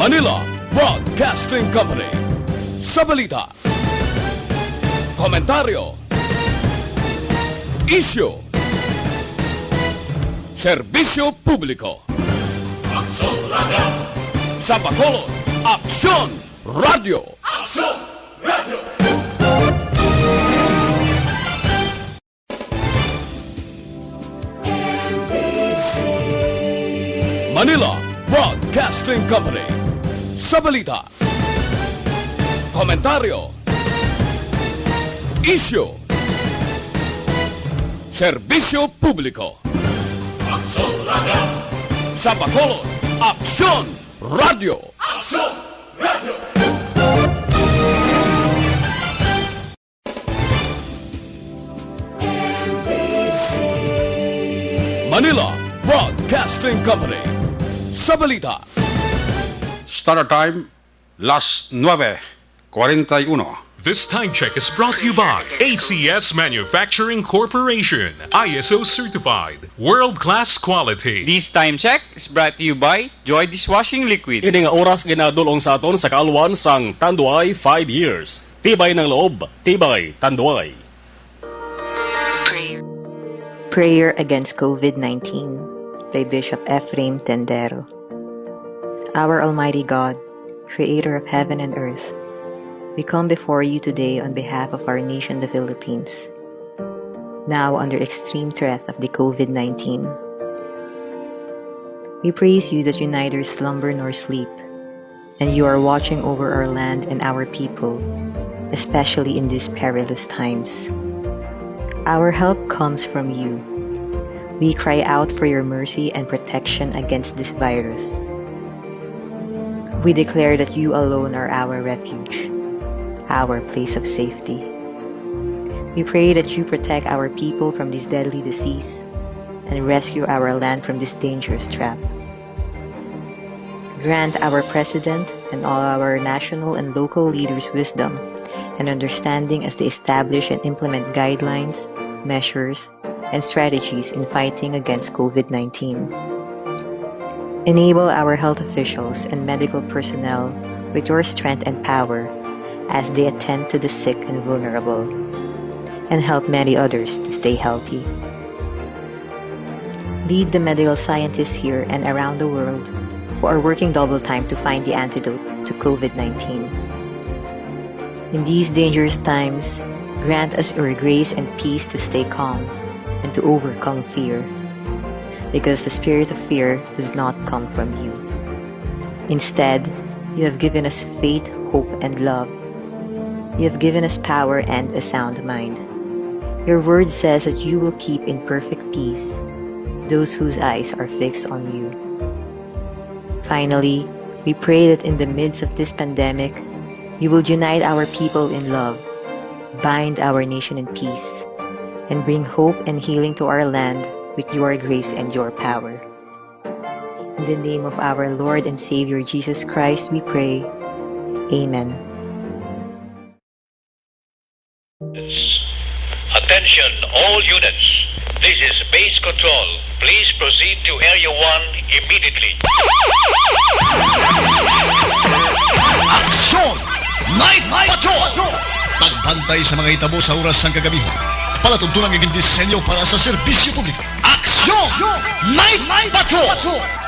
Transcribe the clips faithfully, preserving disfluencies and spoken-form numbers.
Manila Broadcasting Company. Sa balita, komentaryo, isyu, serbisyo publiko. Aksyon Radio. Sa Bacolod, Aksyon Radio. Aksyon Radio. Manila Broadcasting Company. Sa balita, komentaryo, isyu, serbisyo publiko. Aksyon Radio. Sa Bacolod, Aksyon Radio. Aksyon Radio. Manila Broadcasting Company. Sa balita, Standard Time, las nuebe cuarenta y uno. This time check is brought to you by A C S Manufacturing Corporation, I S O certified, world-class quality. This time check is brought to you by Joy Dishwashing Liquid. Ini nga oras ginadul-ong sa aton sa kaalwan sang Tanduay five years. Tibay ng loob, tibay Tanduay. Prayer against COVID nineteen by Bishop Ephraim Tendero. Our Almighty God, Creator of heaven and earth, we come before you today on behalf of our nation, the Philippines, now under extreme threat of the COVID nineteen. We praise you that you neither slumber nor sleep, and you are watching over our land and our people, especially in these perilous times. Our help comes from you. We cry out for your mercy and protection against this virus. We declare that you alone are our refuge, our place of safety. We pray that you protect our people from this deadly disease and rescue our land from this dangerous trap. Grant our President and all our national and local leaders wisdom and understanding as they establish and implement guidelines, measures, and strategies in fighting against COVID nineteen. Enable our health officials and medical personnel with your strength and power as they attend to the sick and vulnerable, and help many others to stay healthy. Lead the medical scientists here and around the world who are working double time to find the antidote to COVID nineteen. In these dangerous times, grant us your grace and peace to stay calm and to overcome fear, because the spirit of fear does not come from you. Instead, you have given us faith, hope, and love. You have given us power and a sound mind. Your word says that you will keep in perfect peace those whose eyes are fixed on you. Finally, we pray that in the midst of this pandemic, you will unite our people in love, bind our nation in peace, and bring hope and healing to our land with your grace and your power. In the name of our Lord and Savior Jesus Christ, we pray. Amen. Attention all units. This is base control. Please proceed to Area one immediately. Aksyon! Night Patrol! Pagbantay sa mga hitabo sa oras sang kagamihan. Palatuntunan nga gindisenyo para sa serbisyo publiko. Aksyon! Night Patrol!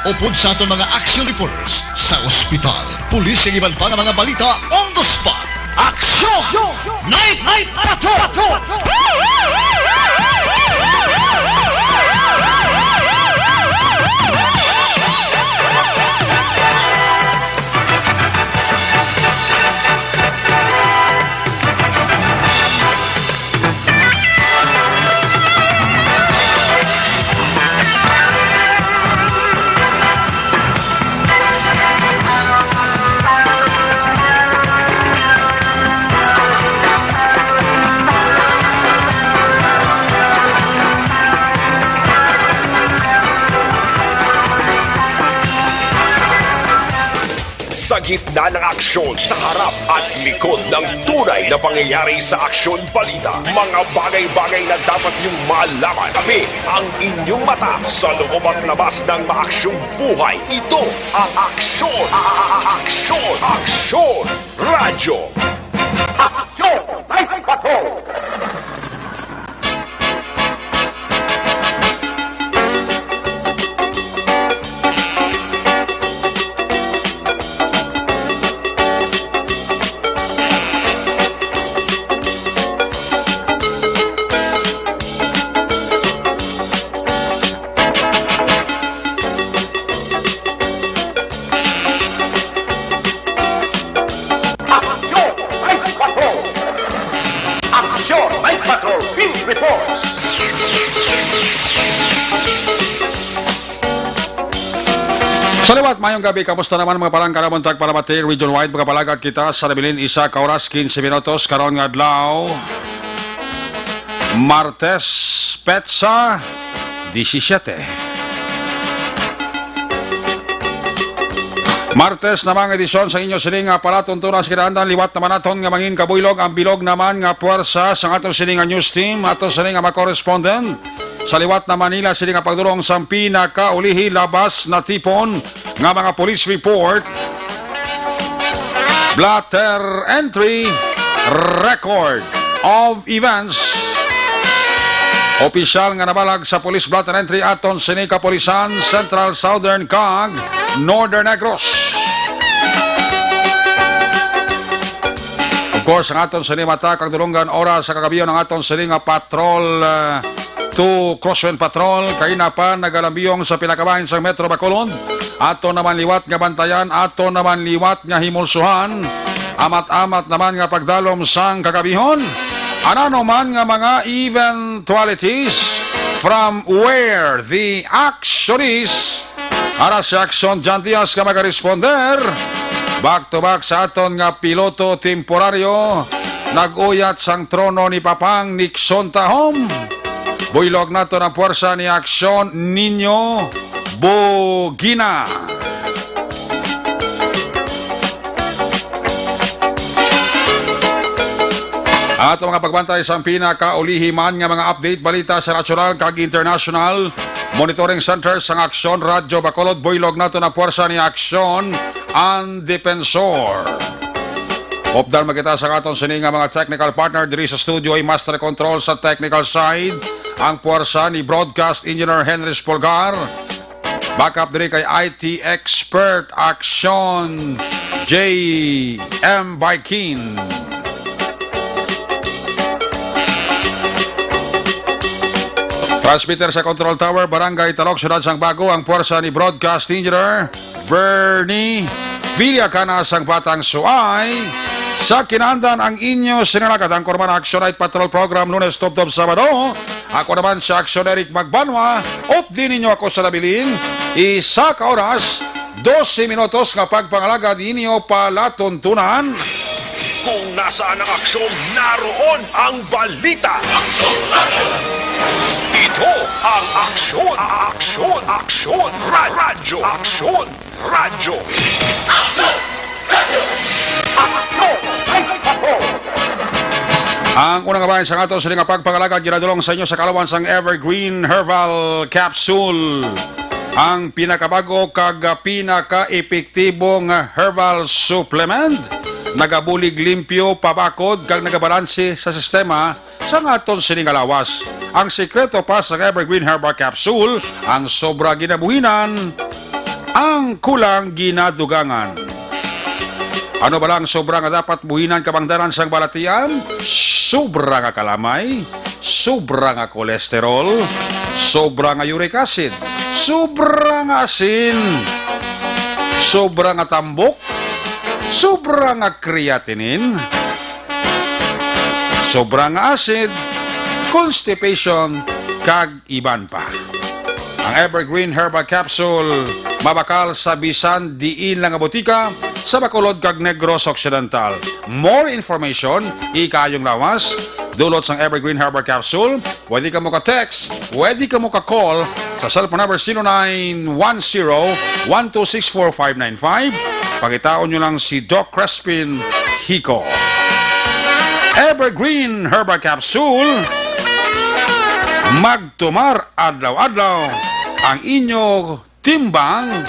Upod sa aton mga action reporters sa ospital, pulis kag iban pa nga mga balita on the spot. Aksyon! Night Patrol! Gitna ng aksyon, sa harap at likod ng tunay na pangyayari sa Aksyon Balita. Mga bagay-bagay na dapat niyong malaman. Kami ang inyong mata sa loob at labas ng maaksyong buhay. Ito ang Aksyon, a-, a-, a-, Aksyon, Aksyon Radyo. Aksyon Night Patrol! Aksyon Night Patrol! Aksyon Night Patrol Field Reports! Sa liwat, mayong gabi. Kamusta naman, mga parang kalabuntag para mati region wide? Magapalagat kita sa nabilin isa ka oras, quince minutos, karon nga adlaw, Martes, petsa disisyete. Martes na mga edisyon sa inyo sining nga palatuntunan sa kinahanglan. Liwat naman naton nga mangin kabuylog ang bilog naman nga puwersa sa aton sining nga news team, aton sining nga mga correspondent sa liwat na Manila, sining nga pagdulong sang pinakaulihi labas na tipon nga mga police report. Blotter entry, record of events. Opisyal nga nabalag sa police blotter entry aton sini kapulisan, Central, Southern, kag Northern Negros. Of course, ang aton sini mata kag dulonggan oras sa kagabion ang aton sini nga patrol, ah, to Crosswind Patrol, kaina pa nagalambiyong sa pinakabahin sang Metro Bacolod. Ato naman liwat nga bantayan, ato naman liwat nga himulsuhan. Amat-amat naman nga pagdalom sang kagabihon. Ano man nga mga eventualities from where the action is, ara si Action John Diaz nga magaresponder. Back to back sa aton nga piloto temporaryo, nag-uyat sang trono ni Papang Nixon Tahom. Buylog nato ang puwersa ni Aksyon Ninyo Bugina. Ang ato mga pagbantay sang pinakaulihi man nga mga update balita sa nasyonal kag international. Monitoring Center sang Aksyon Radyo Bacolod, buylog nato ang puwersa ni Aksyon ang Defensor. Updan man kita sa aton sini nga mga technical partner diri sa studio, ay master control sa technical side, ang puwersa ni Broadcast Engineer Henry Spolgar. Backup diri kay I T expert Aksyon J M Baikin. Transmitter sa Control Tower, Barangay Talok, Siyudad sang Bago, ang puwersa ni Broadcast Engineer Bernie Villacana sang Batang Suay. Sa kinandan ang inyo sinalagad ang Korman Action Night Patrol Program, Lunes tubtob Sabado. Ako naman si Action Eric Magbanwa. Updi ninyo ako sa nabilin, isa ka oras, dose minutos nga pagpangalagad ninyo palatuntunan. Kung nasaan ang aksyon, naroon ang balita. Ito ang Aksyon, Aksyon, Aksyon, Ra-, Radyo, Aksyon, Radyo. Aksyon! Radyo! Aksyon! Ay, ako! Ang unang kabahin sa ato sini nga pagpangalagad ginadulong sa inyo sa kalawan sang Evergreen Herbal Capsule. Ang pinakabago kag pinaka-epektibo nga herbal supplement, nagabulig limpyo, pabakod, kag nagabalanse sa sistema sa aton sini nga lawas. Ang sikreto pa sa Evergreen Herbal Capsule, ang sobra ginabuhinan, ang kulang ginadugangan. Ano bala ang sobra nga dapat buhinan, kabangdanan sang balatian? Sobra nga kalamay, sobra nga kolesterol, sobra nga uric acid, sobra nga asin, sobra nga tambok, sobra nga creatinine, sobra nga acid, constipation, kag iban pa. Ang Evergreen Herbal Capsule mabakal sa bisan diin lang nga botika sa Bacolod kag Negros Occidental. More information, ikaayong lawas, dulot sang Evergreen Herbal Capsule, pwede kamo ka-text, pwede kamo ka-call sa cellphone number zero nine one zero, one two six four, five nine five. Pangitaon nyo lang si Doc Crespin Hico. Evergreen Herbal Capsule. Magtumar adlaw-adlaw ang inyo timbang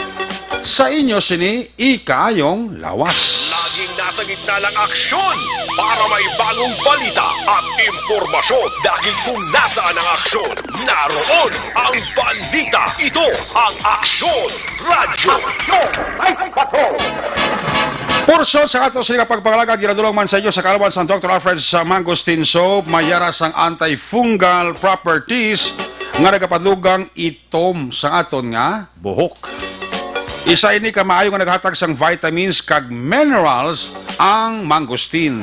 sa inyo sini ikaayong lawas. Laging nasa gitna ng aksyon para may bagong balita at impormasyon. Dahil kung nasaan ang aksyon, naroon ang balita. Ito ang Aksyon Radyo. Portion sa ato sini nga pagpangalagad ginadulong man sa inyo sa kalawan sang Doctor Alfred's Mangosteen Soap, may yara sang antifungal properties nga nagapadlugay itom sa aton nga buhok. Isa ini ka maayo nga naghatag sang vitamins kag minerals ang mangosteen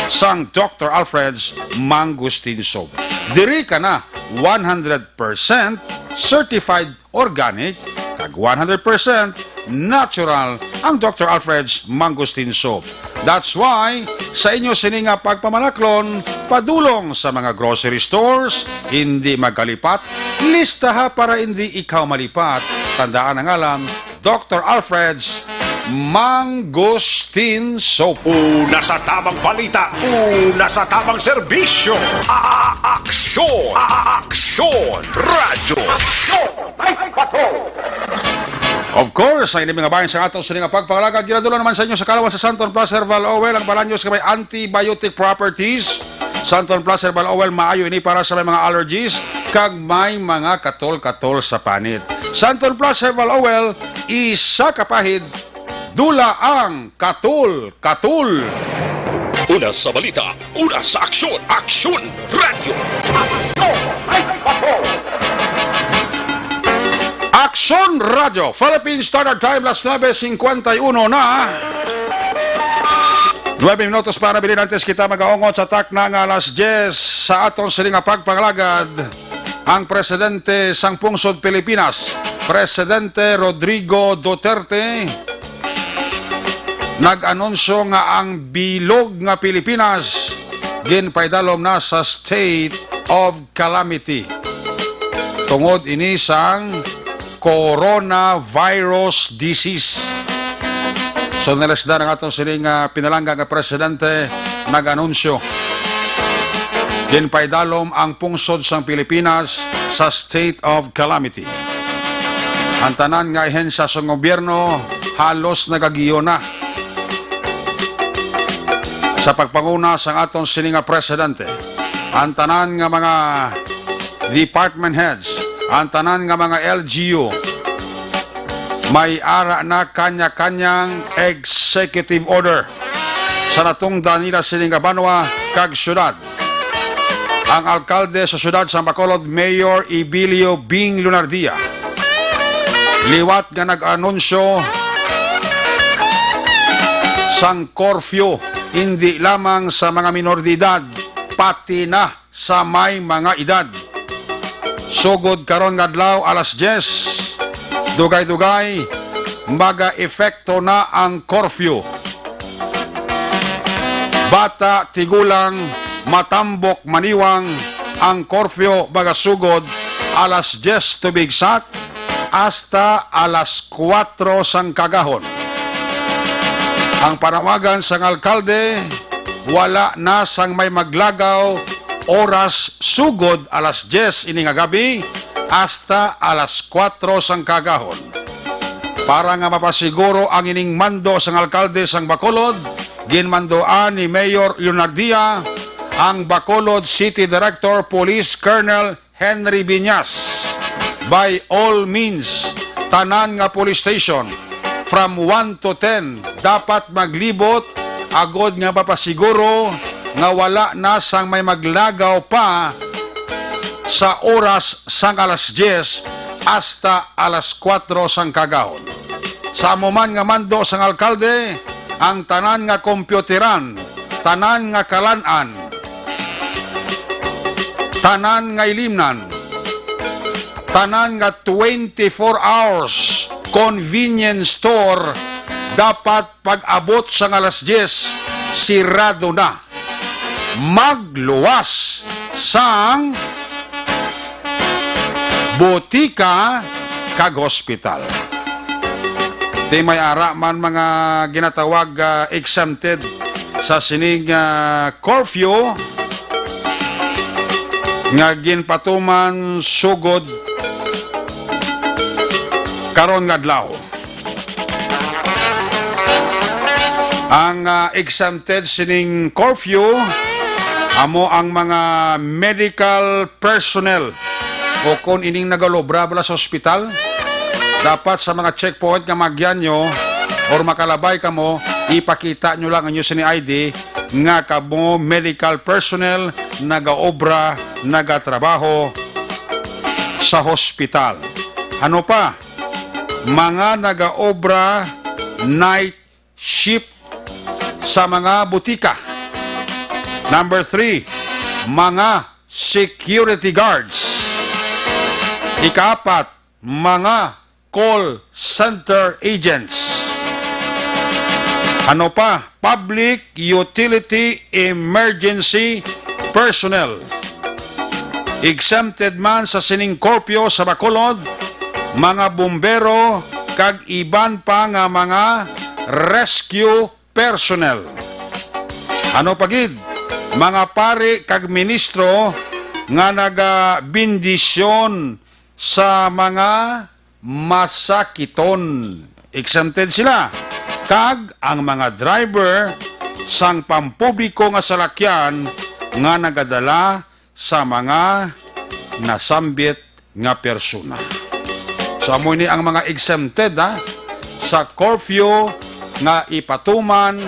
sang Doctor Alfred's Mangosteen Soap. Diri ka na one hundred percent certified organic kag one hundred percent natural ang Doctor Alfred's Mangosteen Soap. That's why, sa inyo sini nga pagpamanaklon, padulong sa mga grocery stores, hindi magkalipat, listaha para hindi ikaw malipat. Tandaan ang ngalan, Doctor Alfred's Mangosteen Soap. Una sa tamang balita, una sa tamang serbisyo. A-, a-, aksyon, a-, a-, aksyon, radyo. Aksyon! Of course, ang ining mga bahin sa ato sini nga pagpangalagad, ginadulong naman sa inyo sa kalawan sa Santon Plus Herbal Oil, ang balanyos nga may antibiotic properties. Santon Plus Herbal Oil, maayo ini para sa may mga allergies kag may mga katol-katol sa panit. Santon Plus Herbal Oil, isa ka pahid, dula ang katol-katol. Una sa balita, una sa aksyon, Aksyon Radyo. Aksyon Radyo, Philippine Standard Time, las nuebe cincuenta y uno na. Nuebe minutos para bilin antes kita magaungot sa takna nga alas diyes sa aton sini nga pagpangalagad. Ang presidente sang pungsod Pilipinas, Presidente Rodrigo Duterte, nag-anunsyo nga ang bilog nga Pilipinas ginpaidalom na sa state of calamity tungod ini sang coronavirus disease. So, nilisdan ang aton sini nga pinalangga nga presidente nag-anunsyo. Ginpaidalom ang pungsod sang Pilipinas sa state of calamity. Ang tanan nga ahensya sa gobyerno halos nagagiyo na sa pagpanguna sang aton sini nga presidente. Ang tanan nga mga department heads, ang tanan nga mga L G U, may ara na kanya-kanyang executive order sa natungdan nila sini nga banwa kag syudad. Ang alkalde sa syudad sang Bacolod, Mayor Ebilio Bing Lunardia, liwat nga nag-anunsyo sang curfew, hindi lamang sa mga minor de edad, pati na sa may mga edad. Sugod karon nga adlaw, alas diyes, dugay-dugay, maga-epekto na ang curfew. Bata, tigulang, matambok, maniwang, ang curfew magasugod alas diyes to be exact, hasta alas kuwatro sang kagahon. Ang panawagan sang alkalde, wala na sang may maglagaw oras sugod alas diyes ini nga gabi hasta alas kuwatro sang kagahon. Para nga mapasiguro ang ining mando sang alkalde sang Bacolod, ginmandoan ni Mayor Leonardia ang Bacolod City Director Police Colonel Henry Viñas, by all means, tanan nga police station, from one to ten, dapat maglibot agod nga mapasiguro nga wala na sang may maglagaw pa sa oras sang alas diyes hasta alas kuwatro sang kagahon. Sa amo man nga mando sang alkalde, ang tanan nga kompyuteran, tanan nga kalan-an, tanan nga ilimnan, tanan nga twenty-four hours convenience store dapat pag-abot sang alas diyes, sirado na. Magluwas sang botika kag hospital. Ti may ara man mga ginatawag, ah, exempted sa sining, ah, curfew nga ginpatuman sugod karon nga adlaw. Ang, ah, exempted sining curfew amo ang mga medical personnel o kon ining nagalobra bala sa ospital. Dapat sa mga checkpoint nga magyan nyo or makalabay kamo, ipakita nyo lang ang inyo sini I D nga kamo medical personnel, nagaobra, nagatrabaho sa hospital. Ano pa? Mga nagaobra night shift sa mga butika. Number three, mga security guards. Ikaapat, mga call center agents. Ano pa? Public utility emergency personnel. Exempted man sa sining curfew sa Bacolod, mga bumbero, kag iban pa nga mga rescue personnel. Ano pa gid? Mga pari kag ministro nga nagabindisyon sa mga masakiton. Exempted sila. Kag ang mga driver sang pampubliko nga salakyan nga nagadala sa mga nasambit nga persona. So, amo ni ang mga exempted, ha, sa curfew nga ipatuman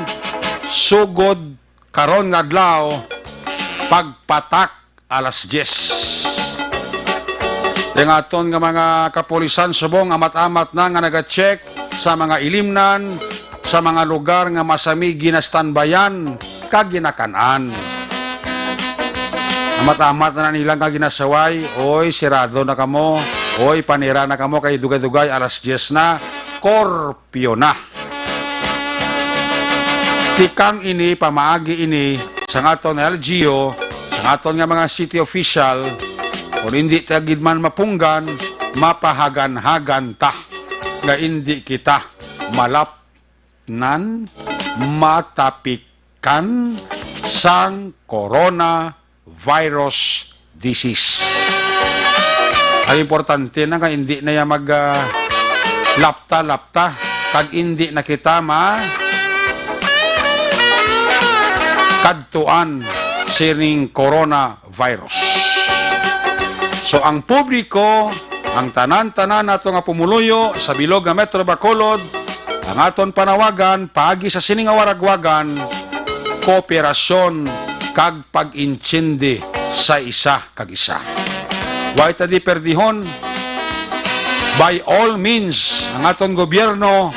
sugod karon nga adlaw, pagpatak alas diyes. Ang aton nga mga kapulisan subong amat-amat na nga naga-check sa mga ilimnan, sa mga lugar nga masami ginastanbayan kag ginakan-an. Amat-amat na nila nga ginasaway, "Oy, sirado na kamo. Oy, panira na kamo kay dugay-dugay alas diyes na." Corp- pyo na. Tikang ini, pamaagi ini sang aton L G U, sang aton nga mga city official, kung hindi ta gid man mapunggan, mapahagan-hagan ta nga indi kita malapnan, matapikan sang corona virus disease. Ang importante na nga hindi na yan mag, ah, lapta-lapta kag hindi na kita ma kadtuan sining coronavirus. So, ang publiko, ang tanan-tanan nato nga pumuluyo sa bilog nga Metro Bacolod, ang aton panawagan paagi sa sini nga waragwagan, kooperasyon kag pag-intindi sa isa kag isa. Way ta di perdihon, by all means, ang aton gobyerno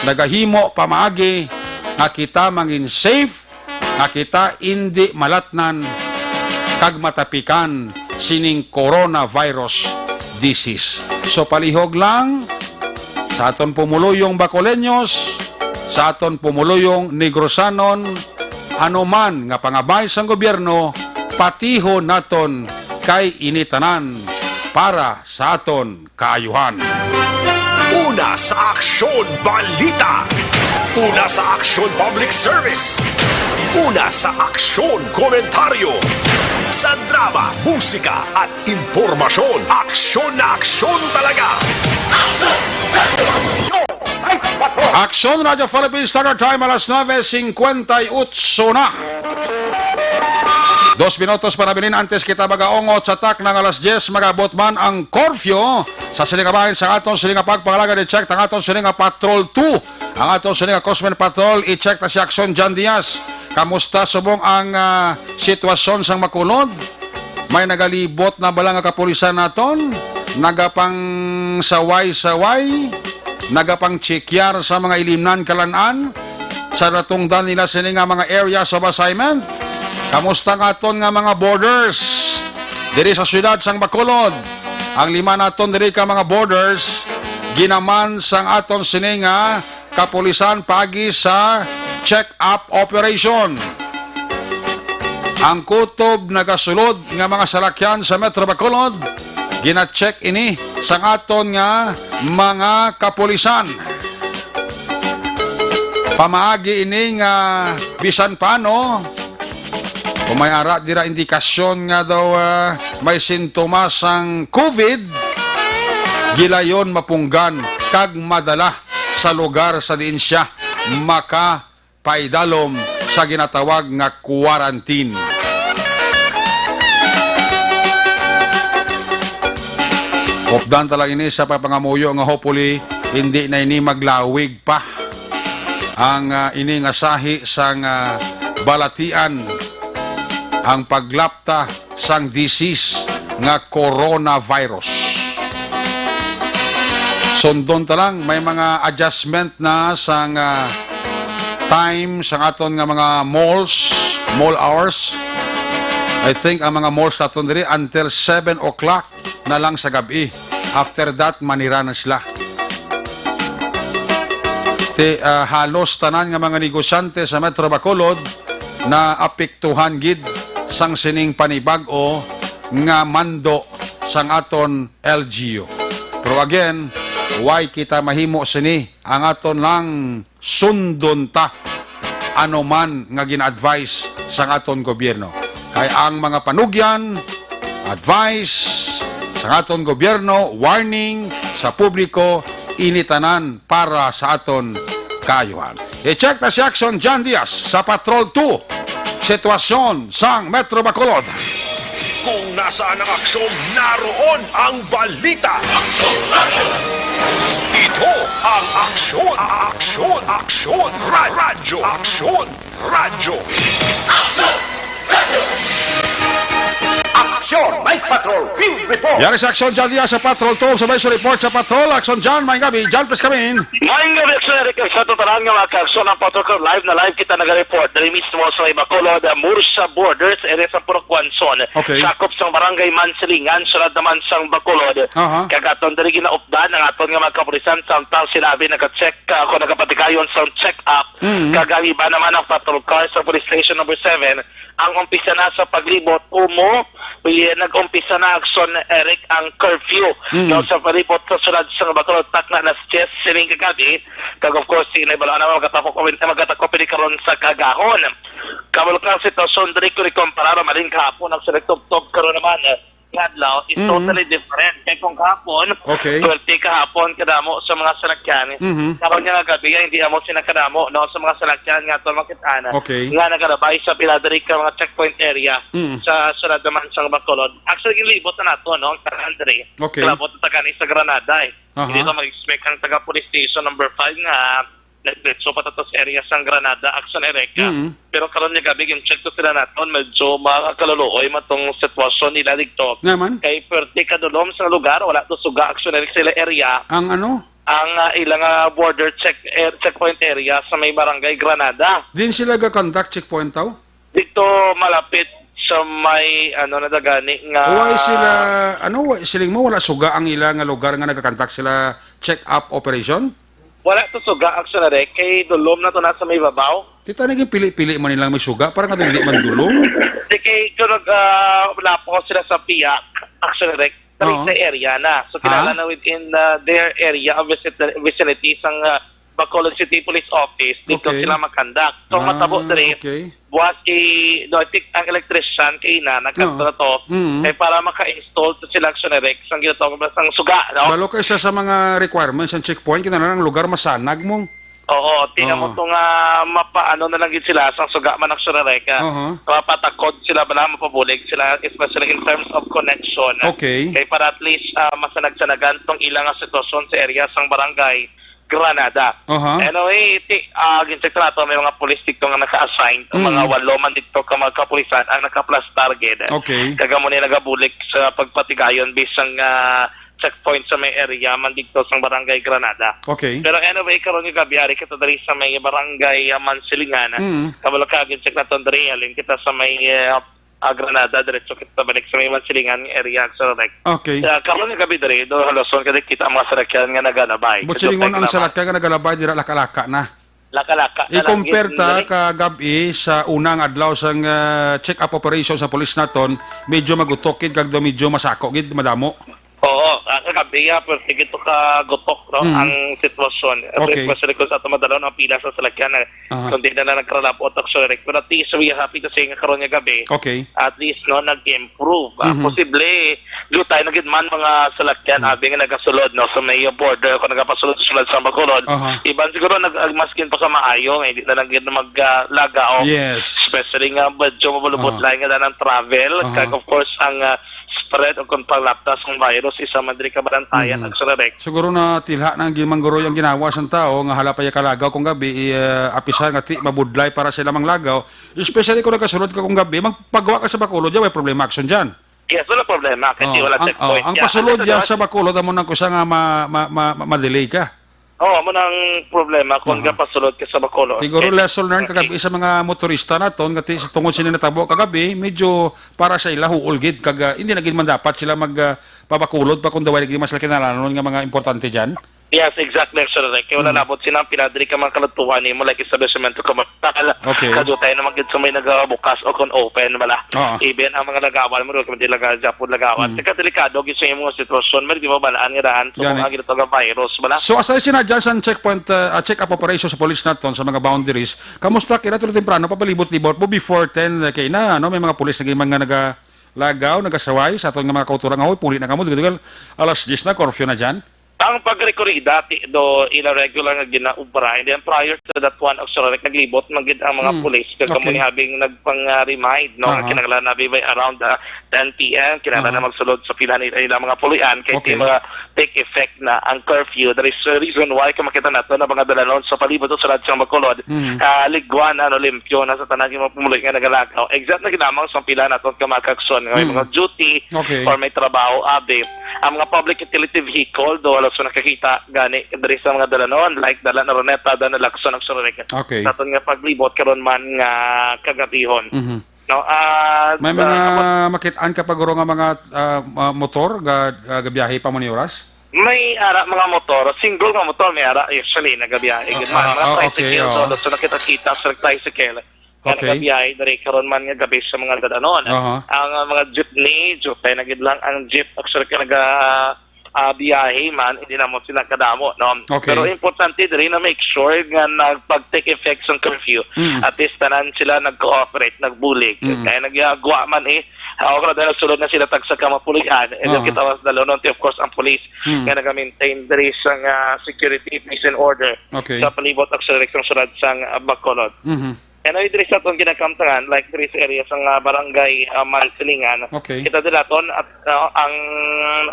nagahimo pamaagi nga kita mangin safe, nga kita indi malatnan kag matapikan sining coronavirus disease. So, palihog lang sa aton pumuluyong Bacoleños, sa aton pumuluyong Negrosanon, ano man nga pangabay sang gobyerno, patihon naton kay ini tanan para sa aton kaayuhan. Una sa aksyon, balita. Una sa aksyon, public service. Una sa aksyon, komentaryo. Sa drama, musika, at impormasyon, aksyon na aksyon talaga. Aksyon Radio Philippines Standard Time, alas nuebe singkwenta y otso na. Dos minutos para bilin antes kita magaungot sa tak ng alas diyes, magabot man ang curfew. Sa sining nga bahin sa aton sining nga pagpangalaga, i-check ang aton sining nga Patrol two. Ang aton sining nga Cosmen Patrol, i-check ta si Aksyon John Diaz. Kamusta subong ang, ah, sitwasyon sang Bacolod? May nagalibot na bala nga kapulisan naton? Nagapangsaway-saway? Nagapangtsikiyar sa mga ilimnan, kalan-an sa natungdan nila sini nga mga areas of assignment? Kamusta nga aton nga mga borders diri sa siyudad sang Bacolod? Ang lima naton diri ka mga borders ginaman sang aton sini nga kapulisan paagi sa check-up operation. Ang kutob nagasulod nga mga salakyan sa Metro Bacolod, gina-check ini sang aton nga mga kapulisan. Pamaagi ini nga bisan paano, kung may ara dira indikasyon nga daw, ah, may sintomas sang COVID, gilayon mapunggan kag madala sa lugar sa diin siya makapaidalom sa ginatawag nga quarantine. Updan ta lang ini sa pagpangamuyo nga hopefully hindi na ini maglawig pa ang, ah, ini nga sahi sang, ah, balatian, ang paglapta sang disease nga coronavirus. Sundon ta lang, may mga adjustment na sang, ah, time sang aton nga mga malls, mall hours. I think ang mga malls naton diri until seven o'clock na lang sa gabi. After that, manira na sila. Ti, ah, halos tanan nga mga negosyante sa Metro Bacolod naapektuhan gid sang sining panibag-o nga mando sang aton L G U. Pero again, why kita mahimo sini? Ang aton lang sundon ta ano man nga gina-advise sang aton gobyerno. Kay ang mga panugyan, advice sang aton gobyerno, warning sa publiko, ini tanan para sa aton kaayuhan. I-check ta si Action John Diaz sa Patrol two, sitwasyon sang Metro Bacolod. Kung nasaan ang aksyon, naroon ang balita. Ito ang Aksyon, Aksyon, Aksyon Ra-, Radyo, Aksyon Radyo. Aksyon, Night Patrol, Field Report. Yari sa Action John Diaz sa Patrol two, sa may report sa Patrol. Action John, may gabi. John, please come in. Maayong gabi, Aksyon Eric, kag sa tanan nga mga kaaksyon ang Patrol Car. Live na live kita naga-report diri mismo sa may Bacolod, Murcia Borders, area sa Purok Guanzon. Okay. Sakop sang Barangay Mansilingan, sulod naman sang Bacolod. Aha. Kag aton diri ginaupdan ang aton nga mga kapulisan samtang sila abi naga-check, ah, kung nagapatigayon sa check-up. Mm. Kag ang iba naman ang patrol car sa Police Station Number Seven, ang umpisa na sa paglibot, umo, uy, nag-umpisa na, Aksyon Eric, ang curfew. Mm. No, sa palibot sa sulod sa Bacolod, takna alas diyes sining kagabi. Kag of course, si Inay Balaona, magkatapok, magkatapok ini karon sa kaagahon. Kabalo ka ang sitwasyon diri kung ikumpara maling kahapon ang sa nagtubtob karon naman, eh, nga adlaw is Mm. totally different. Kay kung kahapon, Okay. twenty kahapon kadamo sa mga salakyan. Mhm. Karon nga gabi, hindi amo sila kadamo, no, sa mga salakyan nga aton makit-an Okay. nga nagalabay sa pila diri ka mga checkpoint area Mm. sa sulod naman sa Bacolod. Actually, ginlibot na nato, no, ang tanan diri. Okay. Kalabot na ta gani sa Granada, eh. Aha. Hindi to mag-expect ang taga police station number five nga nagdiretso pa tato sa area sang Granada, Aksyon Eric. Mm. Pero karon nga gabi, gin-check to sila naton, medyo makakaluluoy man tong sitwasyon nila didto. Nga man? Kay pwerte kadulom sa lugar, wala to suga, Aksyon Eric, sila area. Ang ano? Ang, ah, ilang, ah, border check, eh, checkpoint area sa may Barangay Granada. Din sila ga-conduct checkpoint, taw? Dito malapit sa may, ano na dagani nga Why sila, ano, why, siling mo, wala suga ang ila nga lugar nga nagakantak sila check-up operation? Wala to suga, actually, kay dulom na to na sa may babaw. Kita naging pili-pili man nilang may suga, parang nga hindi man dulom. Di kay kung nag, ah, lapo sila sa piyak, actually, diri Oo. sa area na. So, kinahanglan Ha? na within, ah, their area of vicinity, vicinity sang, ah, Bacolod City Police Office, dito Okay. sila mag-conduct. So, Ah, matabo diri, okay. buwas i-, no, I think ang electrician kay ina, nagkanto Oo. na to, Mm. kay para maka-install to sila, actually, Rex, ang ginatawag ba sang suga, no? Balo kay isa sa mga requirements ng checkpoint, kinahanglan ang lugar masanag mo. Oo, tingnan mo Oo. to nga mapaano na lang gid sila sang suga man, actually, Rex, ah, Aha. mapatakod sila bala, mapabulig sila, especially in terms of connection. Okay. Kay para at least, ah, masanag-sanagan tong ilang nga sitwasyon sa area sang barangay Granada. Aha. Anyway, ti, ah, gin-check nato, may mga pulis dito nga naka-assign, ang mga Mm. walo man dito ka mga kapulisan ang nakaplastar gid. Okay. Kag amo ni nagabulig sa pagpatigayon bisan nga checkpoint sa may area man dito sa Barangay Granada. Okay. Pero anyway, karon nga gabi, ari kita diri sa may Barangay, ah, Mansilingan. Mm. Kabalo ka, gin-check nato diri, halin kita sa may, ah, ah, Granada, diretso kita balik sa may Mansilingan area, actually, Rex. Okay. Ah, karon nga gabi diri, do, haluson ka kita ang mga salakyan nga nagalabay. But Kadto silingon tayo ang naman. salakyan nga nagalabay, dira laka-laka na. Laka-laka na lang I-compare yun, ta diri. Kagabi sa unang adlaw sang, ah, check-up operation sa pulis naton, medyo magutok gid kag do medyo masako gid, madamo. Oo, ah, Sa gabi, ah, pero tigito ka gutok, no, Mm. ang sitwasyon. Okay. Especially kung sa ato madalon ang pila sa salakyan, eh, Aha. kung di na lang nagkaralapot, actually, Rick. Pero at least, we are happy to say nga karon nga gabi, Okay. at least, no, nag-improve. Ah, Mhm. posible, dutay na gid man mga salakyan, Mm. abi nga nagasulod, no, sa may border, kung nagapasulod sa sulod sa Bacolod. Aha. Iban siguro, nag-, ah, maskin pa sa maayo, nga hindi na lang gid mag, ah, lagaw. Yes. Especially nga, medyo mabulubot Aha. lang nga ng travel. Aha. Kag, of course, ang, ah, spread o kung panglaptas sang virus, isa man diri ka balantayan Mhm. ang surebek. Siguro na tilha na ang gimangguroy ang ginawa sang tao nga hala pa ya kalagaw kung gabi, i-, ah, apisan nga ti mabudlay para sila manglagaw, especially kung nagasulod ka kung gabi, magpagawa ka sa Bacolod, ya, may problema action dyan. Yes, wala problema, kasi Oh, wala ang, checkpoint oh, ang dyan. pasulod Ano dyan sa sa Bacolod, amo nang kusa nga ma, ma, ma, ma, ma-delay ka. Oo, amo nang problema kung Aha. gapasulod ka sa Bacolod. Siguro Eh, lesson learned eh, kagabi sa mga motorista naton, nga ti-, sa tungod sini natabo kagabi, medyo para sa ila huol gid kag, ah, hindi na gid man dapat sila mag, ah, pabakulod pa kung daw wala gid man sila kinahanglanon nga mga importante diyan. Yes, exactly, Sir Rick. Kaya wala Mm. labot sila ang pinadri ka mga kalutuan nimo, like establishment commercial. Okay. Kadto tayo naman gid sa may nagabukas o kung open, wala. Oo. Even ang mga lagawan mo, kung di laga, Japon lagawan. Mm. Kaya delikado gid sa imong sitwasyon, may di mo balaan nga daan sa Gani. mga ginatawag nga virus, wala. So, aside sina dyan sa checkpoint, uh, uh, check-up operation sa police naton sa mga boundaries, kamusta kila tulo temprano, papalibot-libot mo before ten, uh, kay na, ano, may mga police lagi mga nagalagaw, nagasaway sa aton nga mga kauturan nga, "Hoy, puli na kamo, dugal-dugal, alas diyes na, curfew na dyan." Ang pagrekorida, ti, do, ila regular nga ginaubra, and then prior to that one, actually, naglibot man gid ang mga Hmm. police, kag kamo Okay. ni habing nagpang-remind, no, nga Aha. kinahanglan na bi by around, uh, ten P M, kinahanglan Aha. na magsulod sa pila nila, ilang mga pulian, kay Okay. di mga take effect na ang curfew. There is a reason why kung makita nato na mga dalanon sa palibot o sulod sa Bacolod, Mhm. ah, ligwan, ano, limpyo na sa tanan yung mga pumuli nga nagalagaw. Except na ginamang sa pila nato ka mga kaagsoon nga may Mhm. mga duty Okay. or may trabaho, abi. Ang mga public utility vehicle, do, wala sa nakakita, gani, diri sa mga dalanon, like, Dalan Araneta, Dalan Lacson, ang Surigao. Okay. Sa aton nga paglibot karon man nga kagabihon. Mhm. No, ah, May mga ah, makit-an ka pa guro nga mga, ah, ah, motor ga, ga, gabiyahe pa mo ni oras? May ara mga motor, single nga motor, may ara, usually, nagabiyahe. Ah, Gid man, ah, mga ah, okay, tricycle, oo. So, so nakita-kita sa tricycle nga Okay. nagabiyahe diri karon man nga gabi sa mga dalanon. Aha. Ang, ah, mga jeepney, jeep, ay nagid lang ang jeep, actually, ka naga, ah, biyahe man, hindi na mo sila kadamo, no? Okay. Pero importante diri na make sure nga nagpag-take effect sa curfew. Mm. At least tanan sila nag-cooperate, nagbulig. Mm. Kaya nagyagwa man eh. Ako na dahil sulod na sila tagsa ka mapulian. And then Oo. kita was dalanon, of course, ang police Mm. nga nag-maintain diri sa nga security, peace and order Okay. sa palibot actually sa sulod sang, ah, Bacolod. Mhm. And ay diri sa atong ginakamtangan, like diri sa area sa nga barangay, ah, Mansilingan. Okay. Kita diri aton at, ah, ang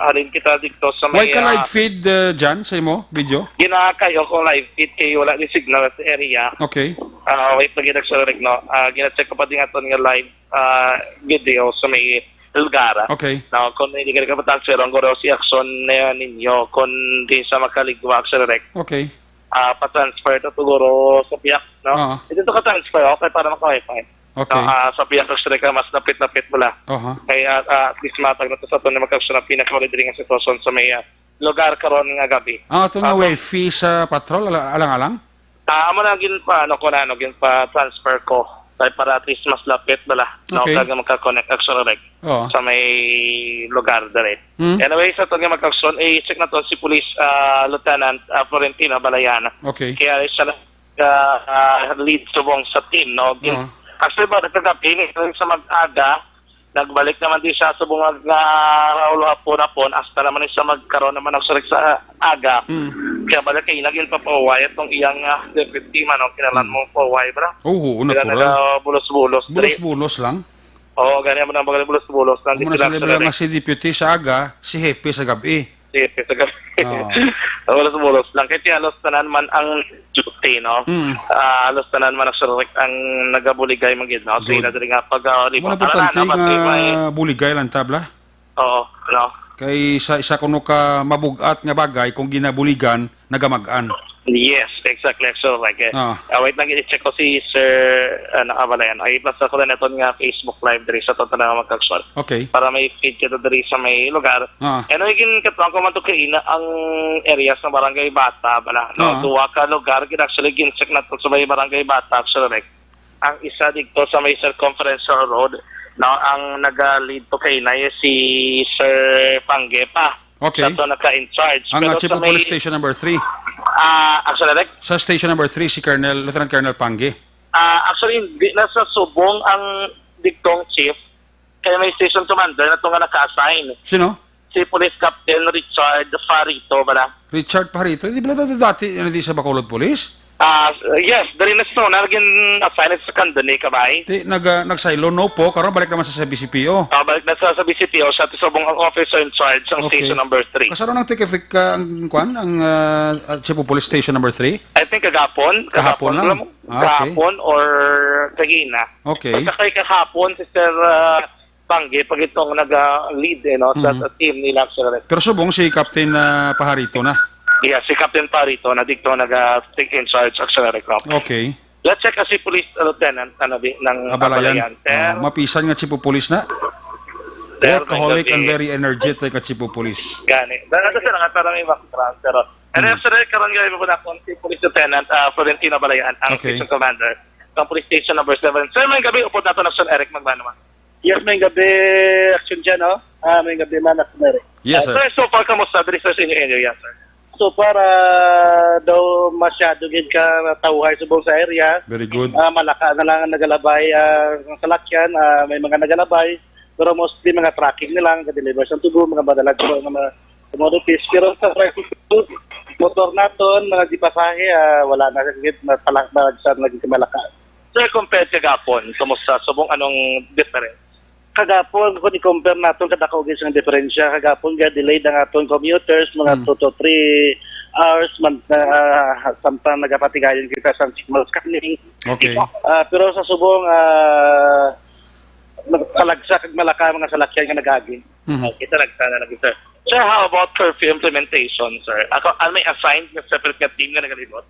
halin kita dito sa may, Why ka ah, live feed, uh, dyan sa imo video? Ginakayo ko live feed kay wala ni signal sa area. Okay. Ah, wait, pag ginagsulag, no? Ah, gina-check ko pa din aton nga live, ah, video sa may lugar. Okay. No, kung hindi ka nagpapatransfer, ang guro si Action na ninyo, kung di sa makaligwa, Action Direct. Okay. Ah, pa-transfer to siguro sa piyak, no? Oo. Ito to ka-transfer, okay, para maka-wifi. Okay. No, ah, sa piyak, actually, ka mas napit-napit mo lang. Aha. Kaya, ah, at least matag na to sa aton nga magkasunod pinaka-holiday nga sitwasyon sa may, ah, lugar karon nga gabi. Ang ato nga Ah, wifi sa patrol, ala-, alang-alang? Ah, amo na gin pa, ano ko na, ano, gin pa-transfer ko. Kay para at least mas lapit bala, no? Okay. Kag maka-connect, actually, like, Oo. sa may lugar dere. Hmm. Anyway, sa aton nga magkasunod, eh, check na to si Police, ah, Lieutenant, ah, Florentino Balayan. Okay. Kaya siya na, ah, ah, lead subong sa team, no? Gin-, Oo. actually, ba, nagkagabi ni sa mag-aga, nagbalik naman din siya subong nga, ah, ulo hapon-hapon, hasta naman siya magkaroon naman ng surik sa aga. Mm. Kaya balik kay naging papauway itong iyang, ah, deputy man, no? Kinahanglan Mm. mo pauway, bro. Oo, oo, Kaya natural. nagabulos-bulos, dali. Bulos-bulos lang. Oo, gani mo nang bulos-bulos lang. Amo na Dito lang sila sa bilang gabi. nga si deputy sa aga, si hepe sa gabi. Sige, sa gabi. Oo. Bulos-bulos lang. Kaya halos tanan man ang duty, no? Mm. Ah, halos tanan man ang surik ang nagabuligay man gid, no? Sige Good. na diri nga pag, ah, Amo libot. na importante Tara na, nga mati, may buligay lang tabla. Oo, no? Kay isa, isa kuno ka mabugat nga bagay kung ginabuligan, nagamag-an. Yes, exactly. So, like, eh, Ah. ah, wait lang, i-check ko si Sir, ah, Nakabalayan. Ay, basta ko na naton nga Facebook Live diri sa aton nga magkasunod. Okay. Para may feed kita diri sa may lugar. Ah. And again, katuwang ko man to kaina ang area sa Barangay Bata, bala, no? Ah. Duwa ka lugar, gid actually, gin-check na to sa may Barangay Bata, actually, like, ang isa dito sa may Circumferential Road, no? Ang naga-lead to kaina is si Sir Panggepa. Okay. Sa to naka-in charge. Ang, ah, Pero Chief sa of Police may, Station number three. Ah, actually, like, Sa Station number three, si Colonel, Lieutenant Colonel Pangge. Ah, actually, hindi na sa Subong ang digtong chief. Kaya may station commander na to nga naka-assign. Sino? Si Police Captain Richard Farito, bala. Richard Farito? Di ba dati, dati, ano, di sa Bacolod Police? Ah, yes, dali na sa una, naging assigned sa Candoni, Kabay. Ti, nag, ah, nagsaylo, no po, karon balik naman sa, sa B C P O. Ah, balik na sa, sa B C P O, siya to subong ang officer in charge ang Okay. Station number three. Kasano nang take effect ka ang, kwan, ang, ah, ah, Chief of Police Station number three? I think kagapon. Kahapon lang? Kagapon lang. Ah, okay. Kahapon or kagina. Okay. Pagka kay kahapon, si Sir, ah, Pangge, pag itong naga-lead, eh, no, sa, Mhm. sa team nila, actually. Pero subong si Captain, ah, Pajarito na. Yeah, si Captain Pajarito na dito naga-take in charge, actually, Recrock. Okay. Let's check kasi Police Lieutenant, ano, di, ng Abalayan. Abalayan, sir. Oh, mapisan nga Chief of Police na. Sir, Workaholic may gabi. And very energetic nga Chief of Police. Gani. Dahil sa sila nga, parang may background, pero, and Mm. then, sir, karon nga, iba ko na kung si Police Lieutenant, ah, Florentino Abalayan, ang Okay. Station Commander ng Police Station number seven. Sir, may gabi, upod nato na, Sir Eric Magbanwa. Yes, may gabi, Action Jan, oh. Ah, may gabi man, Action Eric. Yes, Ah, sir. Sir, so far, kamusta diri, sir, sa inyo area, sir? So far, ah, daw masyado gid ka tawhay subong sa area. Very good. Ah, Malaka na lang ang nagalabay, ah, ang salakyan, ah, may mga nagalabay, pero mostly mga trucking na lang, ga-deliver sa tubo, mga madalag po nga mga commodities. Pero sa traffic, motor naton, mga gipasahe, ah, wala na gid, mapala-, malagsa na gid Malaka. Sir, compared kagapon, kumusta? Subong anong difference? Kagapon, kung i-compare naton, kadako gid sang diferensya. Kagapon, ga-delayed ang aton commuters, mga Hmm. two to three hours man, ah, samtang nagapatigayon kita sa signal scanning. Okay. Ah, pero sa subong, ah, kalagsa kag Malaka mga salakyan nga nag-agi. Mhm. Okay, talagsa na lang, sir. Sir, how about curfew implementation, sir? Ako, ah, may assigned na separate nga team nga nagalibot?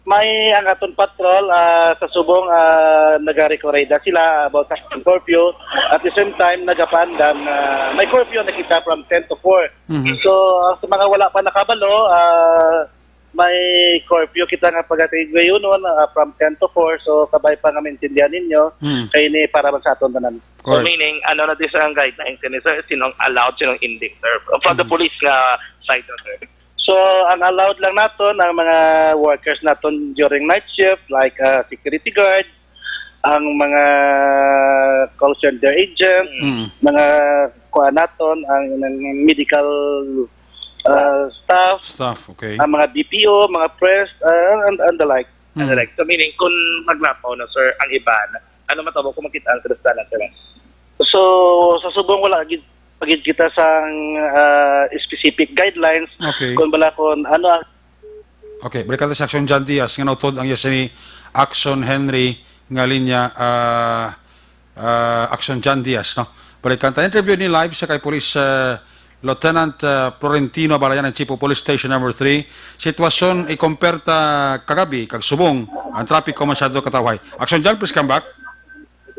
May ang aton patrol, ah, sa subong, ah, nagarekoreda sila about sa curfew. At the same time, nagapaandam na may curfew na kita from ten to four. Mhm. So, ah, sa mga wala pa nakabalo, ah, may curfew kita nga pagkatigayonon, ah, from ten to four. So, kabay pa nga maintindihan ninyo, Hmm. kay ini para man sa aton tanan. So, Correct. Meaning, ano na di sa ang guidelines kani, sir? Sinong allowed, sinong hindi, sir? From the Hmm. Police nga side, sir. So, ang allowed lang naton ang mga workers naton during night shift, like, ah, security guard, ang mga call center agent, Mm. mga kuan naton, ang, ang medical, ah, staff, Staff, okay. ang mga B P O, mga press, ah, and, and the like. And the Mm. like. So, meaning, kung maglapaw na, sir, ang iban, ano matabo kung makita ang kristalan, sir? So, sa subong wala gid pa gid kita sang, ah, specific guidelines Okay. kung bala kung ano ang Okay, balikan ta si Action John Diaz nga nautod ang iya sini Action Henry nga linya, ah, ah, Action John Diaz, no? Balikan ta, interview ni live sa kay Police, ah, Lieutenant, ah, Florentino Abalayan, ang Chief of Police Station number three. Sitwasyon, i-compare ta kagabi, kag subong, ang trapiko masyado katawhay. Action John, please come back.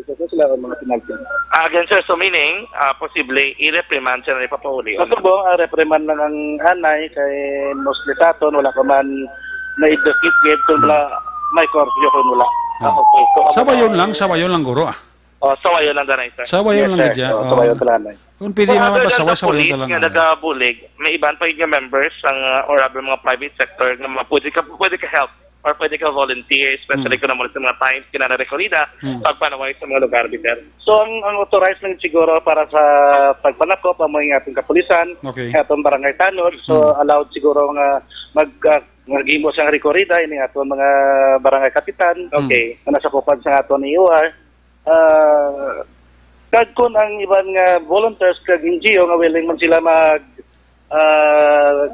Ito sila ang mga penalty. Ah, again, sir, so meaning, ah, posible, i-reprimand siya na ipapauli. Sa subong, ah, reprimand lang ang anay kay mostly sa aton, wala pa man na-educate gid kung wala may curfew kung wala. Ah. Ah, okay. So, ang Sabayon mga lang, sabayon lang, guro, ah. Oh, sabayon lang, danay, sir. Sabayon Yes, lang sir. gid siya, Oh, oo. sabayon lang, anay. Kung pwede Kung naman other than pasawa, the sawa police lang nga lang. nagabulig, may iban pa gid nga members sang, uh, or other mga private sector nga mga pwede ka, pwede ka help or pwede ka volunteer, especially Hmm. kung naman sa mga times kinanarekorida, Hmm. pagpanaway sa mga lugar, bitter. So, ang, ang authorized lang siguro para sa pagpanakop amo nga atong kapulisan, Okay. nga atong barangay tanod. So, Hmm. allowed siguro nga mag, ah, maghimo sang rekorida ini atong mga barangay kapitan. Hmm. Okay. Nga nasakupan sa aton ni O R. Ah, kag kun ang iban nga volunteers kag N G O nga willing man sila mag, ah,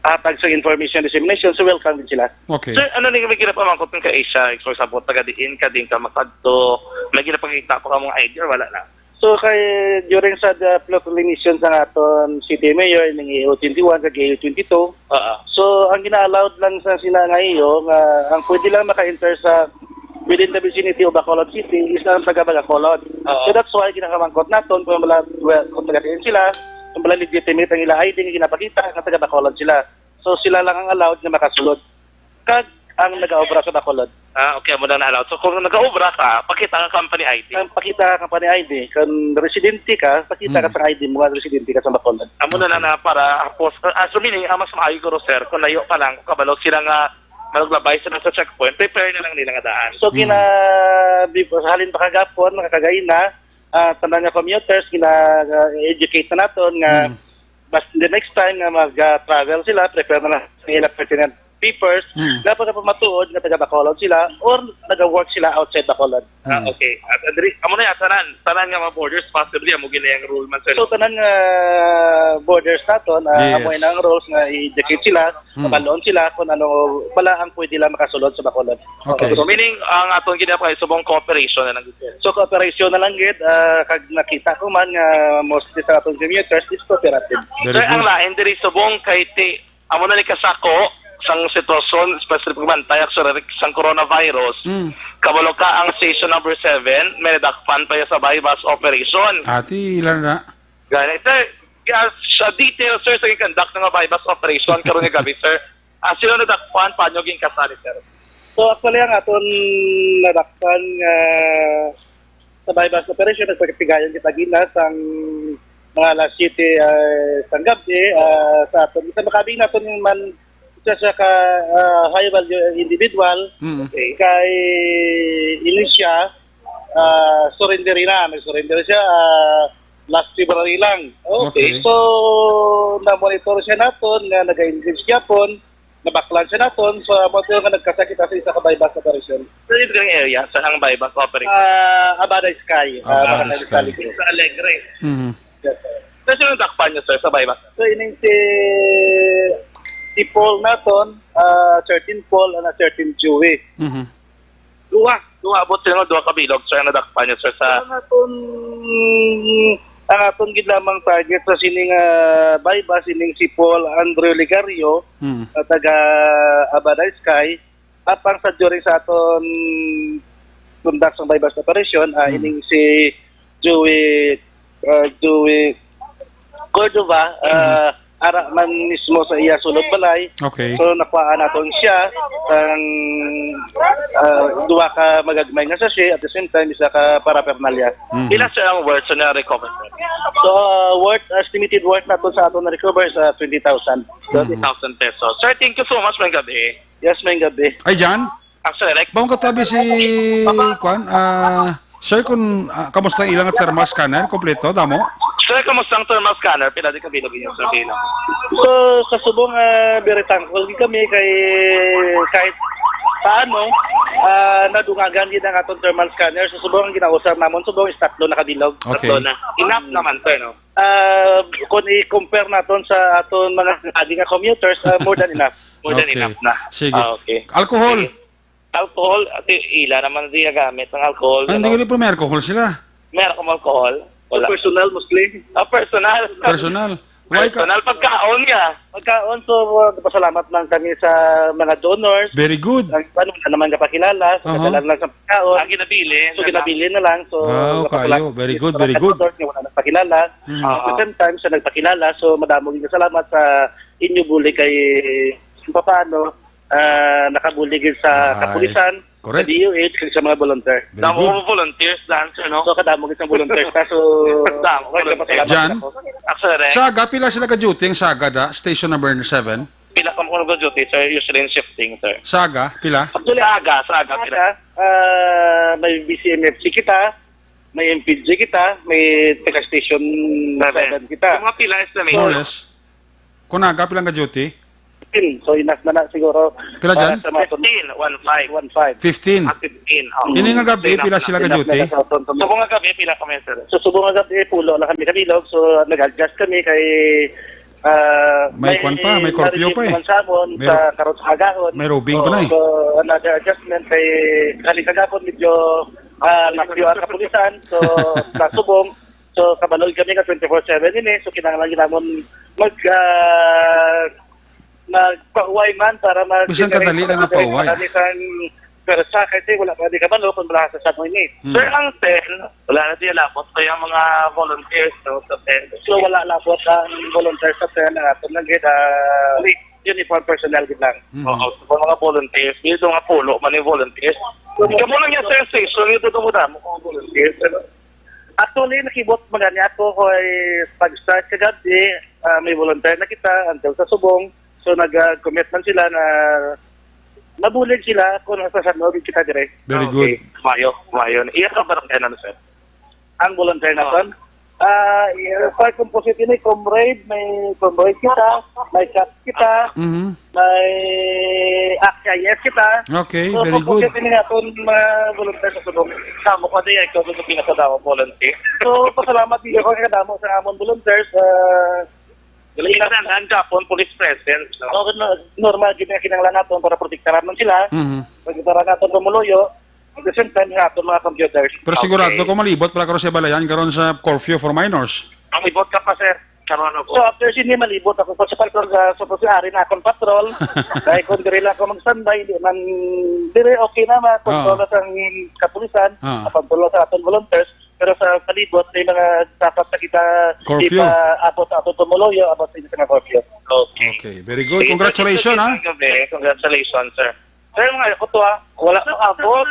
hatag sa information dissemination, so welcome din sila. Okay. Sir, ano ni may ginapamangkot ng ka-Asia? For example, taga diin ka, din ka makadto, may ginapakita pa ka mga I D or wala na? So, kay, during sa the Plot Pollination sa aton city mayor, ning A O twenty-one kag A O twenty-two, Oo. So, ang gina-allowed lang sa sina nga iyo, nga ang pwede lang maka-enter sa within the vicinity of Bacolod City is ang taga Bacolod. Oo. So, that's why ginakamangkot naton kung wala, well, kung taga diin sila, kung wala legitimate ang ila I D nga ginapakita nga taga Bacolod sila. So, sila lang ang allowed nga makasulod. Kag ang nagaobra sa Bacolod. Ah, okay, amo na na-allow. So, kung nagaobra ka, pakita ka company I D. Ang pakita ka company I D, kung residente ka, pakita ka Hmm. sa I D mo nga residente ka sa Bacolod. Amo na Okay. na na para, ah, post, ah, so meaning, ah, mas maayo guro, sir, kung layo pa lang, kung kabalo sila nga maluglabay sila sa checkpoint, prepare na lang nila nga daan. So, Hmm. kina-, before, halin pa kagapon, mga kagahina, ah, tanan nga commuters, gina-, ah, educate na naton nga Hmm. bas-, the next time nga mag-, ah, travel sila, prepare na lang sa ila pertinent papers, Hmm. dapat na pamatuod nga taga Bacolod sila or naga-work sila outside Bacolod. Ah, Hmm. okay. At, at diri, amo na yan, tanan, tanan nga mga borders, possibly, amo gini ang rule man, sir. So, tanan nga borders naton, ah, Yes. amo na ang rules nga i-educate sila, Hmm. mabalon sila kung ano bala ang pwede lang makasulod sa Bacolod. Okay. So, meaning, ang aton ginapakay subong cooperation na lang, sir. So, cooperation na lang gid, ah, kag nakita ko man nga mostly sa atong commuters is cooperative. Very Sir, ang good. lain diri subong kay ti-, amo na ni kasako sang sitwasyon, especially pagbantay, actually, sang coronavirus. Mm. Kabalo ka ang station number seven, may nadakpan pa ya sa buy-bus operation. Ati, ilan na? Gani, sir, yes, sa detail, sir, sa conduct nga buy-bus operation karon nga gabi, sir. Ah, sino nadakpan? Paano ginkasan, sir? So, actually, ang aton nadakpan nga sa buy-bust operation, nagpatigayon kita gina sang mga alas siyete, ah, sang gabi, ah, sa aton. Isa makabing naton man, isa siya ka, ah, high value individual. Mm. Okay. Kay ini siya, ah, surrender na. Nag-surrender siya, ah, last February lang. Okay. Okay. So, na-monitor siya naton nga nag-engage gyapon, nabaklan siya naton. So, amo to nga nagkasakit sa isa ka buy-bust operation. Sa yung area, sa ang buy-bust operation? Ah, Abada Sky. Ah, Abada Barangay Sky. Sky. Sa Alegre. Mhm. Yes, sir. Sir, sino dakpan niyo, sir, sa buy-bust? So, ining si, si Paul naton, ah, thirteen Paul, and a thirteen Joey. Mhm. Duha. Duha, abot sila nga duha ka bilog, sir, ang nadakpan niyo, sir, sa Ang aton, ang aton gid lamang target sa sining, ah, buy-bust, ining si Paul Andrew Ligario, Hmm. ah, taga Abada Sky. Apang sa during sa aton conduct sa buy-bust operation, ah, Hmm. ining si Joey, ah, Joey Cordova, Mhm. ah, ara man mismo sa iya sulod balay. Okay. So, nakuhaan naton siya sang, ah, duha ka magagmay nga sachet, at the same time, isa ka paraphernalia. Mhm. Pila, sir, ang worth sa na-recover, sir? So, ah, worth, estimated worth naton sa aton na-recover sa twenty thousand. Mhm. Twenty thousand pesos. Sir, thank you so much, may gabi. Yes, may gabi. Ay, Jan? Actually, like, Bawang katabi si, Papa. Kwan, ah, sir, kung, ah, kamusta ang ilang thermal scanner? Kompleto, damo? Sir, kamusta ang thermal scanner? Pila di ka bilog inyo sa bilang? So, sa subong, ah, very thankful gid kami kay kahit paano, ah, nadungagan gid ang aton thermal scanner. Sa subong, ang ginausar namon, subong is tatlo na kabilog. Okay. Tatlo na. Enough naman, sir, no? Ah, kung i-compare naton sa aton mga agi nga commuters, ah, more than enough. More than Okay. enough na. Sige. Ah, okay. Alcohol? Sige. Alcohol, ati, ila naman di nagamit ang alcohol, Ah, hindi ano? Ko po may alcohol sila. May alcohol, alcohol? Wala. Personal, mostly. Ah, personal. Personal. Why ka Personal, pagkaon niya. Pagkaon, so, uh, pasalamat man kami sa mga donors. Very good. Ang, ano, wala naman kapakilala, so, Aha. Nadala lang sa pagkaon. Ang ginabilin So, na lang. Ginabilin na lang. So, Ah, okay. Napasalamat Very kami good, sa very mga good. Donors nga wala nagpakilala. Mm. At the Ah. same time, sa nagpakilala, so, madamo gid salamat sa inyo bulig kay, kung paano, ah, nakabulig gid sa Ay, kapulisan, correct. Sa D O H, kag sa mga volunteer. Very Damo good. Mo volunteers, dancer, no? So, kadamo gid sa volunteers, ta, so, Damo volunteers. Jan? Ako. Actually, Rex. Saga, pila sila ka-duty ang Saga da? Station number seven? Pila ka mo duty, sir? Usually in shifting, sir. Saga, pila? Actually, Saga, Saga, pila? Saga, ah, may B C M F C kita, may M P G kita, may taga station Seven. Seven kita. Yung mga pila is the main More or less. Kung naga, pila ka duty? Fifteen. So, enough na na siguro Pila para dyan? Sa mga Fifteen, one five. One five. Fifteen. Ah, fifteen. Oh. Ini nga gabi, So, enough pila na. Sila ka Enough duty? Na na sa aton. So, kung nga gabi, pila kami, sir? So, subong nga gabi, pulo lang kami kabilog. So, nag-adjust kami kay, ah, May kwan pa, may curfew pa eh. Naman sa amon, May sa ro-, karong sa agahon. May roving pa na eh. So, another adjustment kay kalikagapon, medyo, ah, na-queue ang kapulisan. So, nasubong. So, kabalo kami nga twenty-four seven ini. So, kinahanglan gid namon mag, ah, magpauway man para mag- Bisan kadali lang ang pauway. Kami sang pwersa, kasi wala pa di kabalo kung wala sa sabon ini. Hmm. Sir, ang ten, wala na siya labot pa yung mga volunteers, no, sa ten. So, wala labot ang volunteers sa ten, ang aton lang gid, ah, uniform personnel gid lang. Mhm. Oo, sa mga volunteers, dito nga pulo man yung volunteers. Kamo lang yan, sir, station, ito to mo damo kung volunteers, ano? Actually, nakibot man gani ako kay pag-start kagabi, ah, may volunteer na kita until sa subong. So, nag-commit man sila na mabulig sila kung nasa sa loob kita dire. Very Okay. good. Mayo, mayo. Iya ka barangay na, sir? Ang volunteer na Oo. ton? Ah, iya, sa composite ini, comrade, may comrade kita, may chat kita, Mhm. may A C I S kita. Okay, So, very good. composite ini nga ton mga volunteer sa subong. Sa mo kasi, ikaw sa pinakadama volunteer. So, pasalamat din ako kay kadamo sa amon volunteers. Ah, Dali na lang, ang Japon, police presence, no? Okay, no, normal gid nga kinahanglan naton para protektaran man sila. Mhm. Protektaran naton pamuluyo. At the same time, nga aton mga computers. Pero sigurado Okay. ko malibot pala karon sa balayan karon sa curfew for minors. Ang ibot ka pa, sir. Karon ako. So, after sini, malibot ako sa patrol, ah, sa pagsiari na akong patrol. Dahil kung diri lang ako mag-standby, di man, diri okay na, makontrol Oo. sa kapulisan, Ah. makontrol sa aton volunteers, pero sa palibot, may mga dapat na kita Curfew. ipaabot sa aton pamuluyo, about sa mga curfew. Okay. Okay, very good. Sige, Congratulations, sir, ha? Gabi. Congratulations, sir. Sir, mga ako to, ha. Wala pa abot.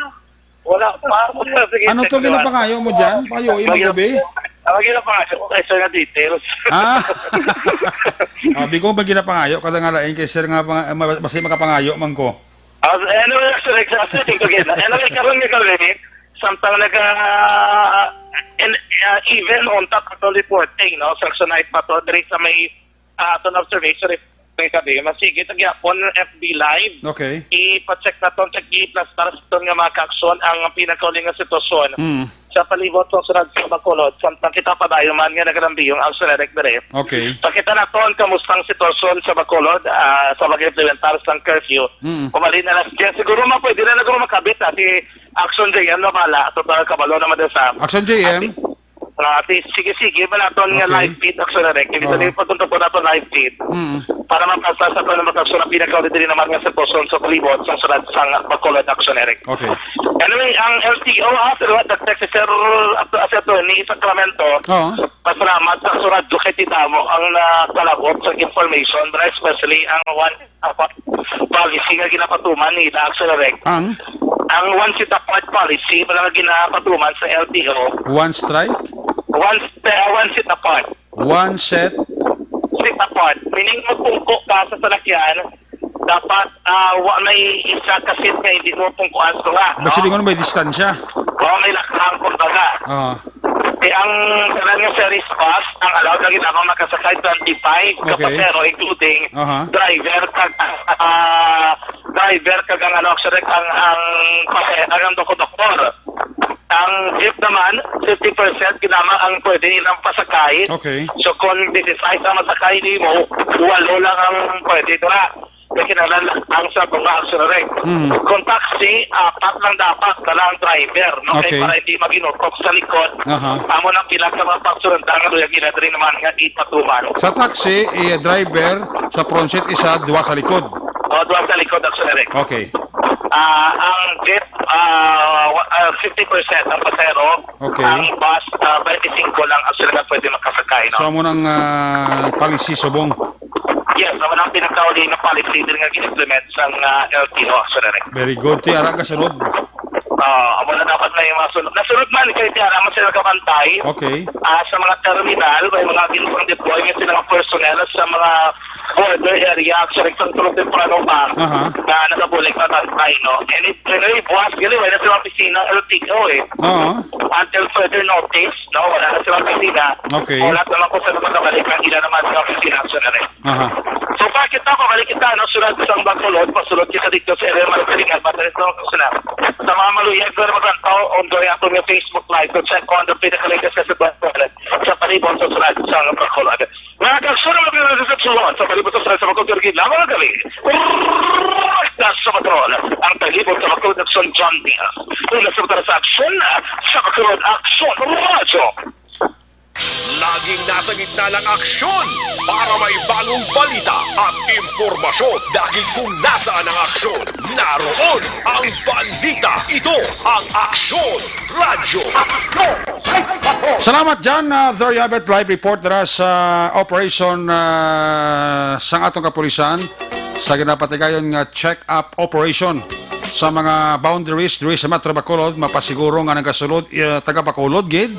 Wala pa. Sige, Ano to sir, ginapangayo mo dyan? Payo, Magyo- gabi? Ah, magyo na pangayo ko kay sir nga details. Ah. Ah, biko ba ginapangayo? Kada nga lain kay sir nga pang-, ma-, basi makapangayo man ko. Ah, anyway, sir, exactly, tingko gina. Anyway, karon nga gabi, samtang naga, and, ah, even on top of the reporting, no, sa Action Night pa to, diri sa may, ah, aton observation, may sabi, masigi, tagyapon, F B Live. Okay. Ipa-check naton, check, i-plastar sa aton nga mga kaaksyon ang pinakauli nga sitwasyon Mm. sa palibot sa syudad sa Bacolod, samtang kita padayon man nga nagalambiyong ang Action Night diri. Okay. Pakita naton kamusta ang sitwasyon sa Bacolod, ah, sa pag-implementar sang curfew. Mm. Pumali na lang. Kaya siguro man pwede na nagro makabit, ah, si Action J M na bala. Total kabalo naman din sa Action J M? Ati, ah, ati, sige, sige, ba naton nga Okay. live feed, Action Eric? Hindi Oo. tayo pagpunta po naton live feed. Mm. Para mapasa sa aton nga mag-aksyon ang pinakauli diri naman nga sitwasyon sa palibot sa syudad sang Bacolod, Action Eric. Okay. Anyway, ang L T O, ha, sir, nag-text si Sir At-, Sir Tony Sacramento. Oo. Pasalamat sa Action Radio kay tita mo ang nakalabot sa information, but especially ang one seat apart policy nga ginapatuman ni Action Eric. Ang? Ang one seat apart policy pala nga ginapatuman sa L T O. One strike? One, uh, one seat apart. One set? Seat apart. Meaning, magpungko ka sa salakyan, dapat, ah, wa may isa ka seat nga hindi mo pungkuan sa tunga, Basta no? Lingon may distansya. Wa may lakhang, kumbaga. Ah. Eh, ang tanan nga series bus, ang allowed lagi lamang makasakay twenty-five ka Okay. pasero, including Aha. driver, kag, ah, driver, kag ang ano, actually, ang, ang pase-, ang, ang doktor-doktor. Ang jeep naman, fifty percent ginama ang pwede nilang pasakay. Okay. So, kung disisais ang masakay nimo, walo lang ang pwede dira. Kaya kinahanglan ang sa tunga, Action Eric. Mm. Kung taxi, apat lang dapat, dala ang driver, no? Kay Okay. para hindi maginutok sa likod. Aha. Amo nang pila ka mga pagsurundan nga luyag nila diri naman nga ipatuman. Sa taxi, eh, driver, sa front seat, isa, duha sa likod. O, duha sa likod, Action Eric. Okay. Ah, ang jeep, ah, wa-, ah, fifty percent ang pasero. Okay. Ang bus, ah, twenty-five lang, Action Eric, pwede makasakay, no? So, amo nang, ah, policy subong? Yes, amo nang pinakauli nga policy din nga gin-implement sang, ah, L T O, Action Eric. Very good. Ti, ara ka sunod. Ah, amo na dapat may mga sunod. Nasunod man, kay ti ara man sila kabantay. Okay. Ah, sa mga terminal, may mga ginpang-deploy nga sila nga personnel sa mga border area, Action Eric, sang tulo temprano pa, Aha. na nagabulig na bantay, no? And it, anyway, buwas, gali, wala na sila opisina, L T O, eh. Oo. Until further notice, no? Wala na sila opisina. Okay. Wala naman kung saan makabalik ang ila naman sa opisina, Action Eric. Aha. So, bakit ako, balik kita, no? Sunod sa Bacolod, pasulod kita dito sa area, Martinigan, Batangas, no? Sa mga maluyag, pero magantaw, on the way ako ng Facebook Live, so check on the pinaka-latest na sitwasyon sa palibot sa syudad sa Bacolod. Mga kagsunod, mga kagsunod, sa palibot sa syudad sa Bacolod, lamang ang gabi. Raktas sa Patrol, ang palibot sa Bacolod, Action John Diaz. Una sa Patrol sa Action, sa Bacolod, Action Radio. Laging nasa gitna ng aksyon para may bagong balita at impormasyon. Dahil kung nasaan ang aksyon, naroon ang balita. Ito ang Aksyon Radyo. Salamat dyan. Uh, there you have it. Live report dira sa operation, uh, sang atong kapulisan. sa ginapatigayon nga check-up operation sa mga boundaries diri sa Metro Bacolod, mapasiguro nga nagasulod, eh, taga Bacolod gid,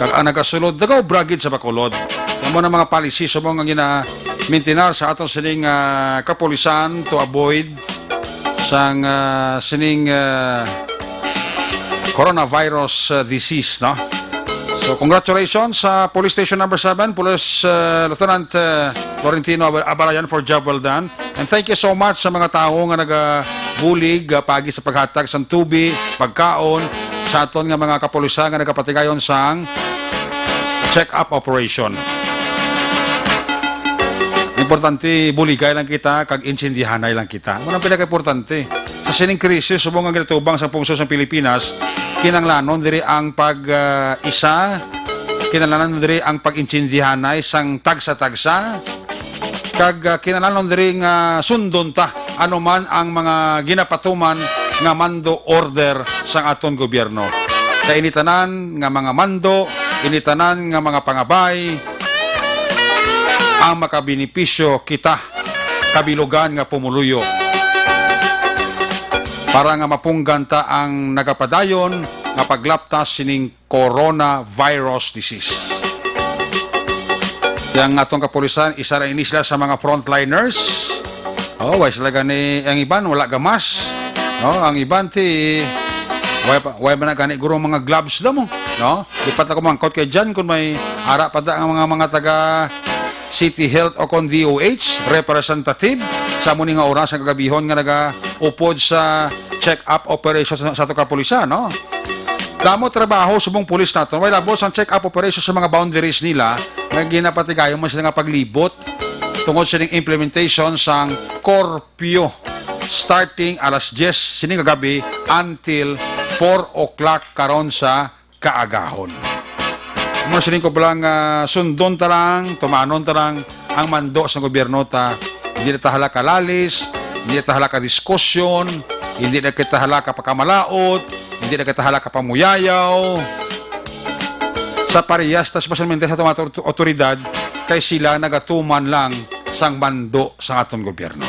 kag ang nagasulod, taga-obra gid sa Bacolod. Amo na mga policy subong nga gina-maintain sa aton sining, ah, kapulisan to avoid sang, ah, sining, ah, coronavirus, ah, disease, no? So, congratulations sa Police Station Number Seven, Police, ah, Lieutenant, ah, Florentino Ab-, Abalayan, for job well done. And thank you so much sa mga tawo nga nagabulig, ah, pagi sa paghatag sang tubig, pagkaon sa aton nga mga kapulisan nga nagapatigayon sang check-up operation. Importante, buligay lang kita, kag intindihanay lang kita. Amo ang pinaka-importante. Sa sining krisis, subong ang ginatubang sa pungsod sa Pilipinas, kinahanglanon diri ang pag, ah, isa, kinahanglanon diri ang pag-intindihanay sang tagsa-tagsa, kag, ah, kinahanglanon diri nga sundon ta anuman ang mga ginapatuman nga mando order sang aton gobyerno. Kay ini tanan nga mga mando, ini tanan nga mga pangabay, ang makabenepisyo kita kabilugan nga pumuluyo para nga mapunggan ta ang nagapadayon nga paglaptas sining coronavirus disease. Yang atong kapulisan, isa ra ini sila sa mga frontliners. Oh, way sila gani, ang iban wala gamas. No, ang iban ti way pa, way man na gani guro mga gloves daw mo, no? Lipat ako mangkot kay Jan kung may ara pa ta ang mga, mga taga City Health o kon D O H representative sa amo ni nga oras ang kagabihon nga nagaupod sa check-up operation sa, sa ato kapulisan, no? Damo trabaho subong pulis nato. Way labot sang check-up operation sa mga boundaries nila nga ginapatigayon man sila nga paglibot tungod sa ning implementation sang curfew starting alas diyes sining kagabi until four o'clock karon sa kaagahon. Amo sining ko lang, ah, sundon ta lang, tumanon ta lang ang mando sa gobyerno ta. Hindi na ta hala ka lalis, hindi na ta hala ka diskusyon, hindi na kita hala ka pakamalaot, hindi na kita hala ka pamuyayaw. Sa parehas ta, especialmente sa aton mga autor-, autoridad, kay sila nagatuman lang sang mando sa aton gobyerno.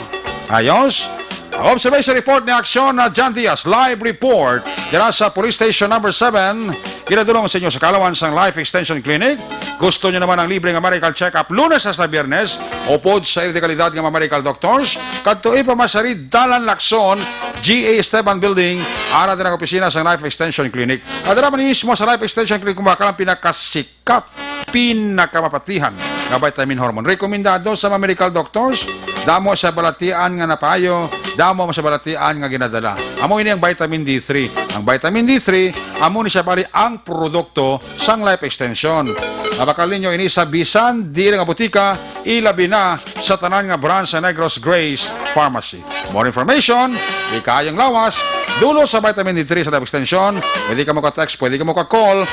Ayos? Ang observation report ni Aksyon na John Diaz. Live report dira sa Police Station Number Seven. Ginadulong sa inyo sa kaalaman sang Life Extension Clinic. Gusto nyo naman ang libre nga medical check-up Lunes hasta Biyernes? Upod sa ila dekalidad nga mga medical doctors, kadtoi pa masari Dalan Lacson, G A Esteban Building, ara din ang opisina sang Life Extension Clinic. At dira man mismo sa Life Extension Clinic, kumakal ang pinakasik kat pinakamapatihan nga vitamin hormone. Rekomendado sa mga medical doctors, damo sa balatian nga napayo, damo sa balatian nga ginadala. Amo ini ang vitamin D three. Ang vitamin D three, amo ni siya bali ang produkto sang Life Extension. Mabakal ninyo ini sa bisan di nga botika, ilabi na sa tanan nga branch sa Negros Grace Pharmacy. More information, di kaayong lawas, dulo sa vitamin D three sa Life Extension. Pwede ka mo ka-text, pwede ka mo ka-call.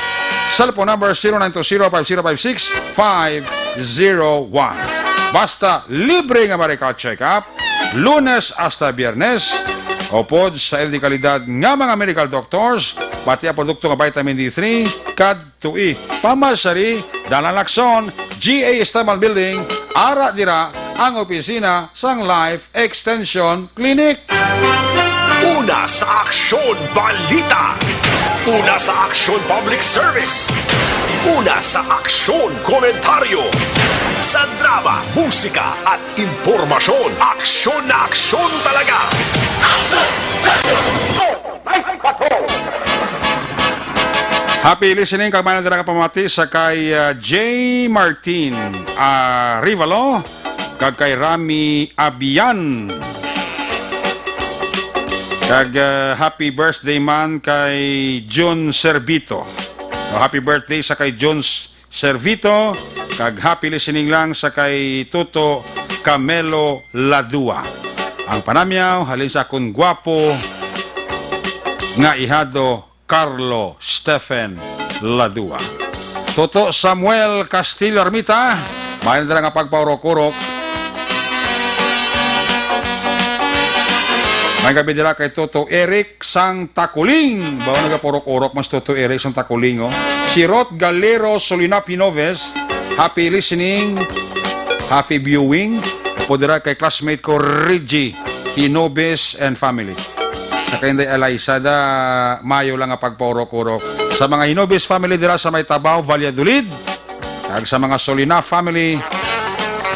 Cellphone number zero nine two zero five zero five six five zero one. Basta libre nga medical check-up, Lunes hasta Biyernes. Upod sa ila dekalidad nga mga medical doctors, pati ang produkto nga vitamin D three, kad tuig. Pamasari, Dalan Lacson, G A Esteban Building, ara dira ang opisina sang Life Extension Clinic. Una sa Aksyon Balita. Una sa Aksyon Public Service. Una sa Aksyon Komentaryo. Sa drama, musika at impormasyon, aksyon na aksyon talaga. Aksyon! Aksyon! Happy listening, kag may dira nga pamati sa kay, ah, J Martin, ah, Rivalo, kag kay Rami Abian. Kag, ah, happy birthday man kay Jun Servito. O, happy birthday sa kay Jun Servito, kag happy listening lang sa kay Toto Camelo Ladua. Ang panamyaw halin sa akon gwapo nga ihado, Carlo Stephen Ladua. Toto Samuel Castillo Armita, may dira nga pagpaurok-urok. May gabi dira kay Toto Eric sang Takuling. Bawa nagapurok-urok mas Toto Eric sang Takuling, oh. Si Rot Galero Solina Pinoves, happy listening, happy viewing. Upod dira kay classmate ko, Reggie Hinobes and family. Sa kay Inday Eliza da, mayo lang nga pagpaurok-urok. Sa mga Hinobes family dira sa may Tabaw, Valladolid, kag sa mga Solina family,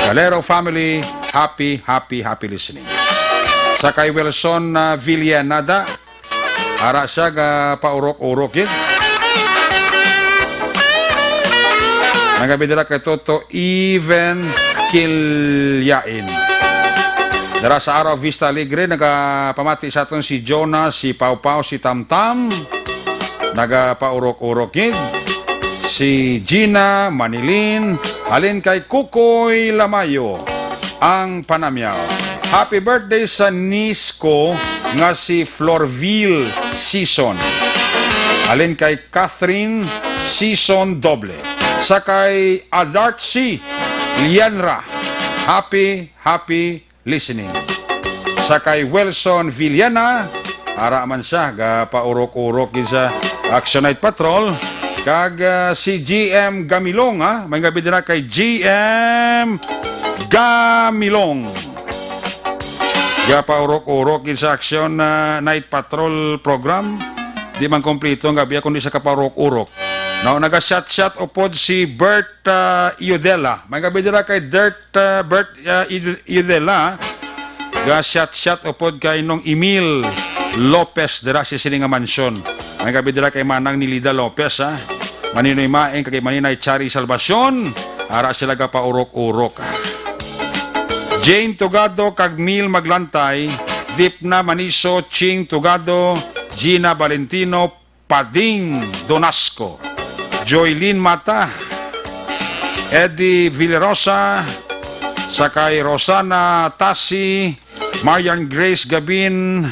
Galero family, happy, happy, happy listening. Sa kay Wilson, ah, Villanada, ara siya ga paurok-urok yun. Nagabi dira kay Toto Even Kilyain. Dara sa Araw Vista Alegre, nagapamati sa aton si Jonas, si Pau Pau, si Tam Tam. Nagapaurok-urok gid. Si Gina Manilin, halin kay Kukoy Lamayo, ang panamyaw. Happy birthday sa niece ko nga si Florville Season. Halin kay Catherine Season Doble. Sa kay Adartsi Lianra, happy, happy listening. Sa kay Wilson Villena, ara man siya, gapaurok-urok gid sa Action Night Patrol. Kag, ah, si G M Gamilong, ha? May gabi dira kay G M Gamilong. Gapaurok-urok gid sa Action, ah, Night Patrol program. Di man kompleto ang gabi kundi sa kapaurok-urok. No, naga-shot-shot upod si Bert, ah, Iodela. May gabi dira kay Dirt, ah, Bert, ah, Id-, Iodela. Ga-shot-shot upod kay Nong Emil Lopez dira si sini nga mansyon. May gabi dira kay Manang Nilida Lopez, ha. Maninoy Maeng kag Maninay Chari Salvacion. Ara sila gapaurok-urok, ha. Jane Tugado kag Mil Maglantay, Dipna Maniso, Ching Tugado, Gina Valentino, Pading Donasco, Joylene Mata, Eddie Villarosa, sa kay Rosana Tasi, Marian Grace Gavin,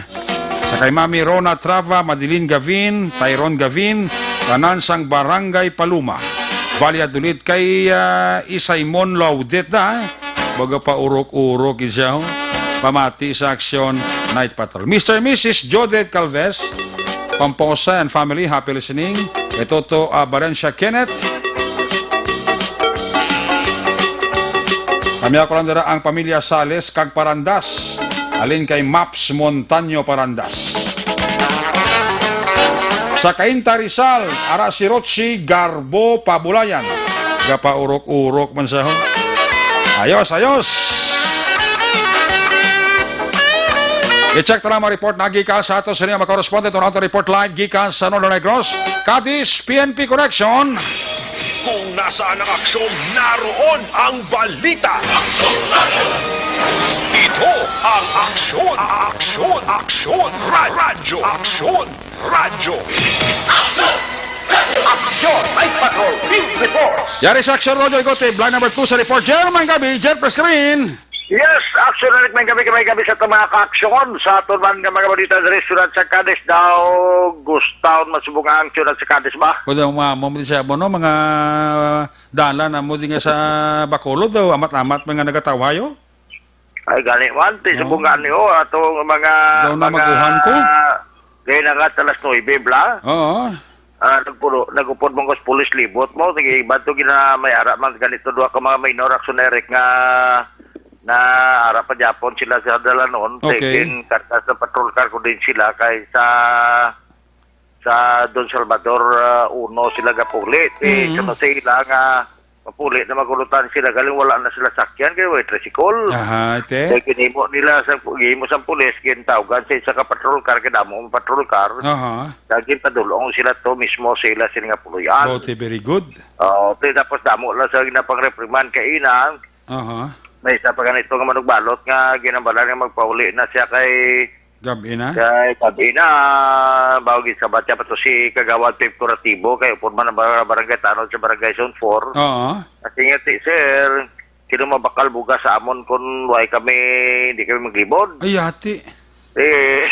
sa kay Mami Rona Trava, Madeline Gavin, Tyron Gavin, tanan sang Barangay Paluma, Valladolid, kay, ah, Isaymon Laudet na, eh. Baga paurok-urok gid siya, ho. Pamati sa Action Night Patrol. Mister and Missus Jodette Calves, Pamposa and family, happy listening. Kay Toto, ah, Valencia Kenneth. Kami ako lang dira ang pamilya Sales kag Parandas. Alin kay Maps Montaño Parandas. Sa Cainta Rizal, ara si Rochi Garbo Pabulayan. Gapaurok-urok man siya, ho. Ayos, ayos. I-check ta lang mga report na gikan sa ato sa mga correspondent. Ang ato report live gikan sa Northern Negros, Cadiz, P N P Connection. Kung nasaan ang aksyon, naroon ang balita. Ito ang Aksyon, Aksyon, Aksyon, Ra-, Radyo, Aksyon, Radyo. Aksyon! Aksyon! Night Patrol Field Reports! Yari sa Aksyon, Roger Gote, blind number two sa report. Jer, may gabi, Jer, press screen. Yes, Aksyon, Rick, may gabi, may gabi sa itong mga kaaksyon. Sa aton man nga mga balita diri, siyudad sa Cadiz daw, gustaw man subong ang siyudad sa Cadiz ba? Pwede mo, mo, mo siya, mo, no? Mga dalan na mo din nga sa Bacolod daw, amat-amat mga nagatawayo. Ay, gani man, ti Oo. Subong gani, oh, ato mga, Daw na mga maguhan ko. Gaya na nga, alas nuebe, bla? Oo. Ah, nagpulo, nagupod mo ko sa pulis libot mo, sige, iba to gina may ara man ganito, duha ka mga minor action, Eric, nga na ara pa gyapon sila sa dalanon, Okay. Taking karga sa patrol car ko din sila kay sa, sa Don Salvador, ah, uno sila gapuli. Ti, Mm. Sa masila nga mapuli na magulutan sila, galing wala na sila sakyan, kay way tricycle. Aha, ite. Kay ginimo nila sa, ginimo sa pulis, gintawgan sa isa ka patrol car, kay damo ang patrol car. Aha. Kag ginpadulong sila to mismo sa ila sila nga puloy-an. Bote, very good. Oh, ti, tapos damo lang sa ginapang-reprimand kay ina. Aha. May isa pa ganito nga manugbalot nga ginambalan nga magpauli na siya kay Gabi na? Kay gabi na, bago gisabat siya pa to si Kagawad Pep Curatibo, kay upod man ang bar-, barangay tanod sa Barangay Zone four. Oo. Kasi nga, ti, sir, sino mabakal bugas sa amon kung why kami, hindi kami maglibod? Ay, ati. Eh.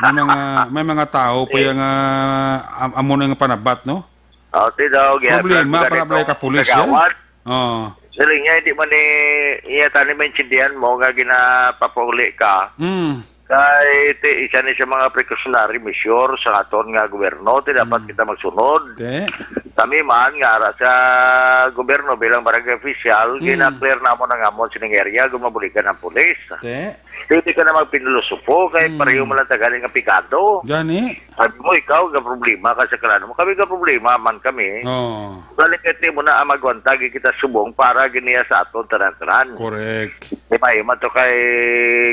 May mga, may mga tao po Eh. yung, ah, am-, amo na yung panabat, no? Oh, ti daw, gihatag Problema, na para ganito pala ka pulis, eh. Kagawad. Oo. Siling niya, hindi man ni, iya tani maintindihan mo nga ginapapauli ka. Mm. Kay, ti, isa ni sa mga precautionary measure sa aton nga gobyerno, ti dapat Mm. kita magsunod. Ti. Kami man nga ara sa gobyerno bilang barangay official, Mm. gina-clear namon ang amon sining area kung mabuligan ang pulis. Te? Hindi ka na magpinlosopo kay Mm. pareho man lang taga nga pigado. Gani? Sabi mo, ikaw, ga problema ka sa kalan mo. Kami ga problema man kami. Oh. Balik ito mo na ang magwantag kita subong para ganiya sa aton tanan-tanan. Correct. Di ba, yung to kay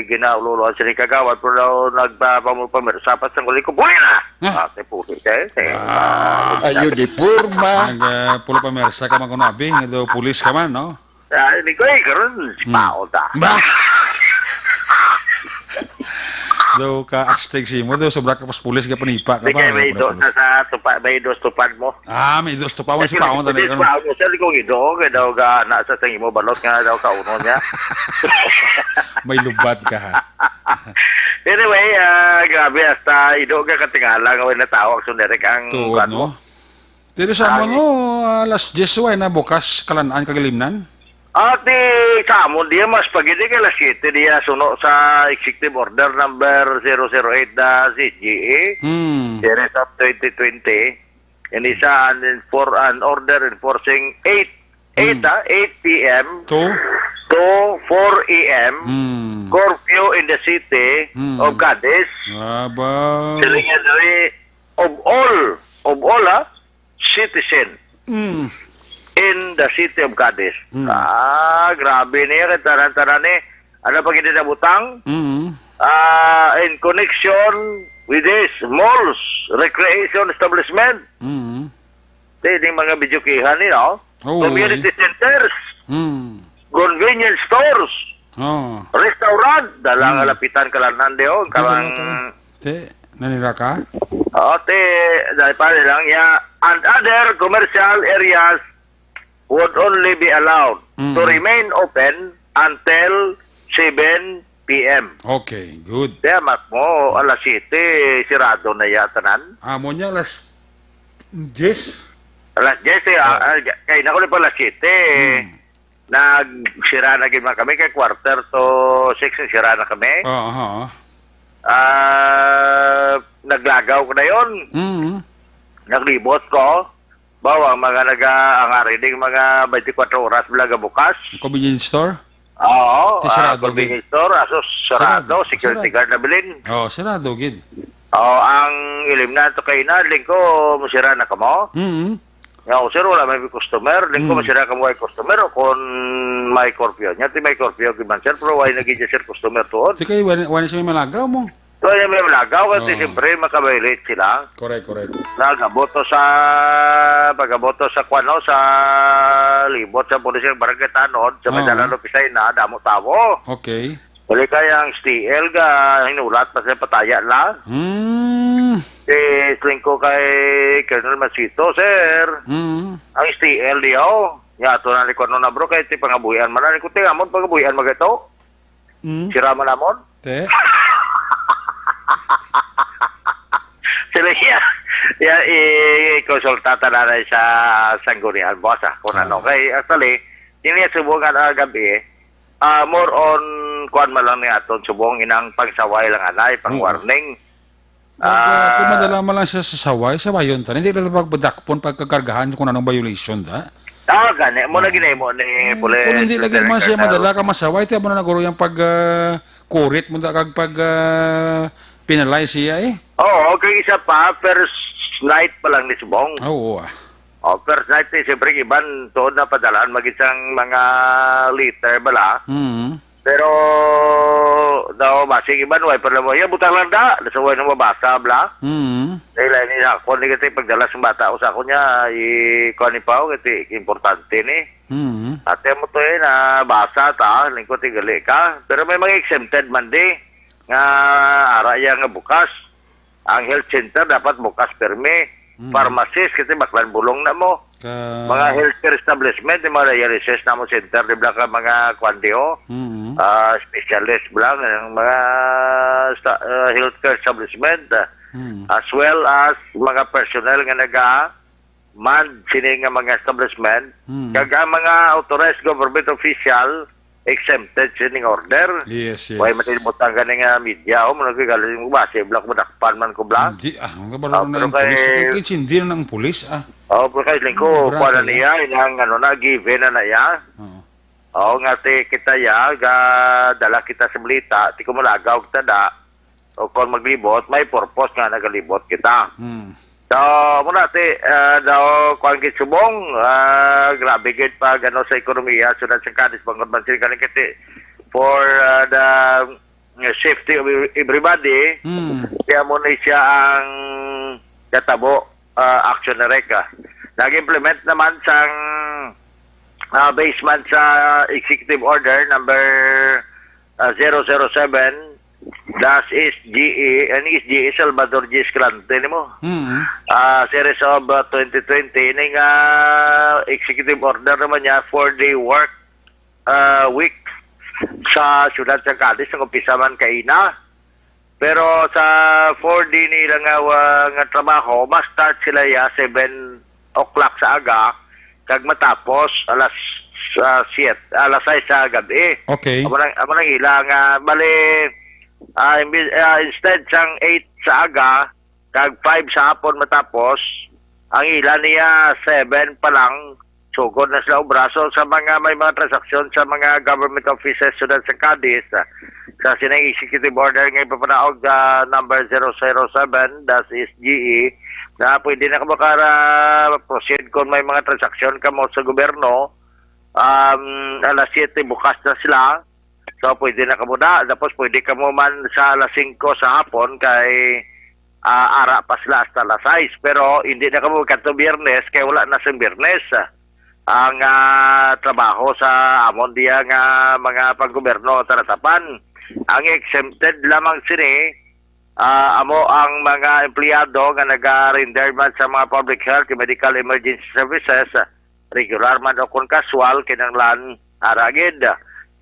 ginaulo-ulo ang sining kagawad, pero daw nagpapamirsa pa sa nguli ko, "Buhay na!" Ah. Ah, kay puti siya eh. Ah. Ayo, di porma. Nag, ah, pulo pa mersa ka man kuno, abi, nga daw pulis ka man, no? Ah, hindi ko eh, karon, Hmm. sipaon ta. Ba? Daw ka astig si mo, daw sobra ka pas pulis ka panipa ka Di ba? kay may Wala dos pulis. na sa tupa, may dos tupad mo. Ah, may dos tupad mo, Kasi sipaon ta na pwede yun. sipaon mo, sir, kung ido, kay daw ga, na sa tangi mo, balot nga daw kauno niya. May lubat ka, ha? Anyway, ah, grabe, hasta ido ka katingala nga way natawag sa Derek ang Tuod, kuwan mo. no? Dito sa Ah, amon, no, ah, alas diyes way na bukas, Kalan-an, Kagalimnan? Ati, sa amon, diya mas pagidi kay alas siyete diya suno sa Executive Order number zero zero eight dash Z G A, Hmm. series of twenty twenty. And isa an enfor-, an order enforcing eight, eight, Hmm. ah, eight P M To? to four A M Hmm. curfew in the city Hmm. of Cadiz. Aba. Silingan diri of all, of all, ah, citizen Hmm. in the city of Cadiz. Hmm. Ah, grabe niya kay tanan-tanan ni. Ano pa gid na butang? Hmm. Ah, in connection with this malls, recreation establishment, Hmm. di, di mga videokehan ni, no? Oo, Community eh. centers, Hmm. convenience stores, Oh. restaurant, dala nga Hmm. lapitan Kalan-an di, oh, Ito Kalan-an. pala to. Te, nanira ka? Oh, te, dahil pa lang, ya, and other commercial areas would only be allowed Mm. to remain open until seven P M. Okay, good. Kaya mas mo, alas siyete, sirado na ya tanan. Amo niya, alas diyes. Alas diyes, eh, Oh. ah, ah, kaya na ko ni pa alas siyete. Mm. Nagsira na gid man kami, kay quarter to six, nagsira na kami. Oo, oo. Ah, naglagaw ko na yon. Mm. Naglibot ko. Bawa, ang mga naga-, ang ari ding mga twenty-four oras bala gabukas. Convenience store? Oo, Ti ah, sarado, convenience gid. store, aso sarado, Sarado, security sarado. guard na bilin. Oh, sarado, gid. Oh, ang ilim na to kay na, lingko, masira na kamo. Mm. Nga, oh, sir, wala may customer. Lingko, Mm. masira kamo ay customer o kung may curfew. Nya, ti may curfew, gid man, sir, pero why na gid, sir, customer tuon? Ti kay, wala, wala siya may malagaw mo. So, yung may malagaw, kasi Oo. siyempre, makabiolate sila. Correct, correct. Nagabot to sa, pagabot to sa, kuwan, no, sa libot sa pulis yung barangay Tanod, sa may Oo. Dalan Opisina, damo tawo. Okay. Dali kaya ang S T L ga, hinulat pa sa pataya na. Hmm. Si Slingko kay Colonel Masito, sir. Hmm. Ang S T L di, oh. Nya, ato na ni kuwan na, bro, kay ti pangabuhian man na. Ni ko, ti amon, pangabuhian mag ito. Mm. Sira man namon. Te? Sila iya, iya, i-, i-consulta ta na sa sanggunian, boss, ah, kung Ah. ano. Kay, actually, ini subong nga, ah, gabi, ah, more on, kuwan man lang ni aton, subong inang pangsaway lang anay, pang Oo. warning. Pag, ah, kung Ah. madala man lang siya sa saway, sawayon ta. Hindi lang pagpadakpon, pagkakargahan kung anong violation, da? Ah, gani. Mo na Ah. ginahimo ni Eh, Pule-, kung hindi lagi Lieutenant man siya Colonel. madala ka masaway, tiyan mo na naguro yung pag, ah, kurit mo da kag pag, ah, penalize siya, eh. Oo, kay isa pa, first night pa lang ni Subong. Ah, oo, ah. Oh, first night, eh, siyempre, iban, tuod na padalaan, mag-isang mga liter bala. Mm. Pero, daw, basig iban, way pa lang mo. Iya, butang lang da. Nasa way na mabasa, bla. Mm. Dahil ay ni ako, ni kasi pagdala sa bata ko sa ako niya, i-, kuha ni Pao, kasi importante ni. Mm. Ate mo to eh, na basa ta, lingkod ti gali ka. Pero may mga exempted man di, nga ara iya nga bukas. Ang health center dapat bukas pirmi. Mm. Pharmacist, kasi baklan bulong na mo. Ka- Mga healthcare establishment, yung mga dialysis na mo center, di ba ka mga kwan di, oh? Mm. Ah, specialist bla, ang mga sta-, ah, healthcare establishment, ah, Mm. as well as mga personnel nga naga-man sini nga mga establishment, Mm. kag ang mga authorized government official, exempted sining order. Yes, yes. Why man nilibutang gani nga media? O, muna ko galing mo ba? Sibla ko, madakpan man ko bla. Hindi, ah, ang kabalo Ah, na pero ang pulis. kay Kay, kay Cindy na ang pulis, ah. Oh, pero kay lingko, Sobra kuha na ka, niya, inang ano na, given na na iya. Oo. Oo, nga ti kita ya, ga dala kita sa balita, ti kung malagaw kita da, o kung maglibot, may purpose nga nagalibot kita. Hmm. So, muna ti, ah, daw, kuwan gid subong, ah, grabe gid pa, gano sa ekonomiya, sunod sa kadis, bangod man sila galing kasi for, ah, the, uh, safety of everybody, Hmm. kaya mo na siya ang katabo, ah, action na reka. Nag-implement naman sang, ah, basement sa Executive Order number, ah, zero zero seven dash S G E, and S G E Salvador G. Escalante nimo. Hmm. Ah, series of, ah, twenty twenty, ning, ah, executive order naman niya for the work, ah, week sa siyudad sa Cadiz, nag-umpisa man kaina. Pero sa four day nila nga, wa-, nga trabaho, ma-start sila ya seven o'clock sa aga, kag matapos alas, ah, siyete, alas sais sa gabi. Okay. Amo nang, amo nang ila nga, bali, ah, imbi-, ah, instead sang eight sa aga, kag five sa hapon matapos, ang ila niya seven pa lang, sugod na sila obra. So, sa mga may mga transaksyon sa mga government offices siyudad sa Cadiz, ah, sa sining executive order nga ipapanaog, ah, number zero zero seven dash S G E, na pwede na kamo kara-proceed kung may mga transaksyon kamo sa gobyerno, um, alas siyete bukas na sila. So, pwede na kamo na. Tapos, pwede kamo man sa alas singko sa hapon kay, ah, ara pa sila hasta alas sais. Pero hindi na kamo kadto Biyernes kay wala na sing Biyernes, ah, ang, ah, trabaho sa amon diya nga mga panggobyerno, Taratapan. Ang exempted lamang sini, ah, amo ang mga empleyado nga naga-render man sa mga public health, medical emergency services, regular man o kon casual, kinahanglan ara gid.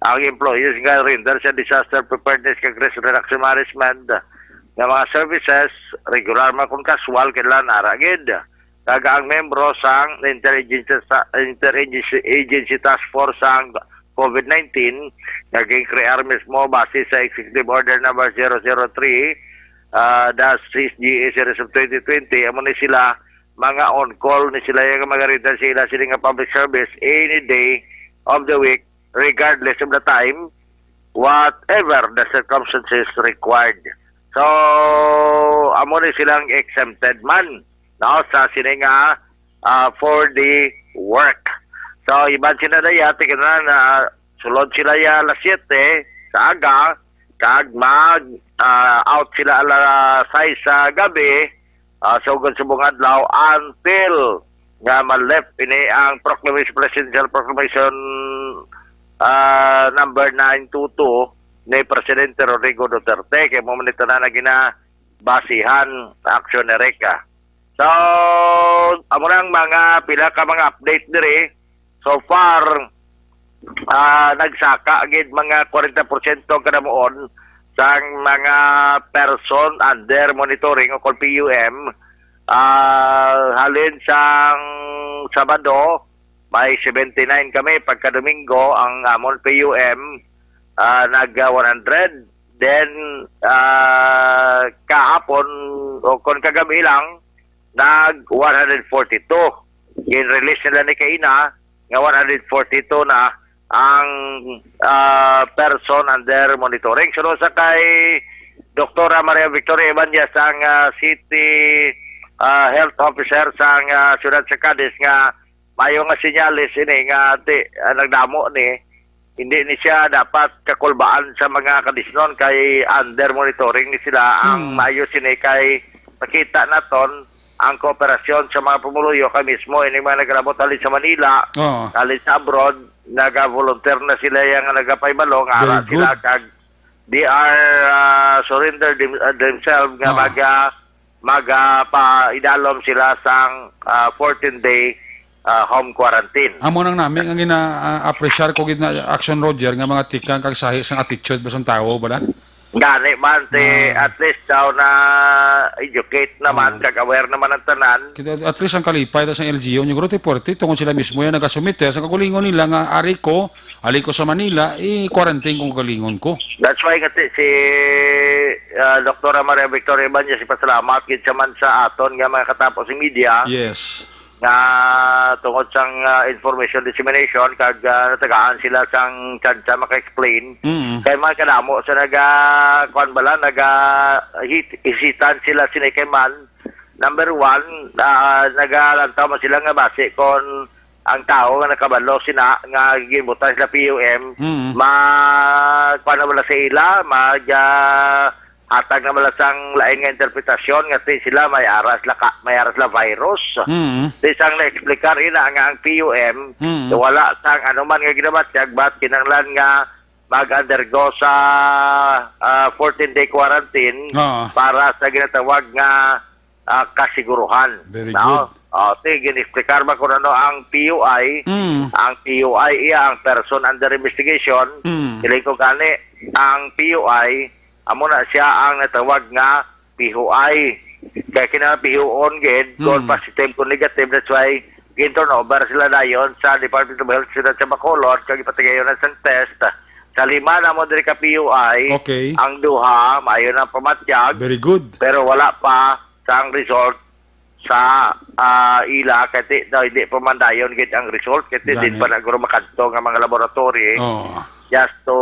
Ang employees nga render sa disaster preparedness kag risk reduction management nga mga services, regular man kon casual, kinahanglan ara gid. Kag ang membro sang interagency, interagency task force sang COVID nineteen, nga gin-crear mismo base sa Executive Order number zero zero three, ah, dash S G A series of twenty twenty, amo ni sila mga on-call ni sila, yung mga render sa ila sila nga public service any day of the week, regardless of the time, whatever the circumstances required. So, amo ni silang exempted man, no, sa sini nga, ah, for the work. So, iban sila na yati ka na, na sulod sila ya alas siyete sa aga, kag mag, ah, out sila alas sais sa gabi, ah, sugod sa buong adlaw until nga ma-lift ini ang proclamation, presidential proclamation, ah, number nine two two ni Presidente Rodrigo Duterte. Kay mo man ito na, na ginabasihan aksyon ni Reka. So, amo na ang mga pila ka mga update diri. So far, ah, nagsaka gid mga kwarenta porsyento kadamuon sang mga person under monitoring o kon P U M. Ah, halin sang Sabado, may seventy-nine kami. Pagka Domingo, ang amon P U M, ah, nag, ah, one hundred. Then, ah, kahapon, o kon kagabi lang, nag one hundred forty-two. Gin-release nila ni kaina nga one hundred forty-two na ang, ah, person under monitoring. Sunod sa kay Doktora Maria Victoria Ibanez, ang, ah, City, ah, Health Officer sang, ah, siyudad sa Cadiz, nga mayo nga senyales ini nga ti, ah, nagdamo ni, hindi ni siya dapat kakulbaan sa mga Cadiznon kay under monitoring ni sila. Ang Hmm. mayo sini kay makita naton ang kooperasyon sa mga pumuluyo kay mismo ini mga nagalabot halin sa Manila, Oo. halin sa abroad, naga-volunteer na sila yang nagapahibalo nga ara Very sila good. kag they are, ah, surrender them-, ah, themselves nga Oo. maga-, maga-, pa-, idalom sila sang, ah, fourteen day, ah, home quarantine. Amo nang nami nga gina-, ah, appreciate ko gid na action, Roger, nga mga tikang kag sahi sang attitude ba sang tawo, bala? Gani man, ti, Ah. at least daw na educate naman, Ah. kag aware naman ang tanan. Kita, at least ang kalipay, tas ang L G U, yung Rote Puerte, tungod sila mismo yan nagasumiter sa kagalingon nila nga, "Ari ko, ali ko sa Manila, i-quarantine kong kagalingon ko." That's why nga ti, si, ah, Doktora Maria Victoria Ibanez, ipasalamat gid siya man sa aton nga mga katapos sa media. Yes. Nga tungod sang, ah, information dissemination, kag, ah, natagaan sila sang tsansa maka-explain. Mm. Kay mga kadamo sa naga, kuwan bala, naga hit-, hisitan sila sini kay man. Number one, ah, nagalantaw man sila nga basi kon ang tao nga nakabalo sina nga ginbutan sila P U M, Mm. ma-, kuwan na wala sa ila, mag, ah, hatag na wala sang lain nga interpretasyon nga ti sila may aras la ka, may aras la virus. Mm. Ti sang na-explicar ina nga ang P U M, Mm. wala sang anuman nga ginabatyag, but kinahanglan nga mag-undergo sa, ah, fourteen-day quarantine Oo. para sa ginatawag nga, ah, kasiguruhan. Very No? good. Oh, ti, gin-explicar ba kung ano ang P U I? Mm. Ang P U I iya ang person under investigation. Mm. Siling ko gani, ang P U I, amo na siya ang natawag nga P U I. Kaya kinapihuon gid kung Mm. positive, kung negative. That's why gin-turn over sila dayon sa Department of Health, Siyudad sa Bacolod, kag ipatigayon na sang test. Sa lima na mo diri ka P U I, Okay. ang duha, maayo na pamatyag, Very good. pero wala pa sang result sa, ah, ila, kay ti daw hindi pa man dayon gid ang result, kay ti din Gani. pa na guro makadto nga mga laboratory, Oo. just to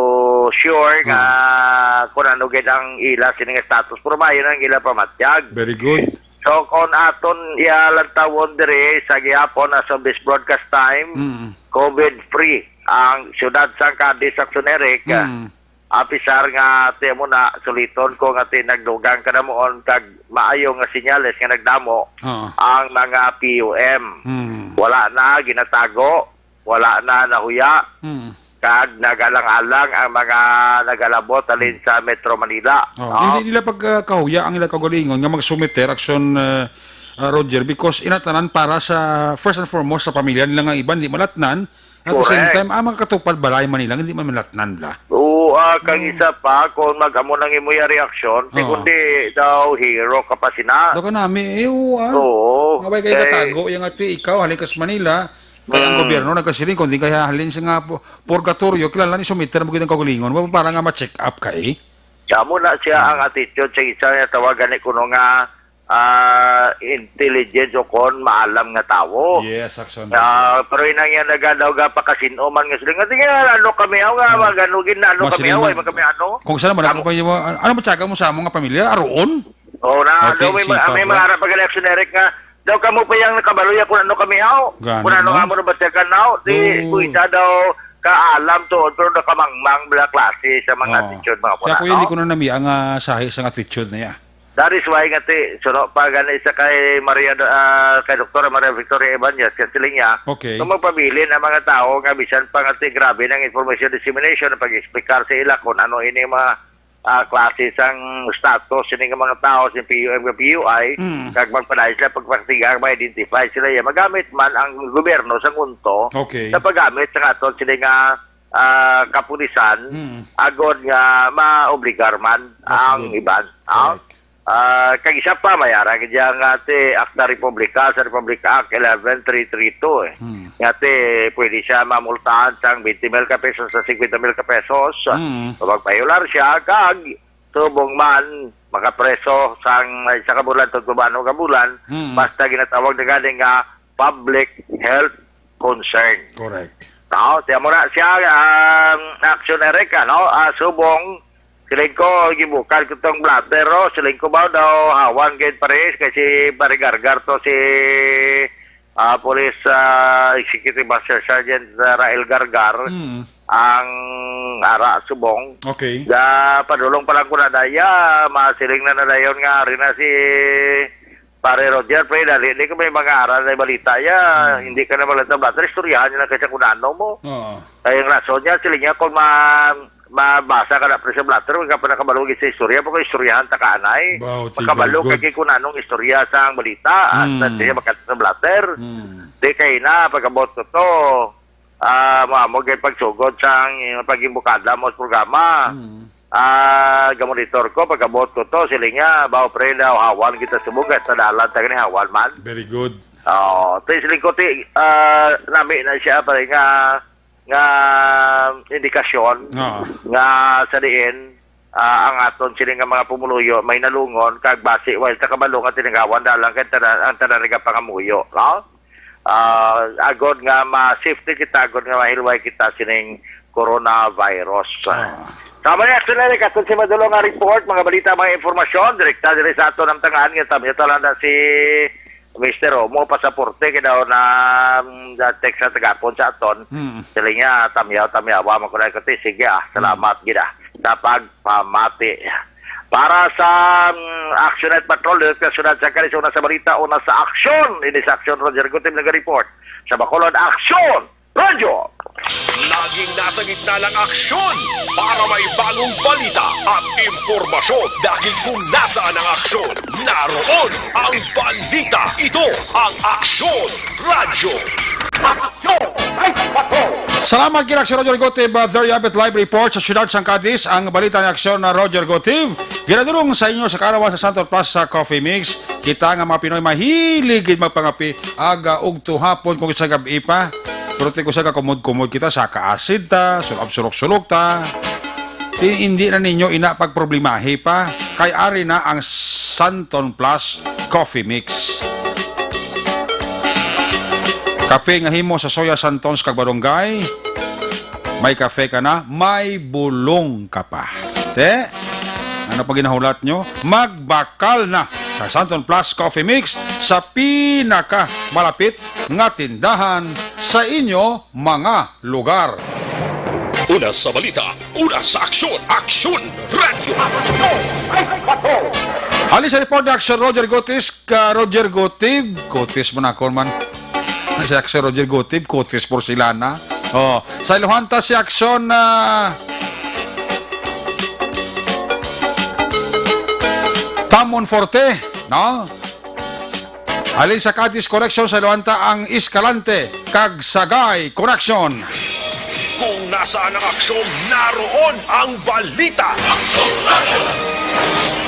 sure nga Oo. kung ano gid ang ila sini nga status. Pero maayo na ang ila pamatyag. Very good. So, kung aton ialantawon diri sa gihapon as of this broadcast time, Mm. COVID-free ang siyudad sang Cadiz, Action Eric. Mm. Apisar nga ti mo na, suliton ko nga ti nagdugang kanamuon kag maayo nga senyales nga nagdamo Oo. ang mga P U M. Hmm. Wala na ginatago, wala na nahuya, Hmm. kag nagalang-alang ang mga nagalabot halin Hmm. sa Metro Manila. Oh, No? hindi nila pagkahuya ang ila kaugalingon nga magsumiter, Action, uh, uh, Roger, because inatanan para sa, first and foremost, sa pamilya nila nga iban, di malatnan, At the same Correct. time, ah, makatupad balay man nila, hindi man malatnan bala. Oo, ah, kang Mm. isa pa, kung mag-amo nang imo ya reaksyon, Oo. kundi daw hero ka pa sina. Daw ka nami, eh, oo, ah. Oo. Nga way kay Eh, katago, yang ati ikaw, halin ka sa Manila, kaya ang Mm. gobyerno nagkasiling, kundi kaya halin sa nga pu-, purgatorio, kilala ni sumiter mo gid ang kaugalingon, para nga ma-check up ka, eh. Amo na siya Mm. ang attitude sa isa nga tawagan ni kuno nga ah, intelligent o kon maalam nga tawo. Yes, Action. Ah, pero inang yan naga daw ga pakasin-o man nga sila. Nga, "Sige, ano kami, aw, nga, Ah. magano, gin-, ano Mas kami, sila aw, man, ay, man kami, ano?" Kung saan man, Amo- ako pa yung, ano, matyaga mo sa among nga pamilya? Aroon? Oo, na, Oh, daw, may, si-, may sipag, mga ah. harap pag-election, Eric, nga, daw, "Kamo pa yung nakabaloy, kung ano kami, aw? Gani, Kung ano no? nga mo na ba siya ka, aw?" Di, Oo. kuwita daw, kaalam to, pero nakamangmang, bala klase sa mga Oo. attitude, mga Kaya, kuya, hindi no? ko na nami ang, ah, sahi sa attitude na yan. That is why nga ti, suno pa gani sa kay Maria, ah, kay Doktora Maria Victoria Ibanez, kay siling niya, Okay. kung magpabilin ang mga tao nga bisan pa nga ti grabe ng information dissemination, ang pag-explicar sa ila kung ano ini mga, ah, klase sang status ini nga mga tao sa P U M nga P U I, Mm. kag magpadayon sila pagpakatiga, ma-identify sila, ya, magamit man ang gobyerno sa ngunto Okay. sa paggamit sa aton sila nga, ah, kapulisan, Mm. agod nga maobligar man That's ang good. iban. Ah, Correct. Ah, kag isa pa, may ara gid yang, ah, ti Akta Republika sa Republic Act eleven three three two, eh. Hmm. Nga ti, pwede siya mamultahan sang twenty mil ka pesos sa fifty mil ka pesos. Hmm. Kung magpayolar siya, kag subong man, makapreso sang isa ka bulan, tugtuban ka bulan, Hmm. basta ginatawag na gani nga public health concern. Correct. Tao, tiyan mo na siya, um, Action Eric, ano, ah, subong, siling ko, gibukal ko tong blotter, oh, siling ko ba daw, awan gid pares, kay si Pare Gargar to, si, ah, Police, ah, Executive Master Sergeant, ah, Rael Gargar, Mm. ang ara subong. Okay. Ga, padulong pa lang ko na daya, masiling na na dayon nga, ari na si Pare Roger, pre, dali, di ko may mga aral na balita ya. Hmm. Hindi ka na maglatag-latag. Istoryahan nyo lang kasi kung ano mo. Oo. Ay, ang rason niya, sila niya, kung ma-, mabasa ka na, pre, sa blotter, huwag ka pa nakabalog sa istorya, baka istoryahan ta ka, anay. Wow, sige, Makabalo ka good. Kay kung anong istorya sa ang balita, at Hmm. na siya makita sa blotter. Hmm. Di kayo na, pagkabot ko to, ah, mo, mo, kay pagsugod sa ang, pag-imbukada mo sa programa. Hmm. Ah, gamonitor ko, pagabot ko to, siling niya, "Baw, pre, daw, hawan kita subong, kay sa dalan ta gani, hawan man." Very good. Oh, ti siling ko, ti, ah, nami na siya, pare, nga, nga indikasyon Oo. nga sa diin, ah, ang aton sini nga mga pumuluyo may nalungon, kag basi, while ta kabalo nga tinagawan dalan kay tanan, ang tanan nagapangamuyo, no? Ah, agod nga ma-safety kita, agod nga mahilway kita sining coronavirus. Ah. Tama ni Action Eric, aton si Madulong nga report, mga balita, mga impormasyon, direkta diri sa aton ang tangan, nga tamyo talan na si Mister Romo, pasaporte, kay daw na, mm, na text sa tagapon sa aton. Hmm. Sila niya, tamyaw, tamyawa, man ko na ikuti. Sige, ah, salamat, gid, ah, sa pagpamati. Para sa, mm, Action Night Patrol, dito sa syudad sa Caris, una sa balita, una sa aksyon. Ini sa aksyon, Roger Gutim, nag-report. Sa Bacolod, Aksyon! Radyo! Laging nasa gitna ng aksyon para may bagong balita at impormasyon. Dahil kung nasaan ang aksyon, naroon ang balita. Ito ang Aksyon Radyo. Salamat kay Aksyon Radyo Gotive, uh, There You Have It Live Report sa siyudad sang Cadiz. Ang balita ni Aksyon na Roger Gotive, ginadulong sa inyo sa kaarawan sa Santon Plaza Coffee Mix. Kita nga mga Pinoy mahilig gid magpangape aga ug tuhapon kung sa gab-i pa. Pero ti kung sa kakumod-kumod kita, sa kaasid ta, sulab-sulok-sulok ta. Ti hindi na ninyo ina pagproblemahi pa. Kay ari na ang Santon Plus Coffee Mix. Kape nga himo sa soya santons kag barunggay. May kafe ka na, may bulong ka pa. Te, ano pa ginahulat nyo? Magbakal na sa Santon Plus Coffee Mix sa pinaka malapit nga tindahan sa inyo mga lugar. Una sa balita, una sa aksyon, Aksyon Radyo. Ali sa report ni Aksyon Roger Gotis, ka Roger Gotib, Gotis mo na ako man. Si Aksyon Roger Gotib, Gotis Porcelana. Oh, sa Iluhanta si Aksyon, ah, Tamon Forte, no? Halin sa Cadiz Correction sa Iluhanta ang Escalante kag Sagay Correction. Kung nasaan ang aksyon, naroon ang balita.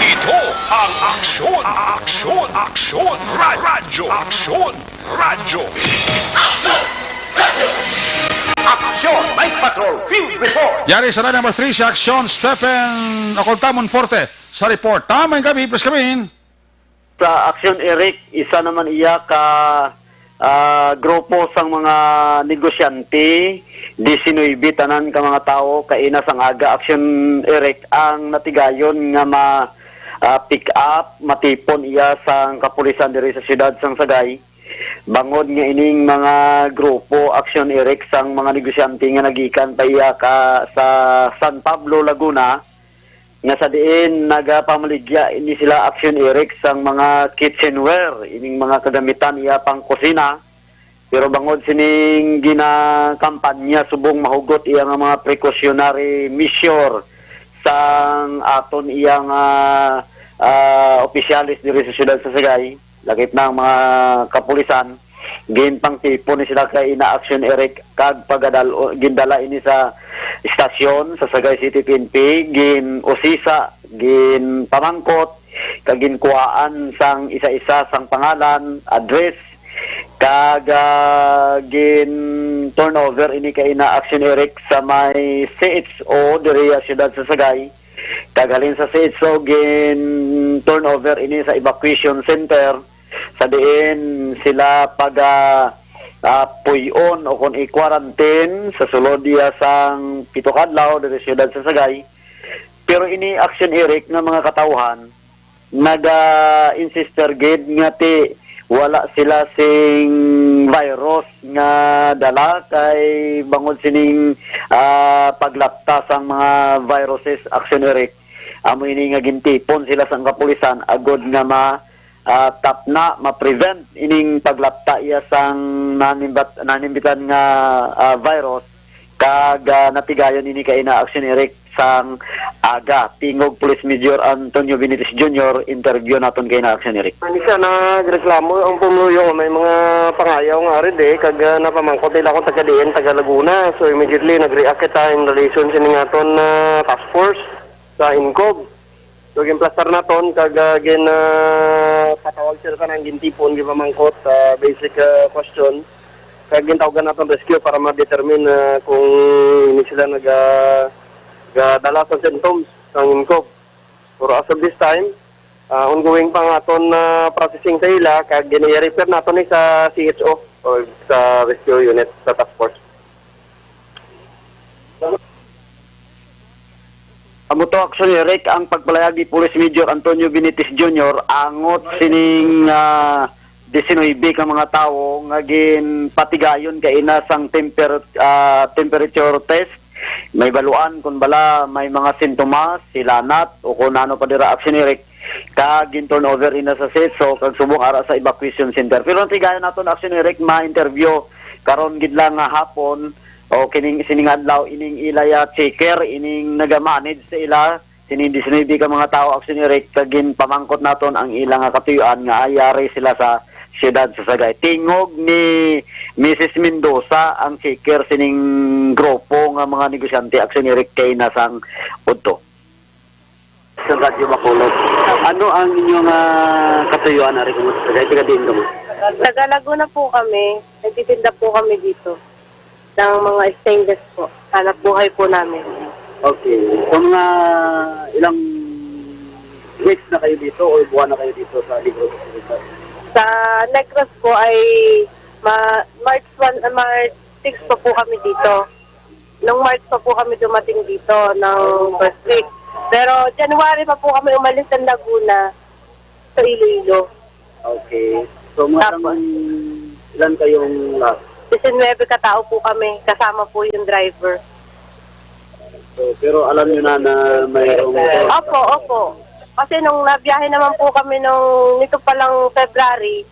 Ito ang Aksyon, Aksyon, Aksyon, Ra-, Radyo, Aksyon, Radyo. Aksyon, Night Patrol, Field Report. Yari sa line number three, si Aksyon Stephen Ocoltamon Forte sa report. Tamang gabi, please come in. Sa Aksyon Eric, isa naman iya ka, ah, grupo sang mga negosyante, diecinuebe tanan ka mga tawo, kaina sang aga Aksyon Eric ang natigayon nga ma, ah, pick up, matipon iya sang kapulisan diri sa siyudad sang Sagay. Bangod nga ining mga grupo Aksyon Eric sang mga negosyante nga nagikan pa iya ka sa San Pablo, Laguna, nga sa diin nagapamaligya ini sila Aksyon Eric sang mga kitchenware, ining mga kagamitan iya pang kusina. Pero bangod sining ginakampanya subong mahugot iya nga mga precautionary measure sang aton iya nga, ah, opisyales diri sa siyudad sa Sagay, lakip na ang mga kapulisan, ginpangtipon ni sila kay ina Aksyon Eric kag pagadal, gindala ini sa istasyon sa Sagay City P N P, gin-usisa, ginpamangkot, kag ginkuhaan sang isa-isa sang pangalan, address, kag, ah, gin-turnover ini kay ina Aksyon Eric sa may C H O diri sa siyudad sa Sagay. Kag halin sa C H O, gin-turnover ini sa evacuation center sa diin sila paga, ah, puy-on o kon i-quarantine sa sulod iya sang pito ka adlaw diri sa siyudad sa Sagay. Pero ini Aksyon Eric nga mga katawhan, naga-insister gid nga ti wala sila sing virus nga dala kay bangod sining, ah, paglapta sang mga viruses Aksyon Eric. Amo ini nga gintipon sila sang kapulisan agod nga ma, ah, tapna, ma-prevent ining paglapta iya sang nanimbat-, nanimbitan nga, ah, virus. Kag, ah, natigayon ini kay ina Aksyon Eric sang aga. Tingog Police Major Antonio Benitez Junior, interview naton kay ina Aksyon Eric. Ani siya, nagreklamo ang pumuluyo nga may mga pangayaw nga ari di, kag, ah, napamangkot nila kung taga diin, taga Laguna. So, immediately, nag-react kita in relation sining aton, ah, task force. sa Incob. So, ginplastar naton kag, ah, gin, ah, patawag sila sa nang gintipon, gipamangkot, ah, basic, ah, question. Kag gintawgan naton rescue para ma-determine, ah, kung hindi sila nag, ah, gadala sa symptoms sang Incob. Pero as of this time, ah, ongoing pa ang aton, ah, processing sa ila, kag gin-refer naton ni sa C H O o sa rescue unit sa task force. Amo to, Action Eric, ang pagpalayag ni Police Major Antonio Benitez Junior angot sining, ah, diecinuebe ka mga tawo nga ginpatigayon kaina sang temper-, ah, temperature test. May baluan kung bala may mga sintomas, silanat, o kung ano pa dira, Action Eric, kag gin-turn over ina sa seso kag subong ara sa evacuation center. Pero ang tigayon naton, Action Eric, ma-interview karon gid lang nga hapon o kining sining adlaw ining ila ya checker, ining nagamanage sa ila sining diecinuebe ka mga tawo, Action Eric, kag ginpamangkot naton ang ila nga katuyoan nga ayari sila sa siyudad sa Sagay. Tingog ni Missus Mendoza, ang checker sining grupo nga mga negosyante, Action Eric, kaina sang udto. Sa Radyo Bacolod, ano ang inyong, ah, katuyuan ari kamo sa Sagay? Taga diin kamo? Taga Laguna po kami. Nagtitinda po kami dito ng mga stainless po. Hanap buhay po namin. Okay. So, mga ilang weeks na kayo dito or buwan na kayo dito sa Negros Occidental? Sa Negros po ay ma-, March one, ah, March six pa po kami dito. Nung March pa po kami dumating dito ng first week. Pero January pa po kami umalis ng Laguna sa Iloilo. Okay. So, mga Tapos? Ilan kayong lahat? Diecinuebe katao po kami, kasama po yung driver. So, pero alam nyo na na mayroong Opo, opo. Kasi nung nabiyahe naman po kami nung nito palang February,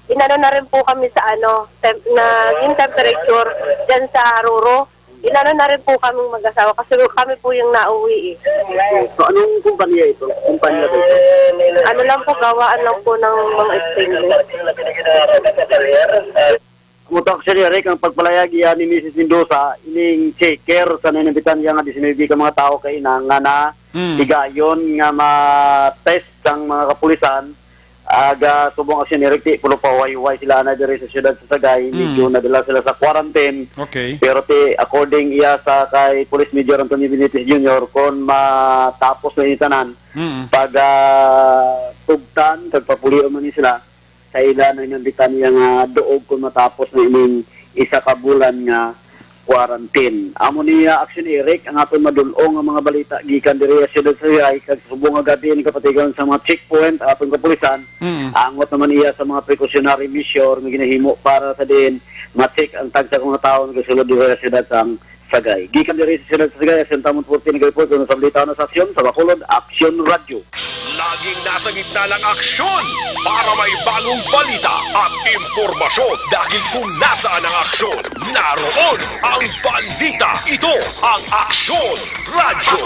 inano na rin po kami sa ano, temp-, na yung temperature dyan sa Roro. Inano na rin po kaming mag-asawa kasi kami po yung nauwi eh. So, anong kumpanya ito? Kumpanya ba ito? Ano lang po, gawaan lang po ng mga stainless. Mutok, Sir Eric, ang pagpalayag iya ni Missus Mendoza, ining checker sa nainambitan niya nga diecinuebe ka mga tao kay ina nga na Mm. tigayon nga ma-test sang mga kapulisan, aga subong, Action Eric, ti, pulo pa huway-huway sila na diri sa siyudad sa Sagay, medyo Mm. nadala sila sa quarantine. Okay. Pero ti, according iya sa kay Police Major Antonio Benitez Junior, kon matapos na ini tanan, Mm. pag, ah, tugtan, pagpapulion man ni sila, sa ila na inambitan niya nga duog kon matapos na ining isa ka bulan nga quarantine. Amo niya, Action Eric, ang aton madul-ong nga mga balita gikan diri sa siyudad sa Sagay, kag subong nga gab-i ini kapatigayon sa mga checkpoint aton kapulisan. Mm. Angot naman iya sa mga precautionary measure nga ginahimo para sa diin ma-check ang tagsa ka mga tawo nga gasulod diri sa siyudad sang Sagay. Gikan diri sa siyudad sa Sagay, Action Tamon Forte nagareport, kuno sa balita na sa Aksyon sa Bacolod, Aksyon Radyo. Laging nasa gitna ng aksyon para may bagong balita at impormasyon. Dahil kung nasaan ang aksyon, naroon ang balita. Ito ang Aksyon Radyo.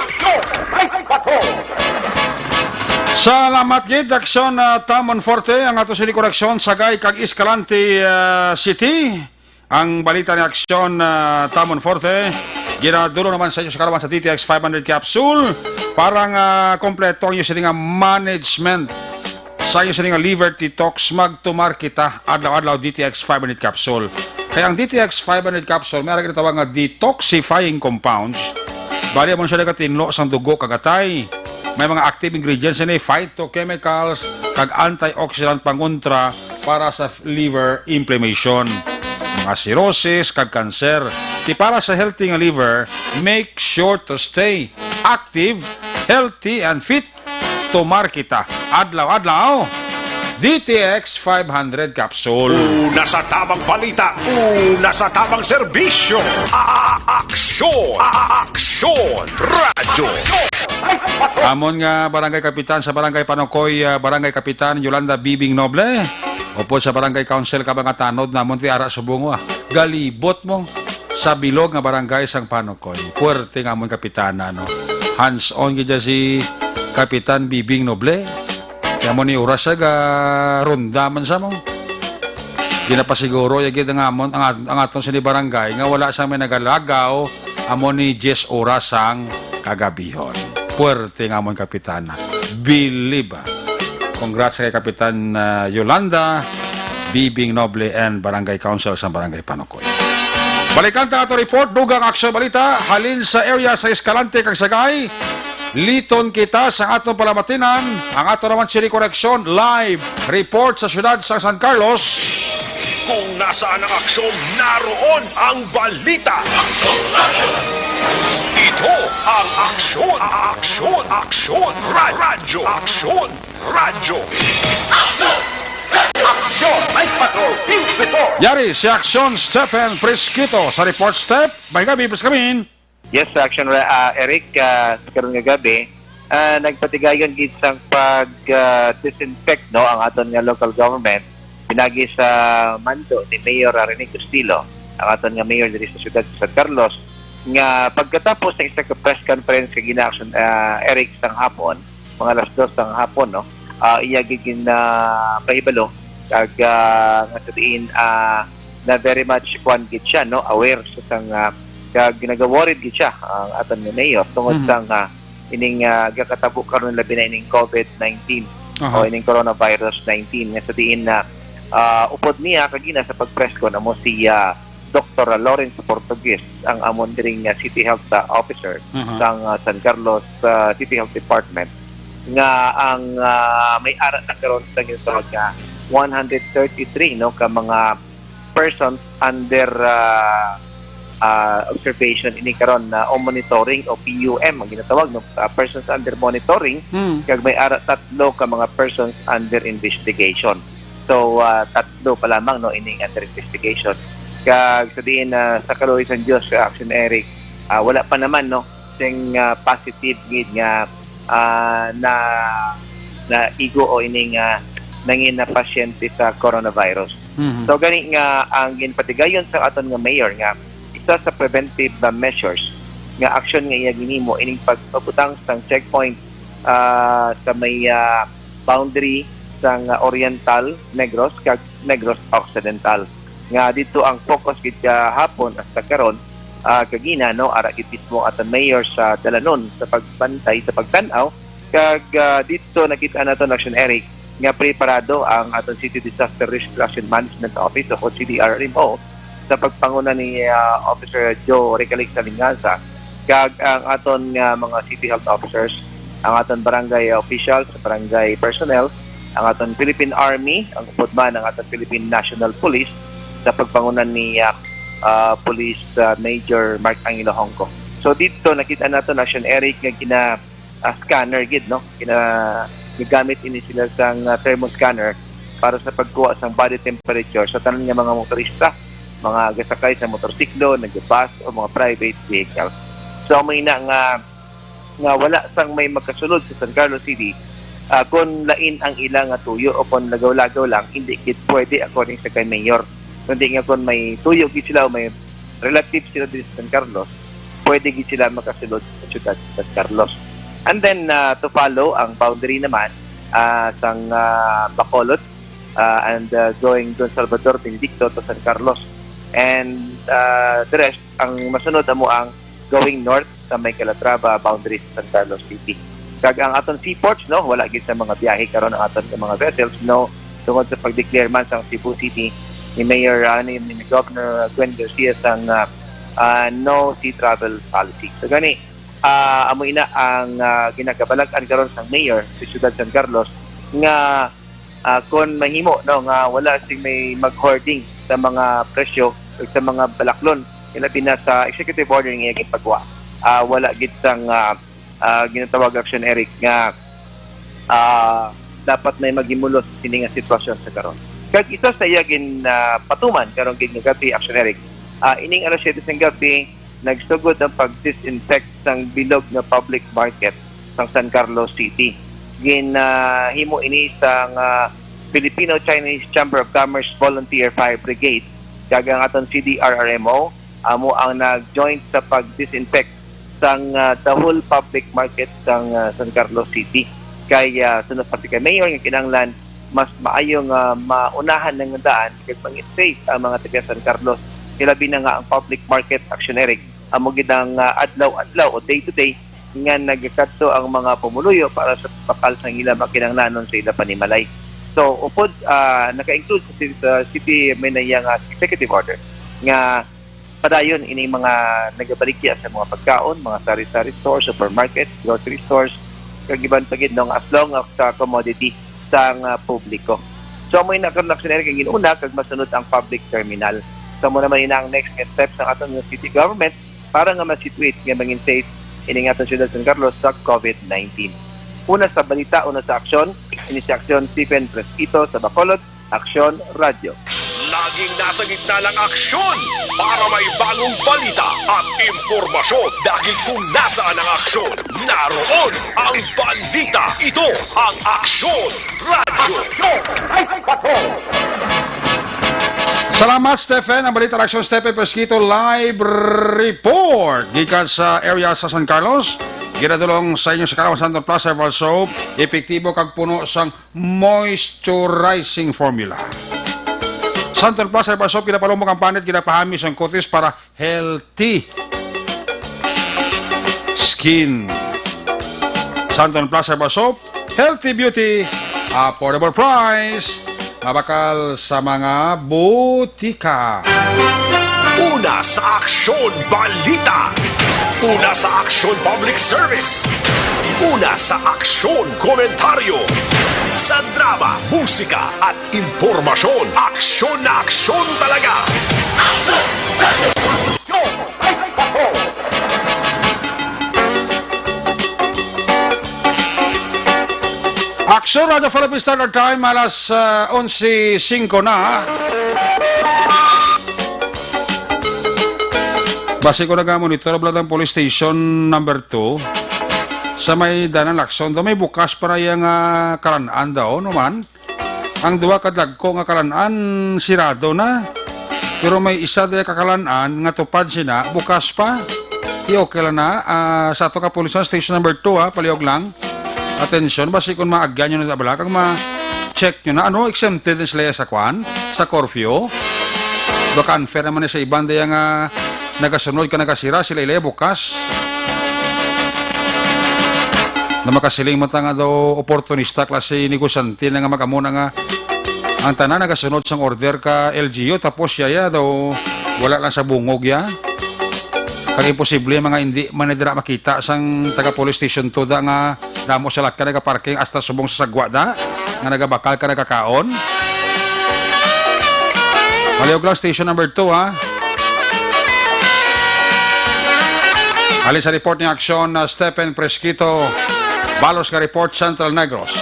Salamat gid, Aksyon, ah, Tamon Forte, ang ato sini koneksyon Sagay kag Escalante, ah, City. Ang balita ni Aksyon, ah, Tamon Forte, ginadulong naman sa inyo sa karon sa D T X five hundred capsule para nga kompleto ang inyo sini nga management sa inyo sini nga liver detox. Magtumar kita adlaw-adlaw D T X five hundred capsule. Kaya ang D T X five hundred capsule, may ara ginatawag nga detoxifying compounds. Bali, amo siya nagatinlo sang dugo kag atay. May mga active ingredients ini, phytochemicals, kag antioxidant pangontra para sa liver inflammation, mga cirrhosis, kag cancer. Ti para sa healthy nga liver, make sure to stay active, healthy, and fit. Tumar kita adlaw-adlaw. D T X five hundred capsule. Una sa tamang balita, una sa tamang serbisyo. A-, aksyon, a-, aksyon, radyo. Amon nga barangay kapitan sa Barangay Panokoy, ah, Barangay Kapitan Yolanda Bibing Noble. Upod sa Barangay Council ka mga tanod namon ti ara subong, ah. Galibot mo sa bilog nga barangay sang Panokoy. Puwerte nga amon kapitana, no? Hands-on gid dyan si Kapitan Bibing Noble. Kaya mo ni oras siya, ga ronda man sa mo. Ginapasiguro ya gid ang amon, ang, at-, ang aton sini barangay nga wala sang may nagalagaw amo ni diyes oras sang kagabihon. puwerte nga amon kapitana. Believe, ah. Congrats kay Kapitan, ah, Yolanda, Bibing Noble, and Barangay Council sa Barangay Panukoy. Balikan ta ato report, dugang aksyon balita, halin sa area sa Escalante kag Sagay. Liton kita sa atong palamatinan, ang ato naman City Correction, live report sa siyudad sa San Carlos. Kung nasaan ang aksyon, naroon ang balita. Ito ang Aksyon, Aksyon, Aksyon, Ra-, Radyo, Aksyon, Radyo. Aksyon, Night Patrol, Field Report. Yari si Aksyon Stephen Presquito sa report. Step, may gabi, Prescamin. Yes, Action Ra-, ah, Eric, ah, sa karon nga gabi, ah, nagpatigayon gid sang pag, ah, disinfect, no, ang aton nga local government pinagi sa mando ni Mayor Rene Costilo, ang aton nga mayor diri sa siyudad sa San Carlos, nga pagkatapos sa isa ka press conference nga gina-, Action, ah, Eric, sang hapon, mga alas dos sang hapon, no, ah, iya gid gin, ah, pahibalo, kag, ah, nga sa diin, ah, na very much kuan gid siya, no, aware sa sang, ah, kag nagaworried gid siya ang aton nga mayor tungod Mhm. sang, ah, ining, ah, gakatabo karon, labi na ining covid nineteen Aha. o ining coronavirus nineteen, nga sa diin na, ah, upod niya kagina sa pag-press con amo si, ah, Doktor Lawrence Portugues, ang amon diri nga City Health, ah, Officer Aha. sang, ah, San Carlos, ah, City Health Department, nga ang, ah, may ara na karon sa ginatawag nga one hundred thirty-three, no, ka mga persons under, ah, ah, observation ini karon na, o monitoring, o P U M ang ginatawag, no, ah, persons under monitoring, Mm. kag may ara tatlo ka mga persons under investigation. So, ah, tatlo pa lamang, no, ining under investigation. Kag sa diin, ah, sa kaluoy sang Dios, ka Action Eric, ah, wala pa naman, no, sing, ah, positive gid nga, ah, na, na igo o ining, ah, nangin na pasyente sa coronavirus. Mhm. So, gani nga ang ginpatigayon sa aton nga mayor nga isa sa preventive, ah, measures nga aksyon nga iya ginhimo ining pagpabutang sang checkpoint, ah, sa may, ah, boundary sang, ah, Oriental Negros kag Negros Occidental. Nga dito ang focus gid kahapon hasta karon, ah, kagina, no, ara gid mismo aton mayor sa dalanon sa pagbantay, sa pagtan-aw, kag, ah, dito nakita naton, Action Eric, nga preparado ang aton City Disaster Risk Reduction Management Office o C D R R M O sa pagpanguna ni, ah, Officer Joe Recalig Salingansa, kag ang aton nga mga city health officers, ang aton barangay officials, barangay personnel, ang aton Philippine Army, ang upod man ang aton Philippine National Police sa pagpanguna ni, ah, ah, Police, ah, Major Mark Angelo Hongco. So dito nakita naton, Action Eric, nga gina, ah, scanner gid, no? Gina, gigamit ini sila sang, ah, thermoscanner para sa pagkuha sang body temperature sa tanan nga mga motorista, mga gasakay sa motorsiklo, nagbus o mga private vehicle. So, amo ina nga, nga wala sang may makasulod sa San Carlos City, ah, kon lain ang ila nga tuyo o kon lagaw-lagaw lang, hindi gid pwede, according sa kay Mayor. Kundi nga kon may tuyo gid sila o may relative sila diri sa San Carlos, pwede gid sila makasulod sa siyudad sa San Carlos. And then, ah, to follow ang boundary naman, ah, sang, ah, Bacolod, ah, and, ah, going Don Salvador Benedicto to San Carlos. And, ah, the rest, ang masunod amo ang going north sa may Calatrava boundary sa San Carlos City. Kag ang aton seaports, no, wala gid sa mga biyahe karon ang aton nga mga vessels, no, tungod sa pag-declare man sang Cebu City ni Mayor, ah, ni, ni Governor Gwen Garcia sang, ah, ah, no sea travel policy. So gani, ah, amo ina ang, ah, ginakabalag-an karon sang mayor sa siyudad San Carlos nga, ah, kon mahimo, no, nga wala sing may mag-hoarding sa mga presyo o sa mga balaklon, ilabi na sa executive order nga iya ginpagwa. Ah, wala gid sang, ah, ah, ginatawag, Action Eric, nga, ah, dapat may maghimulos sini nga sitwasyon sa karon. Kag isa sa iya gin, ah, patuman karon gid nga gabi, Action Eric, ah, ining alas siyete sang gabi, nagsugod ang pag-disinfect sang bilog nga public market sang San Carlos City. Gin, ah, himo ini sang, ah, Filipino-Chinese Chamber of Commerce Volunteer Fire Brigade kag ang aton C D R R M O amo ang nag-joint sa pag-disinfect sang, ah, the whole public market sang, ah, San Carlos City. Kay, ah, sunod pa si kay Mayor nga kinahanglan mas maayo nga maunahan ang daan kag mangin safe ang mga taga San Carlos. Ilabi na nga ang public market, Action Eric, amo gid ang, ah, adlaw-adlaw o day to day nga nagakadto ang mga pumuluyo para sa pagpakal sang ila mga kinahanglanon sa ila panimalay. So, upod, ah, naka-include sa ci-, sa city, may na iya nga executive order nga padayon ining mga nagabaligya sa mga pagkaon, mga sari-sari stores, supermarket, grocery stores, kag iban pa gid, no, nga as long as sa commodity sang, ah, publiko. So, amo ina karon, Aksyon Eric, ang gin-una, kag masunod ang public terminal. So, amo naman ina ang next nga step sa aton nga city government para nga ma-situate nga mangin safe ining aton siyudad San Carlos sa COVID nineteen. Una sa balita, una sa aksyon, ini si Aksyon Stephen Fresquito sa Bacolod, Aksyon Radyo. Laging nasa gitna ng aksyon para may bagong balita at impormasyon. Dahil kung nasaan ang aksyon, naroon ang balita. Ito ang Aksyon Radyo. Salamat, Stephen. Ang balita, Aksyon, Stephen Fresquito, live report gikan sa area sa San Carlos. Ginadulong sa inyo sa Kalawan Santon Plus Herbal Soap, epektibo kag puno sang moisturizing formula. Santon Plus Herbal Soap, ginapalumok ang panit, ginapahami sang kutis para healthy skin. Santon Plus Herbal Soap, healthy beauty, affordable price. Mabakal sa mga butika. Una sa Aksyon Balita. Una sa Aksyon Public Service. Una sa Aksyon Komentaryo. Sa drama, musika, at impormasyon, aksyon na aksyon talaga. Aksyon Radyo Philippine Standard Time, alas, ah, onse singko na. Basi ko naga-monitor, Bladang Police Station number two. Sa may Danan Lacson daw, may bukas pa na iya nga kalan-an daw, no man? Ang duha ka dagko nga kalan-an, sirado na. Pero may isa diya ka kalan-an nga tupad sina, bukas pa. Di okay lang na, ah, sa ato ka pulisan, station number two, ha, palihog lang. Atensyon, basi kung maagyan nyo na bala, kag ma-check nyo na, ano, exempted na sila sa kwan, sa curfew. Baka unfair naman sa iban diya nga nagasunod ka nagasira, sila ilay bukas. Na makasiling man ta nga daw oportunista klase negosyante na nga mag-amo na nga ang tanan nagasunod sang order ka L G U, tapos siya ya daw wala lang sa bungog ya. Kag imposible mga hindi man na dira makita sang taga police station two da nga damo sa lakad nagaparking hasta subong sa sagwa da nga nagabakal ka nagakaon. Palihog lang, station number two, ha. Halin sa report ni Aksyon, uh, Stephen Fresquito, Balos ka report, Central Negros.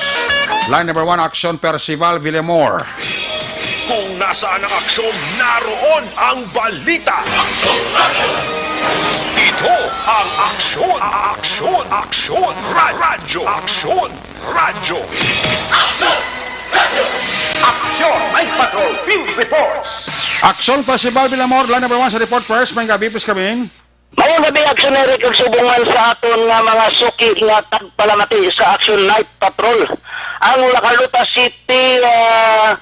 Line number one, Aksyon, Percival Villamor. Kung nasaan ang aksyon, naroon ang balita. Ito ang Aksyon, Aksyon, Aksyon, Ra-, Radyo, Aksyon, Radyo. Aksyon, Night Patrol, Field Reports. Aksyon, Percival Villamor, line number one sa report first. May gabi, please, kami. Mayong gabi, Aksyon Eric, ug subong man sa aton nga mga suki nga tagpalamati sa Aksyon Night Patrol. Ang La Carlota City, ah,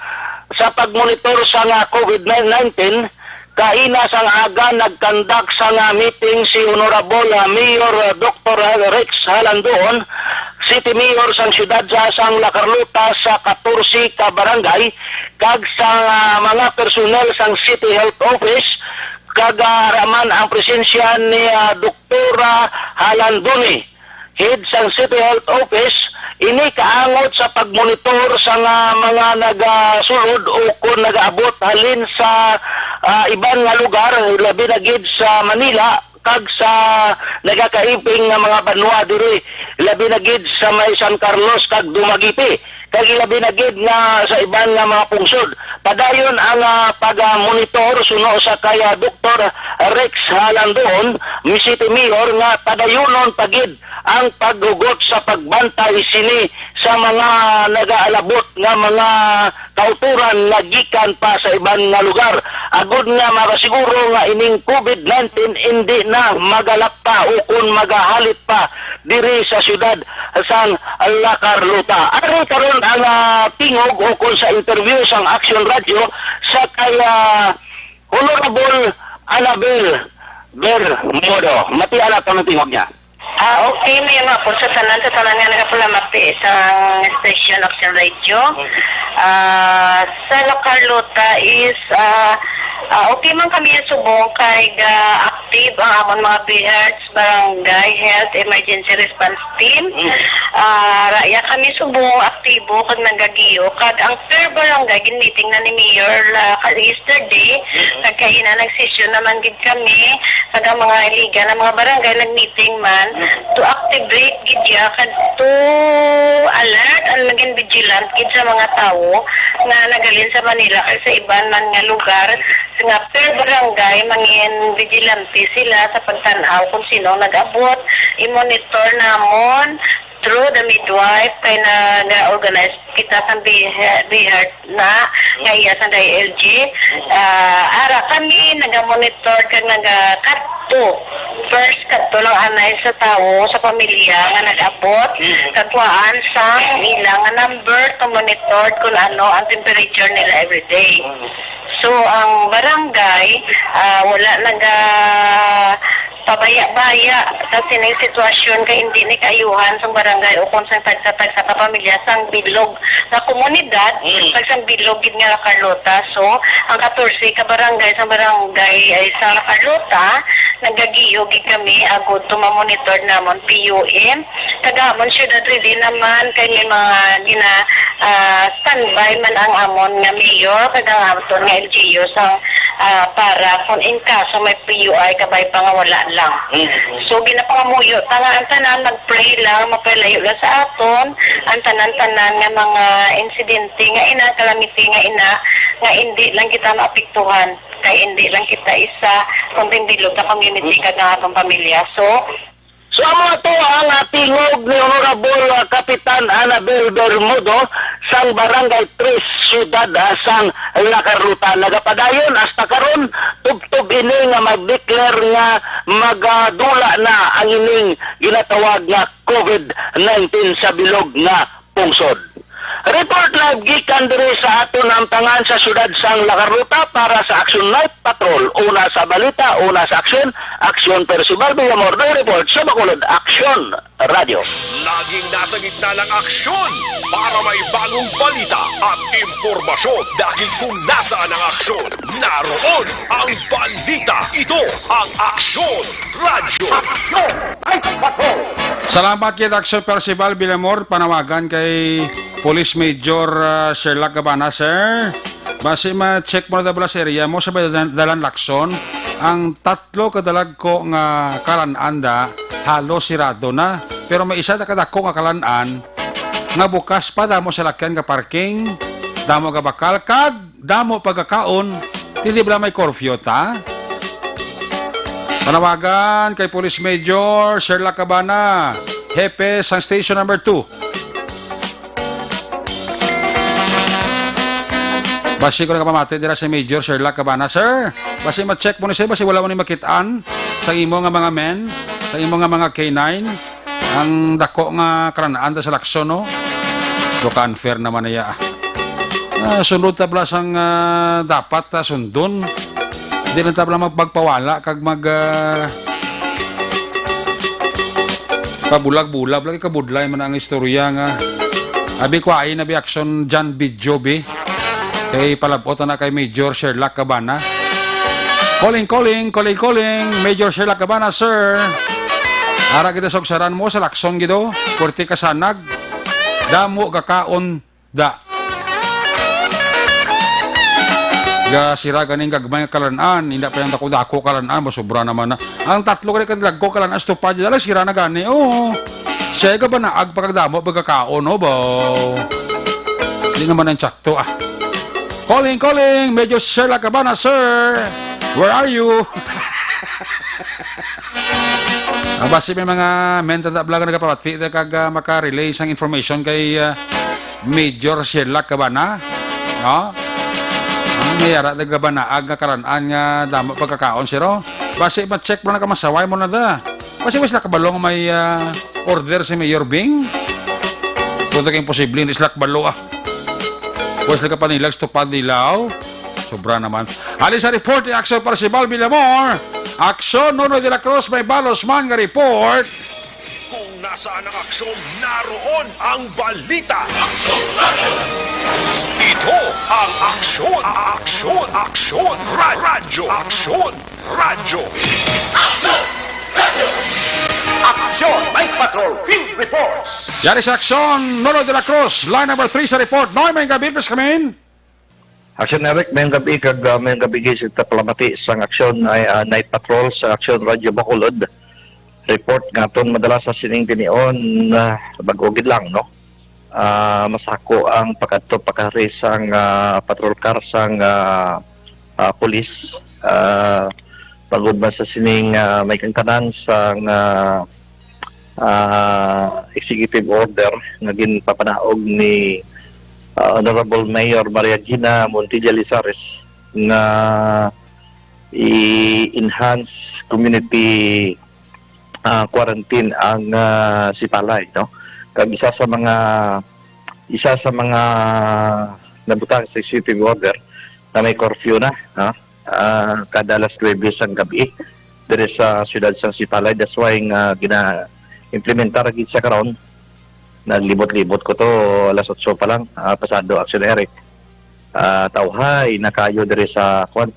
sa pagmonitor sa nga COVID nineteen, kaina sang aga nagkandak sa nga meeting si Honorable, ah, Mayor, ah, Doktor Rex Halandoon, City Mayor sang siyudad sa sang La Carlota, sa katorse ka barangay, kag sa, ah, mga personnel sang City Health Office, kag, ah, ara man ang presensya ni, ah, Doktora Halandoni, head sang City Health Office, ini kaangot sa pagmonitor sa nga mga nagasulod o kon nagaabot halin sa, ah, iban nga lugar, labi na gid sa Manila kag sa nagakaibing nga mga banwa diri, labi na gid sa may San Carlos kag Dumaguete. Kag ilabi na gid nga sa iban nga mga pungsod. Padayon ang, ah, pag-monitor suno sa kay, ah, Doktor Rex Halandoon, mi City Mayor, nga padayunon pa gid ang paghugot sa pagbantay sini sa mga nagaalabot nga mga kautoran nga gikan pa sa iban nga lugar, agud nga makasiguro nga ining COVID nineteen indi na magalapta o kon magahalit pa diri sa siyudad sang La Carlota. Ari karon ang, ah, tingog ukon sa interview sang Aksyon Radyo sa kay, ah, Honorable Annabel Bermudo. Matian naton ang tingog niya. Ah, okay, may mga po sa tanan, sa tanan nga nagapalamati sa station Action Radio. Ah, sa La Carlota is, ah, ah, okay man kami subong kay ga-active ang amon mga BHERTs, Barangay Health Emergency Response Team. Mm. Ah, raya kami subong aktibo kag nagagiyo, kag ang per barangay ginmeeting na ni Mayor la, ka-, yesterday, Mm. kag kaina nagsesyon naman gid kami, kag ang mga liga ng mga barangay nagmeeting man Mm. to activate gid ya, kag to alert and maging vigilant gid sa mga tawo nga nagalin sa Manila kag sa iban man nga lugar, nga per barangay mangin vigilante sila sa pagtan-aw kung sino ang nag-abot. I-monitor namon through the midwife kay nag-organize kita sa BHERT, BHERT na nga iya sa D I L G. Ah, ara kami naga-monitor kag naga-kadto. First kadto lang anay sa tawo, sa pamilya nga nag-abot, Mm. kag kuhaan sang ila nga number to monitor kung ano ang temperature nila everyday. Mm. So, ang barangay, ah, wala naga pabaya-baya sa sining sitwasyon kay hindi ni kaayuhan sang barangay o kung sang tagsa-tagsa ka pamilya sang bilog nga komunidad, Mm. kag sang bilog gid nga La Carlota. So, ang katorse ka barangay sang barangay ay sa La Carlota, nagagiyo gid kami agud to ma-monitor namon P U M. Kag amon syudad ready naman kay may mga gina, ah, standby man ang amon nga mayor kag ang aton nga L G U sang, ah, para kung in kaso may P U I kabay pa nga wala lang. Mm. So, ginapangamuyo ta nga ang tanan mag-pray lang, mapalayo lang sa aton ang tanan-tanan nga mga insidente nga ina, calamity nga ina, nga hindi lang kita maapektuhan, kay hindi lang kita isa, kundi bilog na community kag ang atong pamilya. So, So, amo ato ang, ah, tingog ni Honorable, ah, Kapitan Annabel Bermudo sang Barangay Tres Ciudad, ah, sang La Carlota. Nagapadayon hasta karon, tubtob ini nga mag-declare nga magadula na ang ining ginatawag nga COVID nineteen sa bilog nga pungsod. Report live gikan diri sa aton namtangan sa siyudad sang La Carlota para sa Action Night Patrol. Una sa balita, una sa aksyon, Aksyon Percival Villamor, nag-report sa Bacolod Aksyon Radio. Laging nasa gitna ng aksyon para may bagong balita at impormasyon, dahil kung nasaan ang aksyon, naroon ang balita. Ito ang Aksyon Radyo. Salamat kay Action Percival Villamor, panawagan kay Police Major, ah, Sherlock Gabana, sir. Basi ma-check mo na bala sa area mo sa may dalan, dalan Lacson. Ang tatlo ka dalagko nga kalan-an da, halos sirado na. Pero may isa na kadako nga kalan-an nga bukas pa, damo salakyan nga parking, damo nga bakal, kag damo pagkakaon, hindi bala may curfew ta? Panawagan kay Police Major Sherlock Cabana, hepe sang Station Number Two. Basi ko nakapamati dira si Major Sherlock Cabana, sir. Basi ma-check mo ni sir, basi wala mo ni makitaan sa imo nga mga men, sa imo nga mga K nine. Ang dako nga kalanaan ta sa Lacson, no? So, ka-unfair naman niya. Ah, sunod ta pala sang, ah, dapat, ah, sundon. Di lang ta pala mag-, magpawala kag mag, ah, pabulag-bulag. Lagi kabudlay man ang istorya nga. Abi ko, ay na bi action dyan, video, bi. Kay palabot na kay Major Sherlock Cabana. Calling, calling, calling, calling. Major Sherlock Cabana, sir. Ara kita sa ugsaran mo, sa Lacson gid, oh. Puwerte kasanag. Damo kakaon da. Ga sira ganing gagmay nga kalan-an, hindi pa yung dako-dako kalan-an, masobra naman na. Ang tatlo ka dalagko kalan-an, estupad, dala sira na gani, oh. Siya ka ba naag pagkagdamo, pagkakaon, oh, bo? Hindi naman ang tsakto, ah. Calling, calling! Major Sherlock Cabana, sir! Where are you? Ah, basi may mga men ta vlog nga nagapapati ta kag, ah, maka-relay sang information kay, ah, Major Sherlock Cabana. No? Ang mayara nagabanaag nga kalan-an nga damo pagkakaon, sir, oh. Basi ma-check mo na ka masaway mo na da. Basi wala sila kabalo nga may, ah, order si Mayor Bing. Punta kay imposible, hindi sila kabalo, ah. Wala sila kapanilag, estupad nila, oh. Sobra naman. Hali sa report ni Axel Percival Villamor. Aksyon, Nonoy de la Cruz, may balos man nga report. Saan ang aksyon? Naroon ang balita. Ito ang Aksyon, Aksyon, Aksyon, Ra- Radyo, Aksyon, Radyo. Aksyon! Night Patrol Field Reports. Yari sa Aksyon, Nonoy de la Cruz, line number three sa report. Noy, may gabi, please come in. Aksyon, Eric, may gabi kag, ah, may gabi gid sa palamati sang Aksyon ay, ah, Night Patrol sa Aksyon Radyo Bacolod. Report nga aton madala sa sining tinion, ah, bag-o gid lang, no? Ah, masako ang pagkadto pakari sang, ah, patrol car sang, ah, ah, pulis, ah, bangod man sa sining, ah, may kangtanan sang, ah, ah, executive order nga ginpapanaog ni, ah, Honorable Mayor Maria Gina Montilla Lizares nga i-enhance community, ah, quarantine ang, ah, Sipalay, no? Kag isa sa mga, isa sa mga nabutang sa executive order na may curfew na, no? Ah, kada alas nuwebe sang gabi diri sa siyudad sang Sipalay. That's why nga gina-implementar gid siya karon. Naglibot-libot ko to alas otso pa lang, ah, pasado, Aksyon Eric. Ah, tawhay na kayo diri sa, kwan,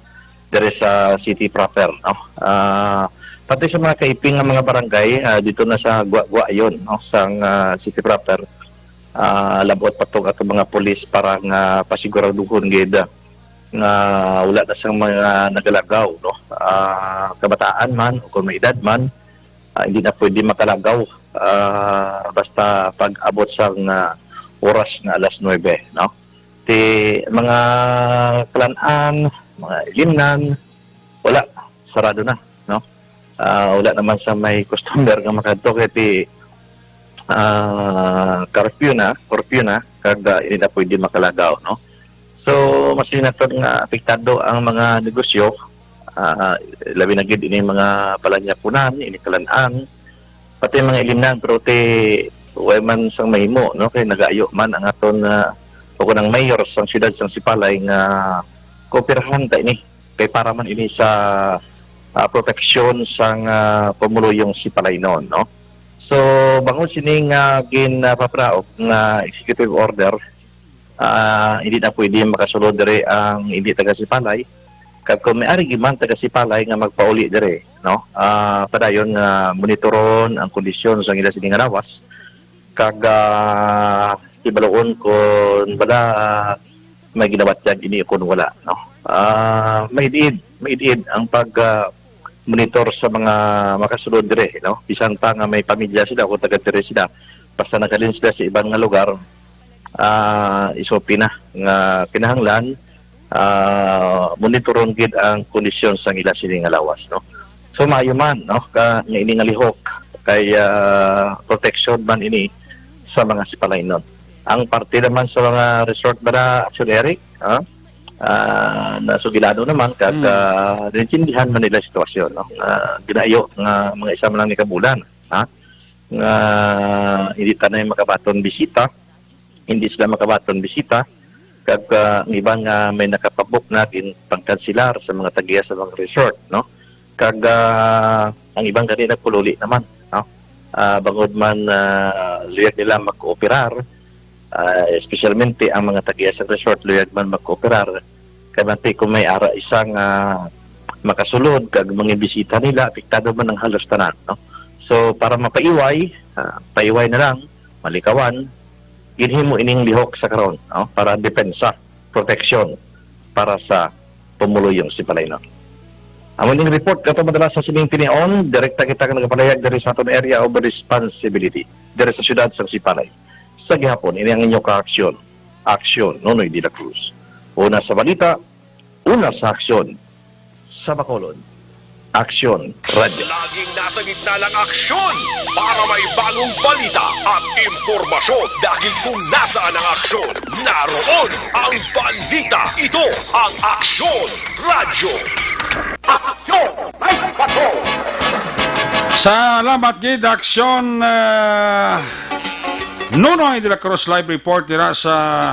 diri sa city proper, no? Ah, pati sa mga kaiping nga mga barangay, ah, dito na sa Gua-, Guayon, no, sang, ah, city proper, ah, labot pa tong atong mga pulis para nga pasiguraduhon gid, ah, nga wala na sang mga nagalagaw, no? Ah, kabataan man o kung may edad man, ah, hindi na pwede makalagaw, ah, basta pag-abot sang, ah, oras nga alas nuwebe, no? Ti mga kalan-an, mga ilimnan, wala, sarado na, no? Ah, wala naman sa may customer nga makadto kay ti, ah, curfew na, curfew na, kag, ah, hindi na pwede makalagaw, no? So, masiling naton nga apektado ang mga negosyo, ah, labi na gid ini mga balanyapunan, ini kalan-an, pati mga ilimnan, pero ti, way man sang mahimo, no? Kay nagayo man ang aton, ah, o kanang mayor sang siyudad sang Sipalay nga kooperahan ta ini. Kay para man ini sa, ah, proteksyon sang, ah, pumuluyong Sipalaynon, no? So, bangod sini nga gin, ah, papanaog nga executive order, ah, hindi na pwede makasulod diri ang hindi taga Sipalay. Kag kung may ari man taga Sipalay nga magpauli diri, no? Ah, padayon nga monitoron ang kondisyon sa ila sini nga lawas. Kag, ah, hibaluon kung bala, ah, may ginabatyag ini o kung wala, no? Ah, maid-id, maid-id ang pag, ah, monitor sa mga makasulod dire, no? Bisan pa nga may pamilya sila o taga dire sila, basta naghalin sila sa iban nga lugar, ah, isulti na nga kinahanglan, ah, monitoron gid ang kondisyon sang ila sini nga lawas, no? So, maayo man, no, ka, nga ini nga lihok kay, ah, proteksyon man ini sa mga Sipalaynon. Ang parte naman sa mga resort ba na, Aksyon Eric, ha? Ah, nasugilado naman kag, Hmm. ah, naintindihan man nila sitwasyon, no? Ah, ginayo nga mga isa man lang ni kabulan, ha? Nga hindi tanay makabaton bisita, hindi sila makabaton bisita, kag, ah, ang iban nga may nakapabook na ginpangkansilar sa mga tagiya sa mga resort, no? Kag, ah, ang iban gani nagpululi naman, no? Ah, bangod man, ah, luyag nila mag-ooperar, ah, espesyalmente ang mga tagiya sa resort, luyag man mag-ooperar. Kay bangti kung may ara isa nga makasulod kag mga bisita nila, apektado man ang halos tanan, no? So, para mapaiway, ah, paiway na lang, malikawan, ginhimo ining lihok sa karon, no? Para depensa, proteksyon para sa pumuluyong Sipalaynon. Amo ning report nga aton madala sa sining tinion, direkta kita nga nagapalayag diri sa aton area of responsibility, diri sa siyudad sa Sipalay. Sa gihapon, ini ang inyo kaaksyon. Aksyon, Nonoy de la Cruz. Una sa balita, una sa aksyon. Sa Bacolod, Aksyon Radyo. Laging nasa gitna ng aksyon para may bagong balita at impormasyon. Dahil kung nasaan ang aksyon, naroon ang balita. Ito ang Aksyon Radyo. Aksyon Night Patrol. Salamat gid, Aksyon, ah, Nonoy de la Cruz, live report dira sa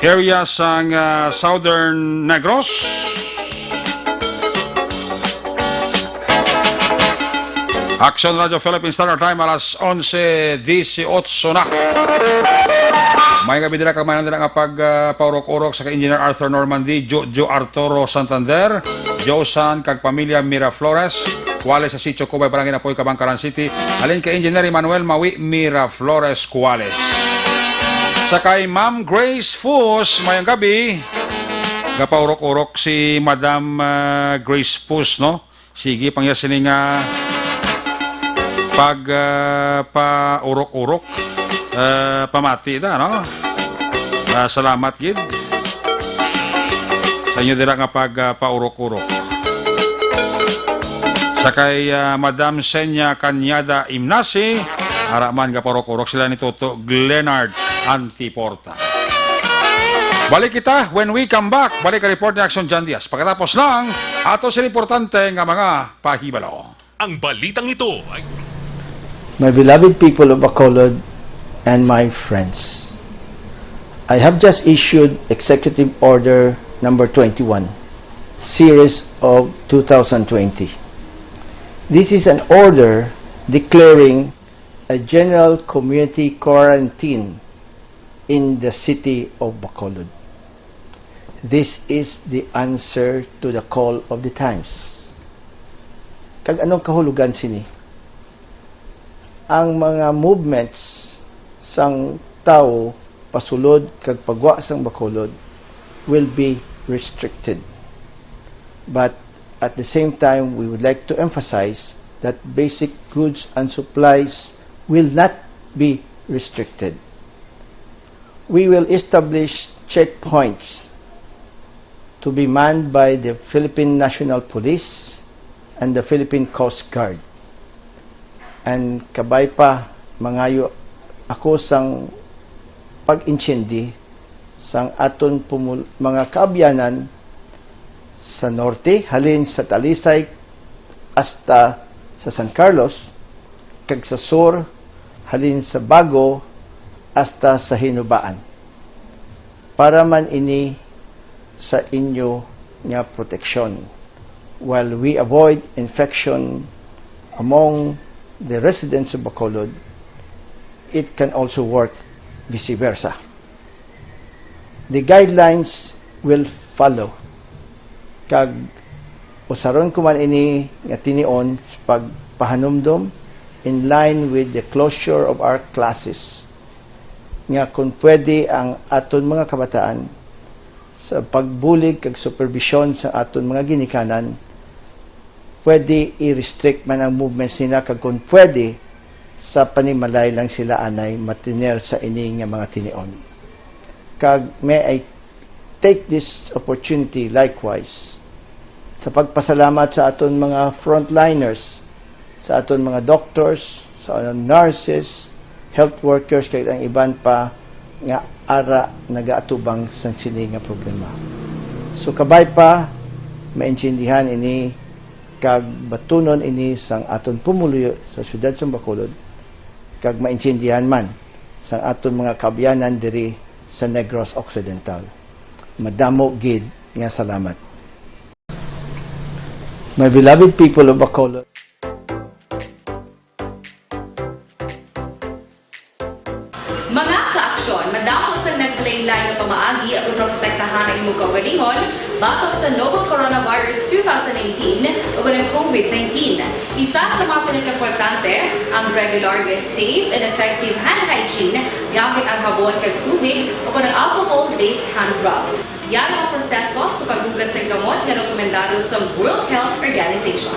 area sang, ah, Southern Negros. Action Radio Philippines Standard Time, alas onse dieciocho na. May gabi dira kag may nandira nga pag, ah, paurok-urok sa kay Engineer Arthur Normandy, Jojo Arturo Santander, Josan kag pamilya Miraflores, Cuales sa Sitio Cubay, Barangay Napoy, Kabangkaran City. Halin kay Engineer Emmanuel Mawi Miraflores Cuales. Sa kay Ma'am Grace Fus, mayong gabi. Gapaurok-urok si Madam, ah, Grace Fus, no? Sige, pang iya sini nga pag, ah, paurok-urok, ah, pamati da, no? Ah, salamat gid sa inyo dira nga pag, ah, paurok-urok. Sa kay, ah, Madam Senya Cañada Imnasi, ara man gapaurok-urok sila ni Toto Glenard Antiporta. Balik kita when we come back. Balik ang report ni Action John Diaz. Pagkatapos lang, ato sila importante nga mga pahibalo. Ang balitang ito ay My beloved people of Bacolod and my friends, I have just issued Executive Order Number twenty-one, Series of two thousand twenty. This is an order declaring a general community quarantine in the city of Bacolod. This is the answer to the call of the times. Kag anong kahulugan sini? Ang mga movements sang tawo pasulod kag pagwa sang Bacolod will be restricted. But at the same time, we would like to emphasize that basic goods and supplies will not be restricted. We will establish checkpoints to be manned by the Philippine National Police and the Philippine Coast Guard. And kabay pa, mangayo ako sang pag-intindi sang aton pumul-, mga kaabyanan sa norte, halin sa Talisay hasta sa San Carlos, kag sa sur, halin sa Bago hasta sa Hinubaan. Para man ini sa inyo nga proteksyon, while we avoid infection among the residents of Bacolod, it can also work vice versa. The guidelines will follow. Kag usaron ko man ini nga tinion sa pagpahanumdom in line with the closure of our classes, nga kung pwede ang aton mga kabataan sa pagbulig kag superbisyon sa aton mga ginikanan, pwede i-restrict man ang movements nila, kag kung pwede, sa panimalay lang sila anay matiner sa ini nga mga tinion. Kag may I take this opportunity likewise sa pagpasalamat sa aton mga frontliners, sa aton mga doctors, sa aton nurses, health workers, kag ang iban pa nga ara nagaatubang sang sini nga problema. So, kabay pa, maintindihan ini kag batunon ini sang aton pumuluyo sa siyudad sa Bacolod, kag maintindihan man sang aton mga kaabyanan diri sa Negros Occidental. Madamo gid nga salamat. My beloved people of Bacolod. Mga kaaksyon, madamo sang naglain-lain nga pamaagi aron maprotektahan ang imo kaugalingon batok sa novel coronavirus two thousand nineteen ug ang COVID nineteen. Isa sa mga pinakaimportante ang regular nga safe and effective hand hygiene gamit ang habon kag tubig o kon ang alcohol-based hand rub. Yara ang proseso sa paghugas sang kamot nga rekomendado sa World Health Organization.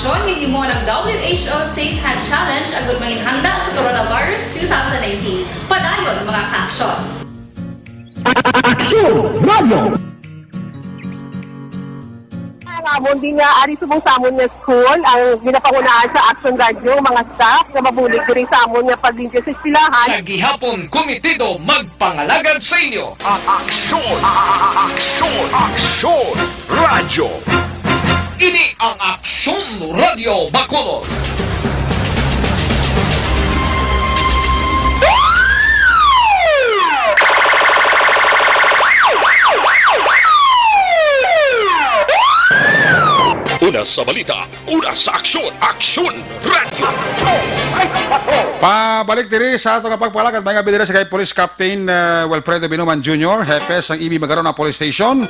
Join with you mo ng W H O Safe Hand Challenge agud mangin handa sa coronavirus two thousand nineteen. Padayon, mga ka-aksyon. Aksyon Radio! Ang amon din nga ari subong sa amon nga school, ang ginapangunahan sa Action Radio, mga staff nga mabulig diri sa amon nga paglimpyo sa eskwelahan. Sa gihapon, komitido magpangalagad sa inyo. Ang aksyon, a-, a-, a-, aksyon, aksyon, radyo. Ini ang Aksyon Radyo Bacolod. Una sa balita, una sa aksyon, Aksyon Radyo. Pabalik diri sa ato nga pagpalagad, may nga bidira sa kay Police Captain, uh, Wilfredo Binuman Junior, hepe sang E B Magarona Police Station.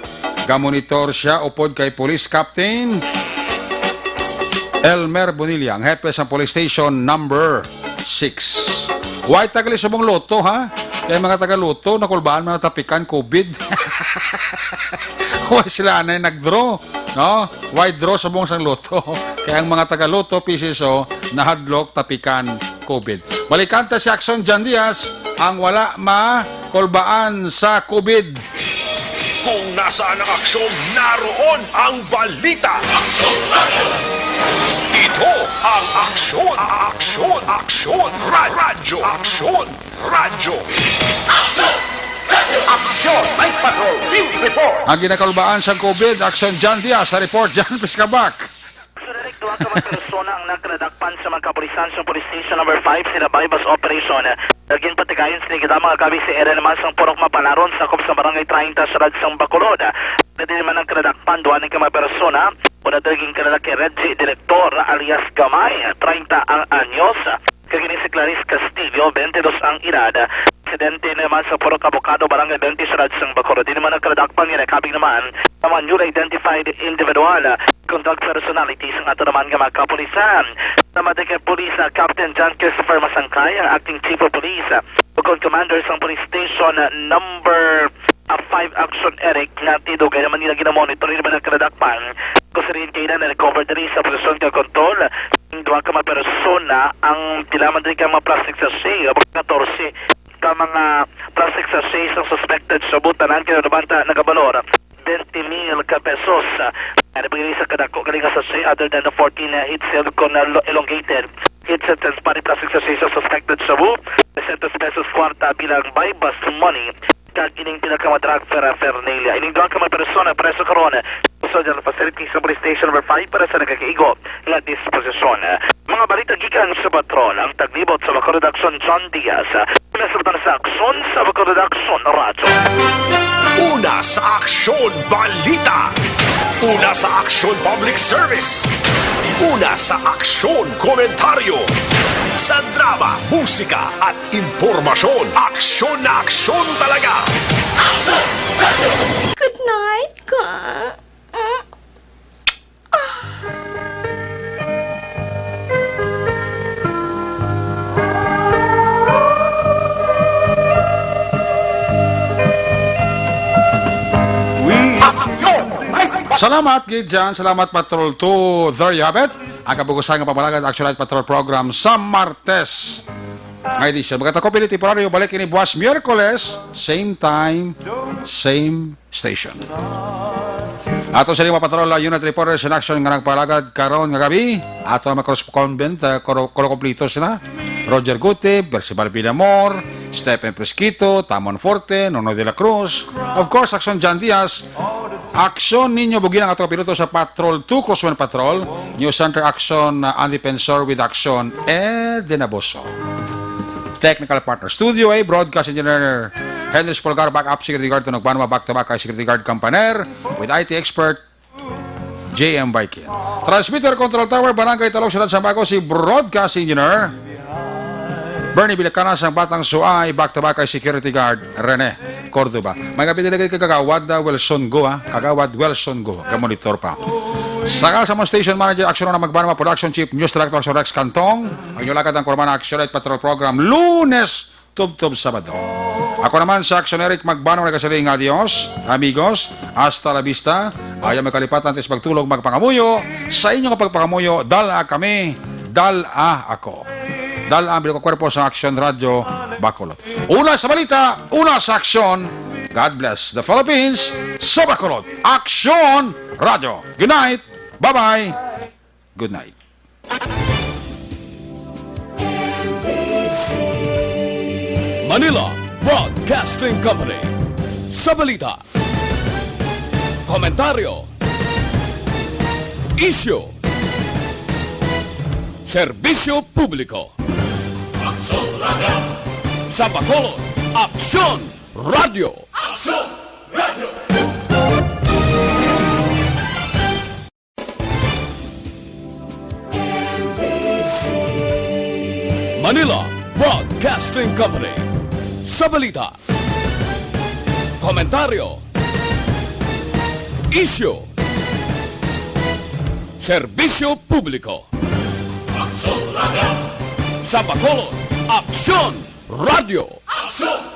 Gamonitor siya upod kay Police Captain Elmer Bonilla, ang hepe sang Police Station number six. Why tagali subong Lotto, ha? Kay mga taga Lotto, nakulbaan man ang tapikan, covid. Why sila anay nag-draw, no? Why draw subong sang Lotto? Kay ang mga taga Lotto, P C S O, nahadlok tapikan, covid. Balikan ta si Aksyon Jan Diaz, ang wala makulbaan sa covid. Kung nasaan ang aksyon, naroon ang balita. Ito ang Aksyon, Aksyon, Aksyon, Ra-, Radyo, Aksyon Radyo. Aksyon! Aksyon! Night Patrol! News Report! Ang ginakalubaan sa covid, Aksyon Jan Diaz sa report. Jan, please come back. Direk, duha ka mga persona ang nagkadakpan sa mga kapulisan sa Police Station Number five sa Labay Bus Operation. Naging patigayon sini kita mga gabi sa area naman sang Purok Mapalaron, sakop sa Barangay treinta, Siyudad sang Bacolod. Diri man ang kadakpan, duha ni ka mga persona, una diri ginkalala kay Reggie Director alias Gamay, treinta ang anyos. Kag ini si Clarice Castillo, twenty-dos ang edad, residente naman sa Purok Abocado, Barangay twenty, Siyudad sang Bacolod. Ini man ang kadakpan nga nakabig naman sa mga newly identified individual kung drug personalities ang ato naman nga mga kapulisan. Namatay kay Police, ah, Captain John Christopher Masangkay, ang acting chief of police, ah, ug commander sang police station, ah, number, ah, five Action Eric, nga tidugay naman nila ginamonitor ni man ang kadakpan. Kung sa rin kaila na recover diri sa posisyon kag kontrol ang duha ka mga persona, ang pila man diri ka mga plastic sachet, o mga katorse ka mga plastic sachet sang suspected shabu, tanan kay nabanta nagabalor twenty mil ka pesos. Ano ba sa kadako galing nga sachet other than the fourteen, uh, heat sealed kon, uh, lo-, elongated heat sealed transparent plastic sachet sa suspected shabu? Trescientos pesos kwarta bilang buy bust money. Kag ining pila ka mga drug paraphernalia. Ining duha ka mga persona preso karon sa General Facility sa Police Station Number five para sa nagakaigo nga disposisyon. Mga balita gikan sa patrol, ang taglibot sa Bacolod Aksyon, John Diaz. Una sa butang sa aksyon sa Bacolod Aksyon Radyo. Una sa aksyon balita. Una sa aksyon public service. Una sa aksyon komentaryo. Sa drama, musika at impormasyon, aksyon na aksyon talaga. Good night, ka. Salamat gid dyan. Salamat, Patrol two. There you have it. Ang kabugusan nga pamalagan Action Night Patrol Program sa Martes. Nga edisyon. Magkatako pili temporaryo. Balik ini buwas Miyerkules. Same time, same station. Ato sa lima patrol, uh, unit reporters in action nga nagpalagad karon nga gabi. Ato ang mga correspondent, uh, koro-, koro kompleto sila. Roger Gutib, Percival Villamor, Stephen Fresquito, Tamon Forte, Nonoy de la Cruz. Of course, Action John Diaz. Aksyon ninyo, bugi ang ato piloto sa Patrol two, Crosswind Patrol. News Center Action, uh, Andy Pensor with Action, Ed Denaboso. Technical partner, Studio A, Broadcast Engineer Henry Spolgar, backup security guard, Tunog Panama, back to back kay security guard Campaner, with I T expert, J M Baikin. Transmitter Control Tower, Barangay Talog, Siyudad Sambaco, si Broadcast Engineer Bernie Vilacana, sang Batang Suay, back to back kay security guard Rene Cordova. May kapit lagi kay Kagawad, ah, Wilson Go, ah. Kagawad Wilson Go, ka monitor pa. Saka sa mga station manager, Action na Magbanwa, Production Chief, News Director, Action Rex Cantong. Ang inyong lakad ang Kurman Action Night Patrol Program, Lunes, tubtob Sabado. Ako naman sa Action Eric Magbanwa, nagasiling, adios, amigos, hasta la vista, Ayaw may kalipatan, tis magtulog, magpangamuyo. Sa inyo nga pagpangamuyo, dala kami, dala ako. Dala ang bilog nga kwerpo sa Aksyon Radyo Bacolod. Una sa balita, una sa aksyon. God bless the Philippines, sa Bacolod. Aksyon Radyo. Good night. Bye-bye. Good night. Manila Broadcasting Company. Sa balita, komentaryo, isyu, serbisyo publiko. Aksyon Radyo. Sa Bacolod, Aksyon Radyo. Aksyon Radyo. Manila Broadcasting Company. Sa balita, komentaryo, isyu, serbisyo publiko. Aksyon Radyo. Sa Bacolod, Aksyon Radyo. Aksyon